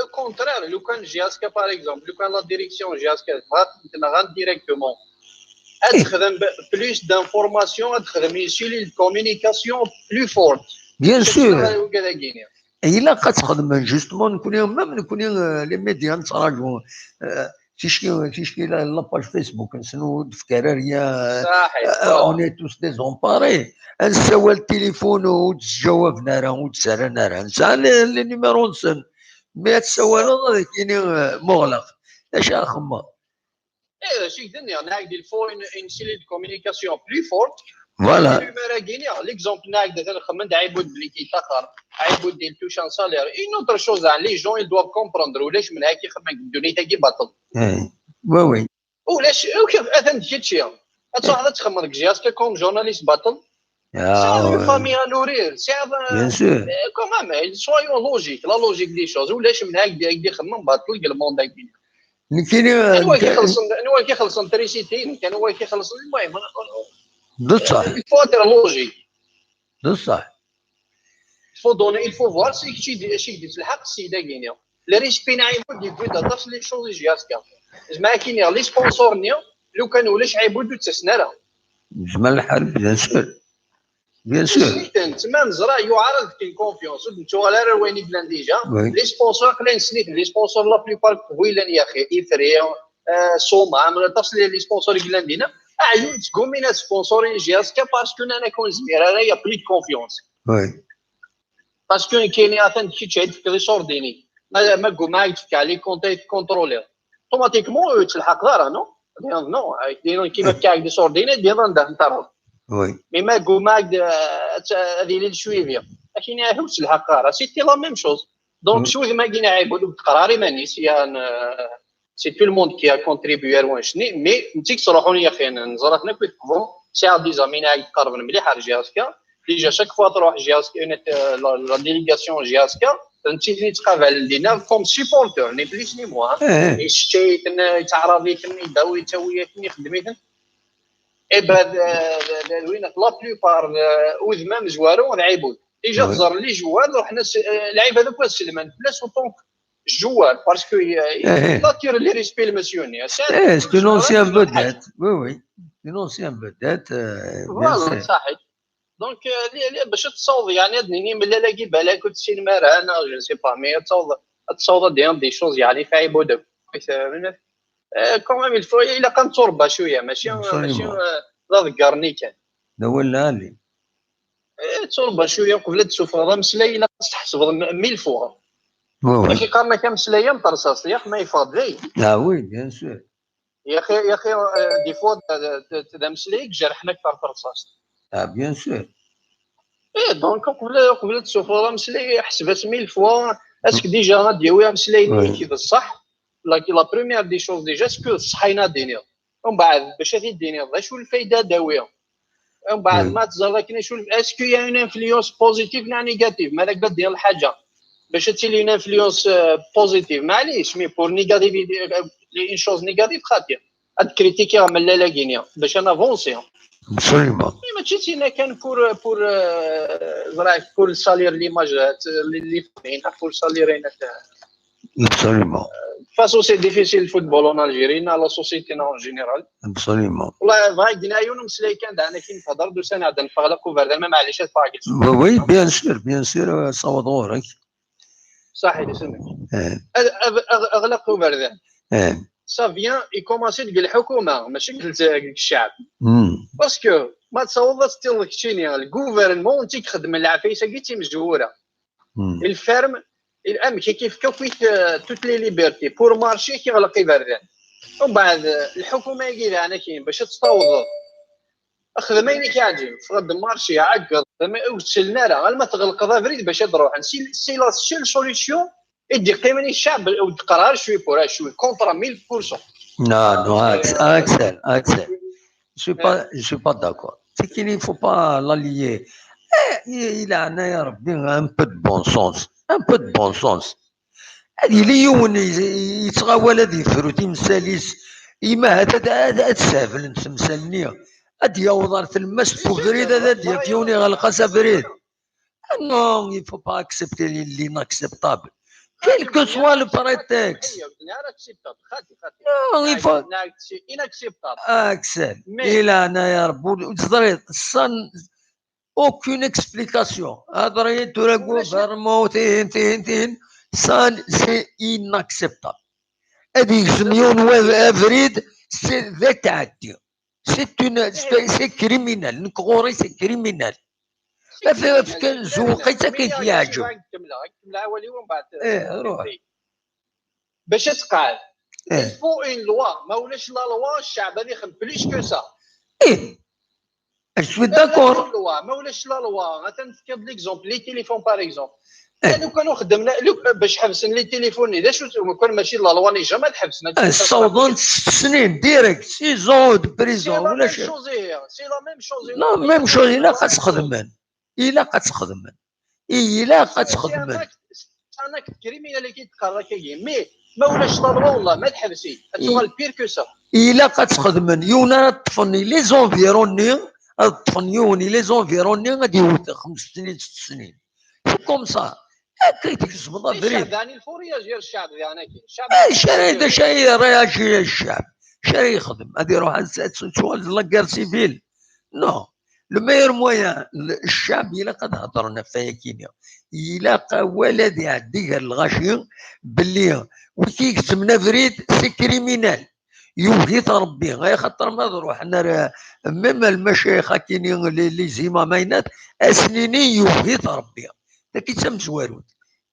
Au contraire, لو كان جهازك par exemple, لو كان la direction جهازك بغات تنغان directement. تخدم plus d'informations, تخدم une cellule de communication plus forte. Bien sûr. الا قد تخدم justement نكون même نكون les médias نتراجعوا كيشكي كيشكي la page Facebook نسنو دفكاريا. صحيح. On est tous désemparés. نسوال التليفون وتجاوبنا راه وتسالنا راه نسال les numéros نسن. Mais تسوال هذا كاين مغلق. اش اخما؟ ايه شي دنيا ناقد il faut une, une cellule de communication plus forte. Voilà. L'exemple ناقد مثلا خمنت عيبود بلي كيتاخر عيبود ديال touche un salaire, une autre chose, les gens ils doivent comprendre ولاش من هاكي خمم الدنيا تاكي باطل. Oui, oui. ولاش اثن كيتشي هاد صح تخمم جهازك comme journaliste باطل. C'est une famille à nourrir. C'est Bien sûr. Quand même, soyons logiques, la logique des choses. ولاش من هاك دي خمم باطل الموند هاك. كاين هو كيخلص، هو كيخلص التريسيتي، كان هو كيخلص. المهم، بصح il faut être logique. بصح Il faut donner, il faut voir si كي دي شي دي الحق السيده كينيا. Le respect نعيبو دي بويد هضرش les choses جي اس كا. زعما كاين les sponsors نيا، لو كان ولاش عيبود تسنارا. زعما الحرب bien sûr. Bien sûr. تما نزرع يعرض كاين confiance ونتو على راه وين بلان ديجا. Les sponsors قلنا نسنيت les sponsors la plupart قبيلان يا اخي ايثري، سوما عمل تصل les sponsors قلنا دينا. اعيو تقومينا sponsor جي اس كا parce que انا كون زمير انا يا plus de confiance. Oui. Parce que كاين اثن كي تشعل في les ordonnés ما ما قو ما يتفك عليه كونتي كونترولير. Automatiquement تلحق دارا non. Non, كيما كاع les ordonnés دي ضن ده انت. Oui. Mais ما قو ما هذه لي suivi. لكن هو تلحق دارا c'était la même chose. Donc شو ما كاين عيب ولا تقراري مانيش يعني. C'est tout le monde qui a contribué à وان شني mais نتيك تروحون يا اخي نزرات نكوي. Bon, c'est des amis ناعي تقرب مليح على جهازك. Déjà chaque fois تروح جهازك la délégation جهازك نتي تقابل لينا comme supporter ni plus ni moins. يشتي يتعرض يتني يداوي يتوي يتني يخدم يتني. اي بعد وين la plupart وذمام زوارو نعيبو. Déjà تزر les joueurs وحنا العيب هذاك هو السلمان بلاص autant joueur parce que il attire le respect المسيوني. C'est une ancienne vedette. Oui, oui. Une ancienne vedette. Voilà, صحيح. Donc باش تصوض يعني هاد نيني من لا كي بالك وتسين مارانا je sais pas mais تصوض تصوض des des choses يعني في عيبو داك. Quand même il faut الا كان تربى شويه ماشي ماشي لا ذكرني كان. لا ولا لي. تربى شويه قبل تسوفر مسلاي الا تحسب mille fois. ماشي قارنا كمسلايه مطرصاص ياك ما يفضي. Ah oui, bien sûr. يا اخي يا اخي des fois ذا مسلايك جرحنا اكثر طرصاص. Ah bien sûr. ايه donc قبل قبل تسوفر مسلاي حسبت mille fois. Est-ce que déjà غادي يوي مسلاي كي بصح؟ La première des choses déjà est-ce que صحينا دينيا؟ ومن بعد باش غادي دينيا شو الفايده داويه؟ ومن بعد ما تزال كاين شو est-ce qu'il y a une influence positive ولا négative؟ مالك بدا دير الحاجه باش تسيلي une influence positive معليش mais pour négative une chose négative خاطيه هاد كريتيكي راه من لا كينيا باش انا فونسي. Absolument. ماشي سينا كان pour pour زراك pour salir l'image اللي فاهمين pour salir. Absolument. Pas aussi difficile le football en Algérie, la société en général. Absolument. والله بغا يدينا عيون ومسلاي كان دعنا كي نتهضر دوسا نعدن فغلق وبرد ما معليش هاد فاقل. Oui, oui, bien sûr, bien sûr, euh, ça va droit. صحيح لسنك. Eh, أغ- أغ- اغلق وبرد. eh. Ça vient يكومونسي ديك الحكومه ماشي ديك الشعب. Hmm, باسكو ما تصور تيلك تشيني الغوفرنمون تيخدم العفايس كي تيمزوره. hmm. الفيرم الام كي كيف كوكيت toutes les libertés pour marcher كيغلق يبردان. ومن بعد الحكومه يجي لها انا كاين باش تستوضب. اخدم اين كيعجب فغد مارشي عقد ما يغسلنا راه غير ما تغلق ضافريد باش تروح. C'est la seule solution. يدي قيمني الشعب وتقرار شوي بورا شوي كونترا ميل بورسون. Non, non, Ax- Axel, Axel. Je suis pas, je suis pas d'accord. C'est qu'il ne faut pas l'allier. Eh, il a un air bien, un peu de bon sens. Un peu de bon sens. هذه لي يون يتغاول هذه فروتي مساليس. إما هذا هذا تسافل نتمسالني. هذه يوضر تلمس بوغريد هذا ديال يوني غلقة سافريد. Non, il faut pas accepter l'inacceptable. Quel que soit le prétexte. Non, il faut. Inacceptable. Axel, il a un air sans aucune explication. هضري ترى gouvernement تين تين تين. Ça, c'est inacceptable. هذه زميون وافريد c'est تعدي. C'est une, c'est criminel. نكغوري c'est criminel. لا في كان زوقي حتى كيف يعجب. نكملها نكملها ولي ومن بعد. ايه، روح. باش تقعد ايه. Il faut une loi. ما ولاش la loi الشعب هذا يخدم plus que ça. ايه. Je suis d'accord. Une loi. ما ولاش la loi. مثلا نذكر l'exemple les téléphones par exemple. إيه. لو كانوا خدمنا لو باش حبسن les téléphones اذا شو كان ماشي la loi ني jamais تحبسنا. الصوضون ست سنين direct, six ans de prison ولا شيء. C'est la même chose. لا, même chose, الا قد خدمن الا قد خدمن الا قد خدمن. انا كنت كريمينال اللي كيتقرا كاين مي ما ولاش la loi والله ما تحبسي. تشوف pire que ça. الا قد خدمن يونا طفني les environs ني طفن يوني les environs ني غادي يوت خمس سنين ست سنين. C'est comme ça. هكا يتكسب ضافرين. الشعب يعني الفوريه غير الشعب يعني الشعب اي شري ده شيء رياجي الشعب شري يخدم هذه يروح شغل la guerre civile. Non, le meilleur moyen الشعب الا قد هضرنا فيها كينيا الا قا ولد يعدي قال الغاشي باللي وكي يكتمنا فريد c'est criminel. يوهيت ربي غير خاطر ما نروح انا même المشايخ كيني les imams عينات اسنيني يوهيت ربي. ذاك يتم زوارون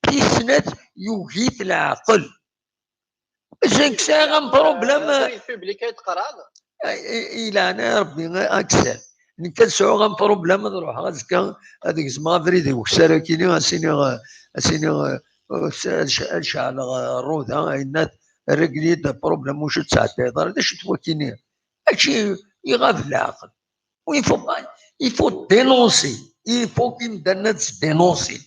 تيسنات يوهيت العقل. زين كسا غا problème. Public يتقرا. الا انا ربي اكسل نكسعو غا problème نروح غا زكا هذيك زعما فريدي وكسا كيني اسيني اسيني شعل الروضه عينات رجلي ده problème واش تساعد هذا شتوكيني. هادشي يغاض العقل. و il faut pas, il faut dénoncer, il faut كيما درنا dénoncer.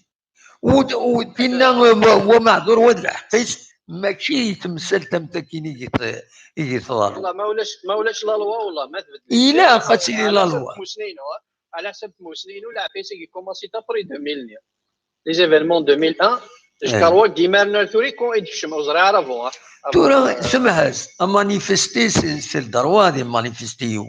ودينا هو معذور واد الحقيس ماشي يتمثل تمتكين يجي يجي تضرب. والله ما ولاش ما ولاش la loi والله ما تبدل. الا خاصني la loi. على حسب موسنين ولا عفيسي كي كومونسي تابري ألفين les événements ألفين وواحد jusqu'à roi Guy Merner توري كون يدكشم وزري عرفو. تورا سمحت مانيفيستي سي الدروا دي مانيفيستيو.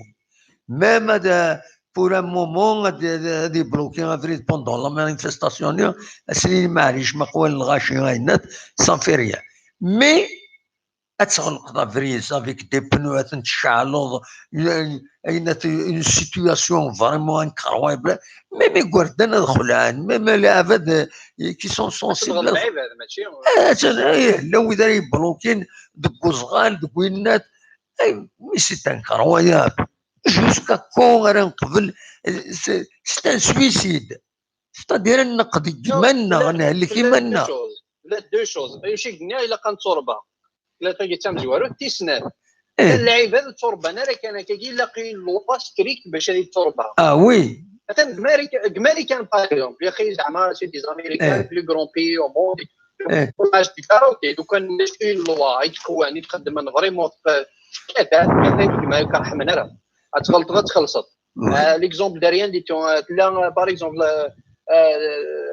Même هذا pour un moment هذه بلوكي افريد pendant la manifestation سنين معليش ما قوال الغاشي غاينات. Ça fait rien. Mais اتغلق افريد avec des pneus تشعلوض. اين une situation vraiment incroyable. Même يقردن الخلعان même العباد qui sont sensibles. العباد ماشي لو اذا يبلوكين دك وزغال دك وينات. Mais c'est incroyable. Jusqu'à quand غادي نقبل؟ C'est un suicide. C'est-à-dire نقضي يمنا نهلك يمنا. لا deux choses ماشي قلنا الا كانت تربه. لا تاكي تام زوارو تيسنان. اللعيبه التربه انا راه كان كاين لا كاين لوا ستريكت باش هذه التربه. اه oui. مثلا جماري جماري كان par exemple يا اخي زعما c'est des Américains plus grand pays au monde. اوكي لو كان اون لوا يتكون يتقدم من فريمون ثلاثه ثلاثه يمكن ما يكرحمنا راه غتغلط غتخلصت. L'exemple داريان ديتو تلا par exemple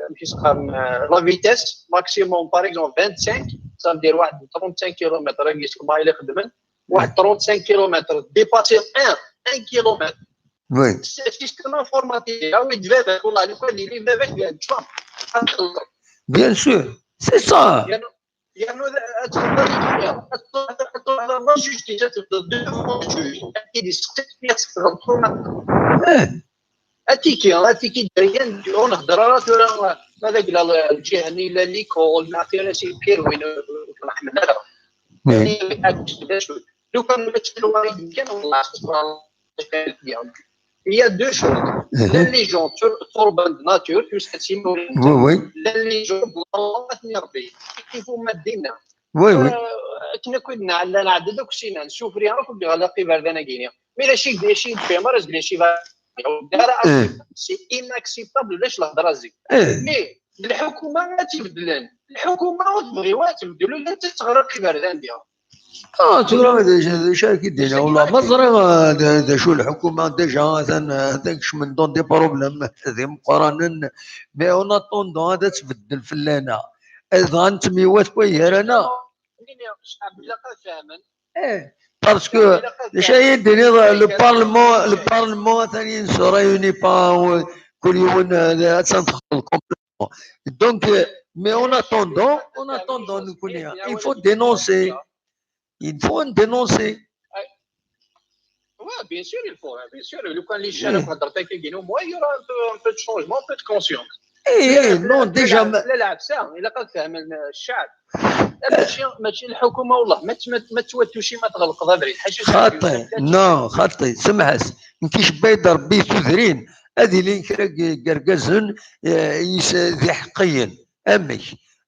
ماشي سخام la vitesse maximum par exemple vingt-cinq. ça veut dire واحد trente-cinq kilomètres, agi seg Mail ixeddmen, واحد trente-cinq kilomètres, dépasser un, un kilomètre. Oui. C'est système informatique. Ah oui, d baba, والله لو كان يلي باباك قاعد تشوف. Bien sûr. C'est ça. يعني، يعني، هذا، هذا، هذا، هذا، هذا، la justice، هذا، devant le juge. هذا، هذا، Eh, اتيكي اتيكي دريان، ونهضر راه ترى هذاك لا الجهني لا ليكول ما عرفتي انا سي بير وين، رحمه الله. oui. يعني هادشي شوي. لو كان ما تشوفوا كان والله خسران. Il y a deux choses. Là, les gens تربان de nature، يستسلموا. Oui, oui. Là, les gens بلا ربي كيفو ما دينا. Oui, oui. كنا كنا نعلى نعدد كسينا نسوفري غير كل غلا قبل ذا نقيني. Mais لا شي، لا شي في مرز، لا شي دار. إيه. C'est inacceptable. لاش الهضره زي Eh, mais الحكومه ما تبدلن. الحكومه وتبغي وتبدل ولا تتغرق في بردان ديالها. اه ترى déjà déjà كي دينا والله ما زريغ déjà شو الحكومه déjà هذاك شو من دون دي بروبليم هذه مقارنه. Mais en attendant هذا تبدل في اللينا ايضا تميوات كوي هير انا. الشعب لا فاهمن. Eh, parce que déjà يديني le parlement le parlement ثاني ne se réunit pas كل يوم هذا تنتقل complètement. Donc, mais en attendant, en attendant, il faut dénoncer. Il faut dénoncer. Oui, bien sûr, il faut, hein, bien sûr. لو كان لي شارع في هضرتك كاين، au moins, il y aura un peu, un peu de changement, un peu de conscience. Eh, non, déjà. لا، لا، عفسه الا قد فهم الشعب. ماشي ماشي الحكومه والله ما ت- ما ت- ما توتو شي ما تغلق ضابري حاجه. خاطي non خاطي سمحس. نكيش بايد ربي تدرين هذه اللي كرا قرقزن ذي حقيا امك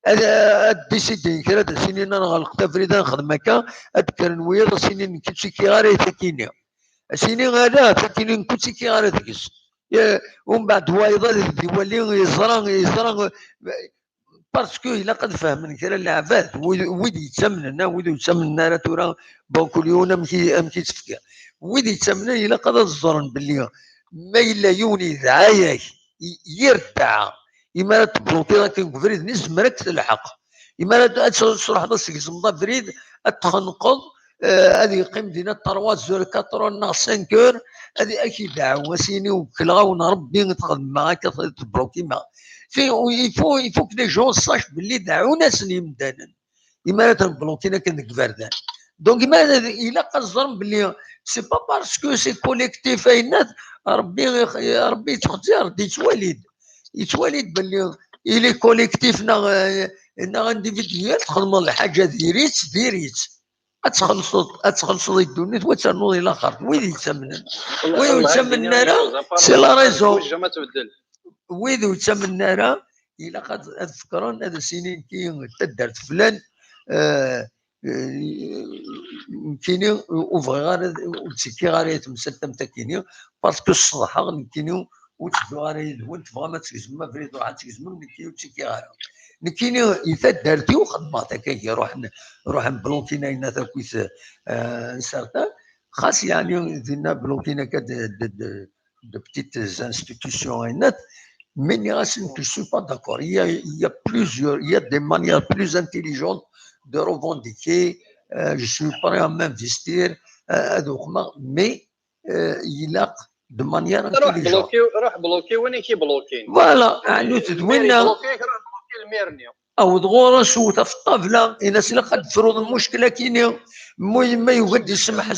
هذا الديسيدي كرا سنين انا غلق تفريد نخدم هكا. اذكر نويض سنين كنت كي غاري تكيني سنين هذا تكيني كنت كي غاري تكس. ومن بعد وايضا ديوالي يزران يزران. Parce que الا قد فهمن كرا العباد ويد يتسمن ويد يتسمن راه ترى بون كل يوم امكي امكي تفكر. ويد يتسمن الا قد الزرن باللي ما الا يوني دعايك يرتع. اما تبلوطي راك كبريت نسمرك تلحق. اما تروح بس تقسم بريد تخنقض. هذه يقيم دينا تروا زور كاترون ناغ سانك اور. هذه اكيد دعوه سيني وكلاون ربي تخدم معاك تبلوكي معاك. في il faut il faut que les gens sachent باللي دعونا سني مدانن. اما تنبلوكينا كان ديك بردان. Donc اما الا قزرن باللي c'est pas parce que c'est collectif اينات. ربي ربي تختار يتوالد يتوالد باللي il est collectif نا نا individuel تخدم الحاجه ديريت ديريت. اتخلصت اتخلصت الدنيا وتنوض الى اخر وين يتسمن. وين يتسمن انا c'est la raison. وين يتسمن انا الا قد اذكرن هذا سنين كي تدرت فلان. آه كيني وبغي غير وتسكي غير يتمسل تمتكيني. Parce que الصراحه كيني وتدو غير يدون تبغى ما تجزم ما فريد روح تجزم من كي وتسكي غير. نكيني يتدرتي وخدمات هكا روح روح بلوكينا هنا تاكويت. آه certains خاص يعني دينا بلوكينا كد de petites institutions هنا. Mais je ne suis pas d'accord. Il y a, il y a plusieurs, il y a des manières plus intelligentes de revendiquer. Euh, je suis prêt à m'investir. Euh, mais euh, il a de manière روح intelligente. بلوكي روح بلوكي وين كي بلوكي. Voilà, عندو تدوينة. بلوكي روح بلوكي الميرني. او دغورا سوت في الطابله الا سلا قد تفرض المشكله كينيا. المهم ما يقعد يسمح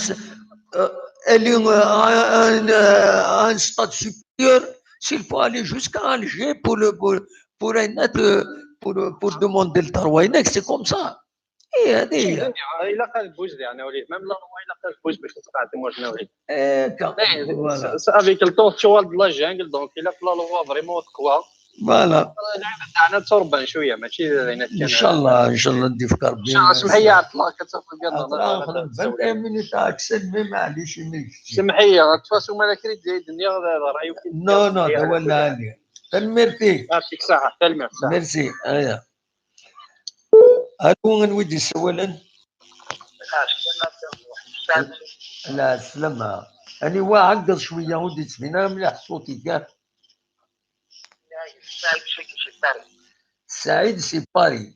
الي ان ستاد سوبيريور. S'il faut aller jusqu'à Alger pour le pour pour pour pour demander le droit, c'est comme ça. اي هذه هي. الا قال بوز دي انا وليد ميم لا الا قال بوز باش تقطع تموت انا وليد. ايه كا- voilà. افيك الطون تشوال دو لا جانجل دونك الا في لا لوا فريمون تقوى. Voilà. تاعنا تربان شويه ماشي زينا. ان شاء الله ان شاء الله ندي في ربي. ان شاء الله سمحيه عطله كتصافي بيان. خدم vingt et un minutes اكسل مي معليش مي. سمحيه تفاسو مالا كريت زايد النيا رايو. Non non هذا ولا عليا. تنميرتي. يعطيك الصحه تنميرت. Merci ايا. الو من ويدي السوالن. لا السلامة. اني واعقد شويه ودي تبينا مليح صوتي كاع. سعيد سي باري.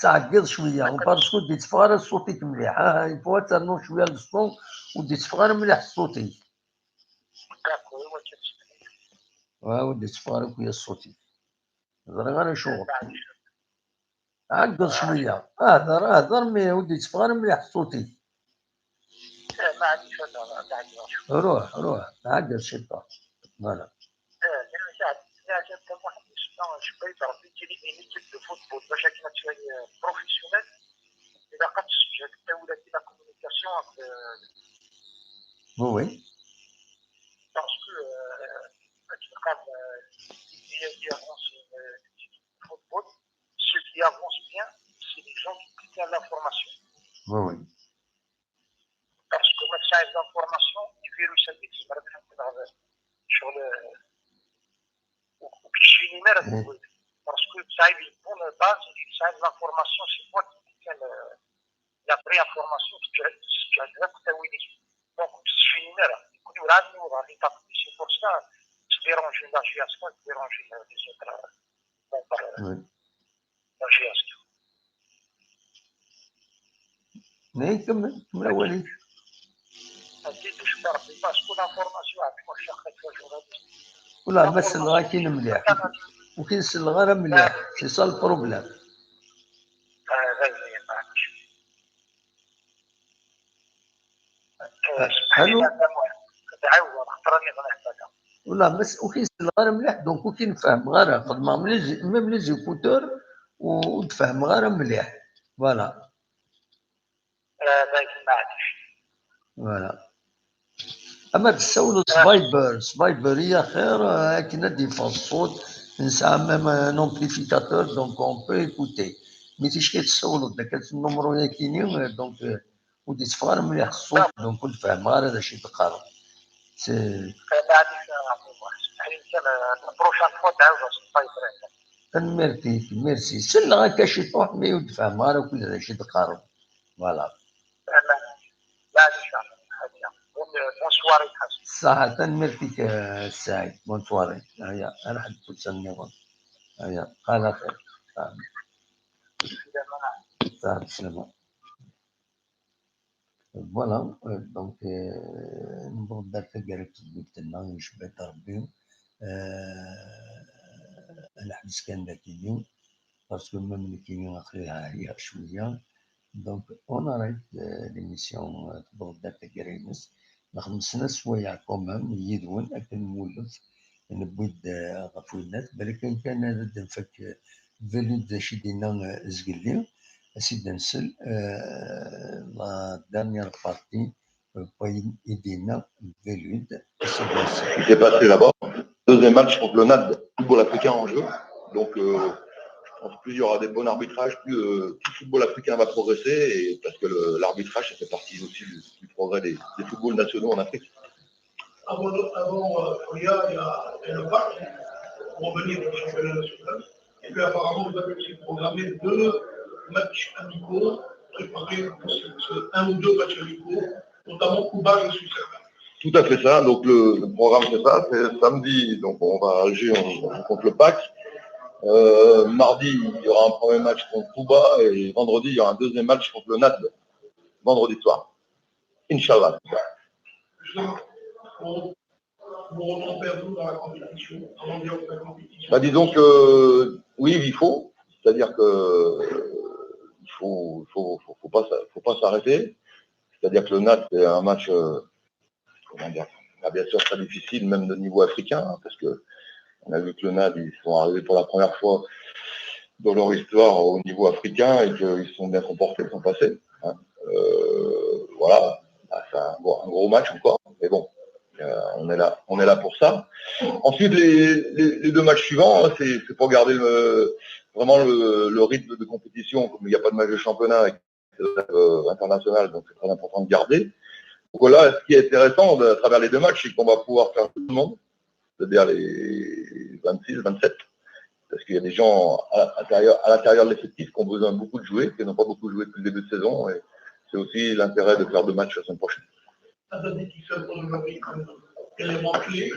Tɛeggiḍ cwiya, parce que ur d-yetteffeɣ ara ṣṣut-ik mliḥ. Ah, il faut ad ternuḍ cwiya le son, ur d-yetteffeɣ ara mliḥ ṣṣut-ik. Ah, ur d-yetteffeɣ ara akk ṣṣut-ik. Ẓriɣ ara acuɣer. Ɛeggeḍ cwiya. Hder, hder, mi ur d-yetteffeɣ ara mliḥ ṣṣut-ik. Ruḥ, ruḥ, ɛeggeḍ ciṭuḥ. Voilà. Une équipe de football, باش هكا تولي professionnelle, إذا قد تسجل الدولة la communication. Oui, oui. Parce que, euh, quand, euh, il y a, il y a, euh, football, ceux qui avancent bien, c'est les gens qui détiennent l'information. Oui, oui. Parce que ما تسعي l'information, il virus هذيك تزمر تحكم هذا شغل وكيشيني ما راه تقول. Parce que تسعي les bonnes bases, تسعي l'information, c'est toi qui détiens la vraie information, تسجل تسجل هذاك التاويلي. Donc تسجل ما راه يكون يولعني وضع لي طاقتي. C'est pour ça تديرونجي la J S K, تديرونجي les autres. Oui. Mais كمل، كمل أولي. ولا ما سلغا كي مليح، وكي نسلغ راه مليح، c'est ça le problème. Allô. ولا ما س-، وكي نسلغ راه مليح، donc وكي نفهم غير خدمة même les écouteurs ونتفهم غير مليح. Voilà. Voilà. أما تسولد Viber، Viber هي خير، آه، كنا دي الصوت، نسعى même un amplificateur, donc on peut écouter. Mais تيش كي تسولد داك النمرو ياكيني، آه، donc، آه، ودي تفغر مليح الصوت، donc كنت فاهم غير هذا شي تقارب. C'est بعد إن شاء الله. يعني كان la prochaine fois تعاود Viber. Merci, merci. سلغ هكا شي طوح، mais ود فاهم غير كل هذا شي تقارب. Voilà. Bonne soirée. صحة، merci, آه، سعيد. Bonne soirée. هيا، أنا حد كنت سنيغون. هيا، على خير. صحة. صحة، السلامة. Voilà, euh, donc, euh, نبغى نبدا في قراية الكتب تما، يشبه ربي. آه، نحبس كان ذاكيني، parce que même نكيني أخريها هي شوية. Donc, on arrête, euh, l'émission, euh, تبغى تبدا في قراية. نخدم سنة سوايع quand même، يدون، أكن نولف، نبويد، آه، غفوينات، بالك كان هذا الدنفك، آه، فاليد شي دينا، آه، زقلي، أسيد نسل، آه، la dernière partie. Ce qui s'est passé là-bas. Deuxième match contre le NAD, football africain en jeu. Donc, euh, je pense que plus il y aura des bons arbitrages, plus, euh, tout le football africain va progresser, et parce que le- l'arbitrage, ça fait partie aussi du, du progrès des, des footballs nationaux en Afrique. Avant, avant, euh, il y a, il y a, il y a le bac pour venir au championnat national. Et puis apparemment, vous avez aussi programmé deux matchs amicaux, préparés pour ce- ce- un ou deux matchs amicaux, notamment Cuba, je suis certain. Tout à fait ça. Donc le, le programme, c'est ça. C'est samedi, donc on va à Alger, on, on rencontre le pac. Euh, mardi, il y aura un premier match contre Cuba et vendredi, il y aura un deuxième match contre le NAD, vendredi soir. Inch'Allah. Justement, pour, pour autant perdre dans la compétition, avant de dire la compétition. Bah, disons que oui, il faut. C'est-à-dire que, euh, il faut, faut, faut, faut pas, s'a- faut pas s'arrêter. C'est-à-dire que le NAD, c'est un match, euh, comment dire, ah, bien sûr, très difficile, même de niveau africain, hein, parce que on a vu que le NAD, ils sont arrivés pour la première fois dans leur histoire au niveau africain et qu'ils se sont bien comportés, ils sont passés, hein. Euh, voilà. Bah, c'est un, bon, un gros match encore, mais bon, euh, on est là, on est là pour ça. Ensuite, les, les- les deux matchs suivants, hein, c'est c'est pour garder le- vraiment le, le rythme de compétition, comme il n'y a pas de match de championnat et que c'est, euh, international, donc c'est très important de garder. Donc là, ce qui est intéressant de- à travers les deux matchs, c'est qu'on va pouvoir faire tout le monde, c'est-à-dire les vingt-six, vingt-sept. parce qu'il y a des gens à l'intérieur, à l'intérieur de l'effectif qui ont besoin beaucoup de jouer, qui n'ont pas beaucoup joué depuis le début de saison. Et c'est aussi l'intérêt de faire deux matchs la semaine prochaine. Azadi qui s'impose aujourd'hui comme élément clé.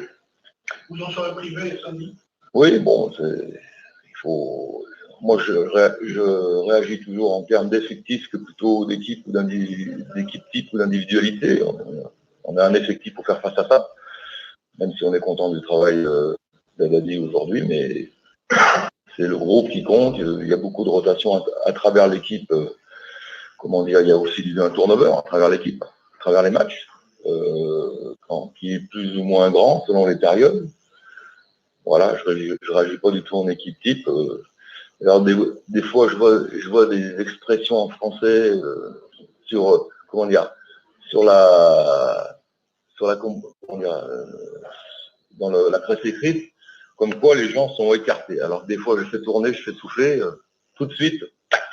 Vous en serez privé samedi. Oui, bon, c'est, il faut. Moi, je, ré- je réagis toujours en termes d'effectif que plutôt d'équipe ou d'indi- d'équipe type ou d'individualité. On, on a un effectif pour faire face à ça, même si on est content du travail euh, d'Azadi aujourd'hui, mais c'est le groupe qui compte. Il y a beaucoup de rotations à, à travers l'équipe. Euh, comment dire, il y a aussi du, un turnover à travers l'équipe, à travers les matchs, euh, quand, qui est plus ou moins grand selon les périodes. Voilà, je ne réagis pas du tout en équipe type. Euh. Alors des, des fois, je vois, je vois des expressions en français euh, sur, euh, comment dire, sur la, sur la, com- comment dire, euh, dans le- la presse écrite, comme quoi les gens sont écartés. Alors des fois, je fais tourner, je fais souffler, euh, tout de suite, tac,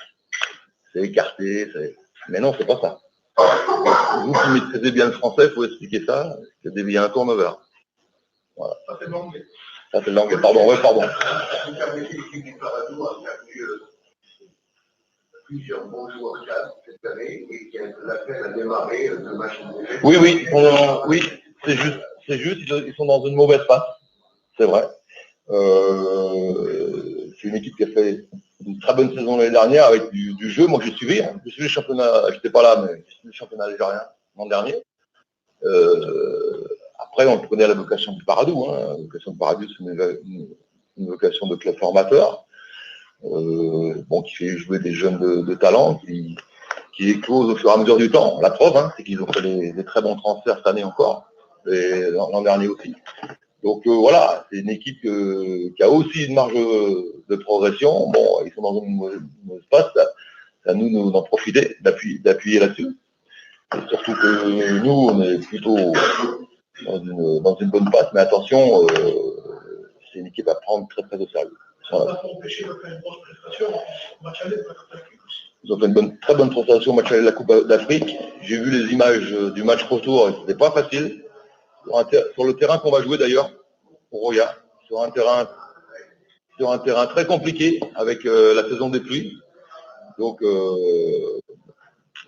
c'est écarté. C'est- Mais non, c'est pas ça. Vous qui maîtrisez bien le français, il faut expliquer ça. Il y a des- il y a un turnover. Ça, c'est l'anglais. Ça, c'est l'anglais. Pardon, ouais, pardon. Vous permettez, l'équipe du Paradou a perdu euh, plusieurs bons joueurs cadres cette année et que l'appel a démarré euh, de match en défaite. Oui, oui, on- oui, c'est juste, c'est juste, ils ils sont dans une mauvaise passe, c'est vrai. Euh, c'est une équipe qui a fait une très bonne saison l'année dernière avec du, du jeu. Moi, j'ai suivi, hein. J'ai suivi le championnat, j'étais pas là, mais j'ai suivi le championnat algérien l'an dernier. Euh, après, on le connaît à la vocation du Paradou. Hein. La vocation du Paradou, c'est une, une- une vocation de club formateur, euh, bon, qui fait jouer des jeunes de, de talent, qui, qui éclosent au fur et à mesure du temps. La preuve, hein, c'est qu'ils ont fait des, des très bons transferts cette année encore, et l'an l'an dernier aussi. Donc euh, voilà, c'est une équipe euh, qui a aussi une marge de progression. Bon, ils sont dans une mauvaise mauvaise passe. Ça, ça nous, nous d'en profiter, d'appuyer, d'appuyer là-dessus. Et surtout que nous, on est plutôt dans une, dans une bonne passe, mais attention, euh, c'est une équipe à prendre très très au sérieux. Voilà. Ça n'a pas empêché de faire une grosse prestation en match aller face à l'Afrique aussi. Ils ont fait une bonne, très bonne prestation au match aller de la Coupe d'Afrique. J'ai vu les images euh, du match retour, et c'était pas facile. Sur, un ter- sur le terrain qu'on va jouer d'ailleurs, au Roya, sur un terrain, sur un terrain très compliqué avec euh, la saison des pluies. Donc euh,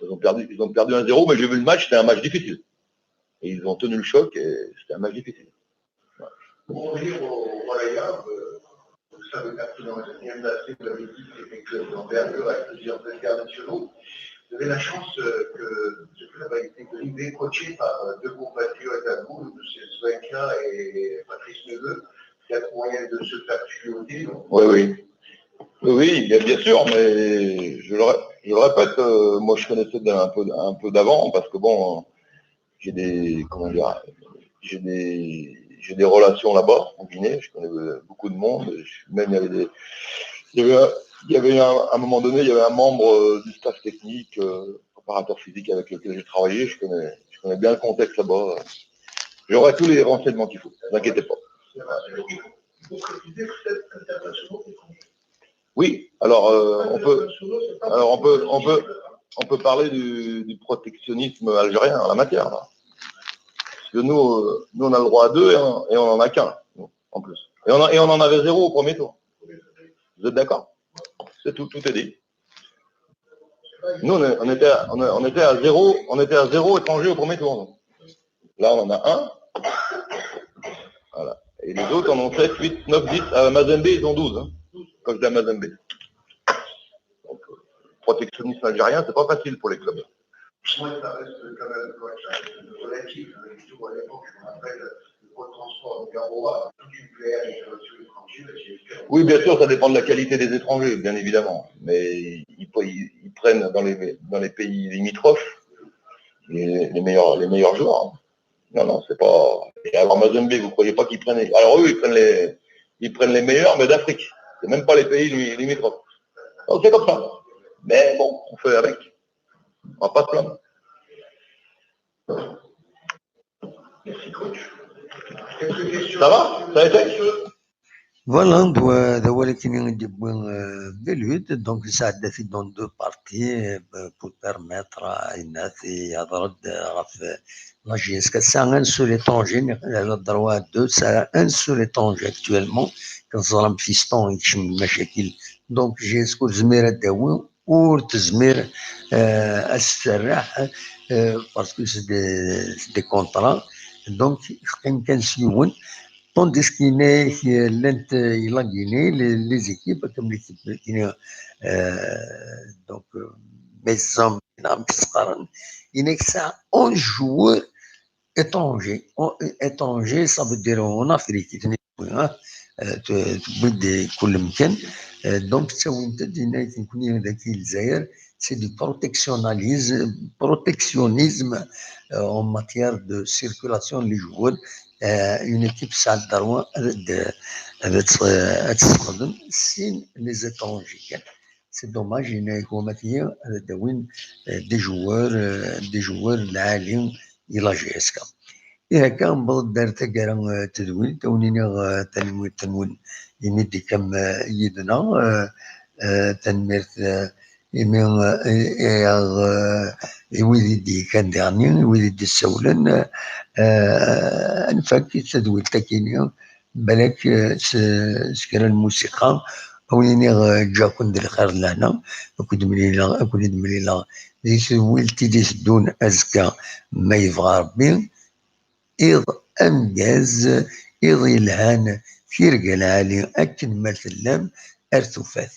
ils ont perdu, ils ont perdu un zéro, mais j'ai vu le match, c'était un match difficile. Et ils ont tenu le choc, et c'était un match difficile. Pour revenir au Roya, euh, vous savez pertinemment que l'Union d'Afrique, vous avez dit que c'était un club d'envergure avec plusieurs internationaux. Vous avez la chance euh, que ce club a été drivé, coaché par euh, deux compatriotes à vous, M. Svenka et Patrice Neveu, qui a moyen de se faire chuter. Oui, oui. Oui, oui, bien, bien sûr, mais je le, ré- je le répète, euh, moi je connaissais un peu, un peu d'avant, parce que bon, j'ai des, comment dire, j'ai des, j'ai des relations là-bas, en Guinée, je connais euh, beaucoup de monde, je- même il y avait des, il y avait, un- il y avait un, à un moment donné, il y avait un membre euh, du staff technique, euh, préparateur physique avec lequel j'ai travaillé, je connais, je connais bien le contexte là-bas. J'aurai tous les renseignements qu'il faut, ne vous inquiétez pas. Vous précisez que c'est international étranger. Oui, alors euh, on peut, International, c'est pas alors on peut, on peut, possible. On peut parler du, du protectionnisme algérien en la matière. Là. Parce que nous, euh, nous, on a le droit à deux et on, et on en a qu'un, nous, en plus. Et on, a- et on en avait zéro au premier tour. Vous êtes d'accord ? C'est tout, tout est dit. Nous, on, est- on était à, on, a- on était à zéro, on était à zéro étranger au premier tour. Nous. Là, on en a un. Voilà. Et les autres, on en a sept, huit, neuf, dix. À Mazembe, ils ont douze. Hein. Quand je dis à Mazembe. Donc, euh, protectionnisme algérien, c'est pas facile pour les clubs. Moi, ça reste quand même, quoi, ça reste relatif. Hein. Et surtout, à l'époque, je me rappelle, le grand transfert de Garoua, toute une plaie internationale étrangère, j'ai fait Oui, bien sûr, ça dépend de la qualité des étrangers, bien évidemment. Mais ils, ils- ils prennent dans les, dans les pays limitrophes les, les meilleurs, les meilleurs joueurs. Hein. Non, non, c'est pas. Et alors Mazembe, vous croyez pas qu'ils prennent les... Alors eux, ils prennent les, ils prennent les meilleurs, mais d'Afrique. C'est même pas les pays li- limitrophes. Donc c'est comme ça. Mais bon, on fait avec. On va pas se plaindre. Merci, coach. Quelques questions. Ça va ? Ça a été ? Voilà, d wa-, d awal akkin i d-yewwi, euh, Belhud. Donc, yesɛedda-t-id dans deux parties, euh, pour permettre à Inat ad yehder-d ɣef la J S K. Tesɛa un seul étranger, elle a droit à deux, tesɛa un seul étranger actuellement. Kan teẓram Fiston yekcem deg lmacakil. Donc, J S K ur tezmir ad d-tawi, ur tezmir, euh, ad s-tserreḥ, euh, parce que c'est des, c'est des contrats. Donc, teqqim kan s yiwen. Tandis qu'il y a, euh, l'Inde et la Guinée, les, les équipes, comme l'équipe de Guinée, euh, donc, euh, Maison, il y a onze joueurs étrangers. En-, étrangers, ça veut dire en Afrique, hein, euh, tu, tu peux dire, كل مكان. Euh, donc, c'est une, c'est du protectionnisme, protectionnisme, euh, en matière de circulation des joueurs. Euh, une équipe, ça a le droit de, de, euh, de se prendre si les étrangers. C'est dommage, il y a des joueurs, euh, des joueurs, euh, des joueurs, là, il y a la J S K. Ihi akka, newweḍ-d ar taggara, eh, n tedwilt, a wen-iniɣ, eh, tanemmirt-nwen imi d-tekkam, eh, yid-neɣ, eh, eh, tanemmirt, eh, imi, eh, i, i, eh, i wid i d-yekkan diɣen, i wid i d-issawlen, eh, eh, ad nfak tadwilt akkin-nni, balak, eh, s, s kra n lmusiqa, a wen-iniɣ, eh, ǧǧiɣ-ken d lxir d lehna, ad ken-id-mlileɣ, ad ken-id-mlileɣ di tedwilt i d-iteddun azekka, ma yebɣa Rebbi. Iḍ ameggaz, iḍ yelhan, tirga lɛali, akken ma tellam ar tufat.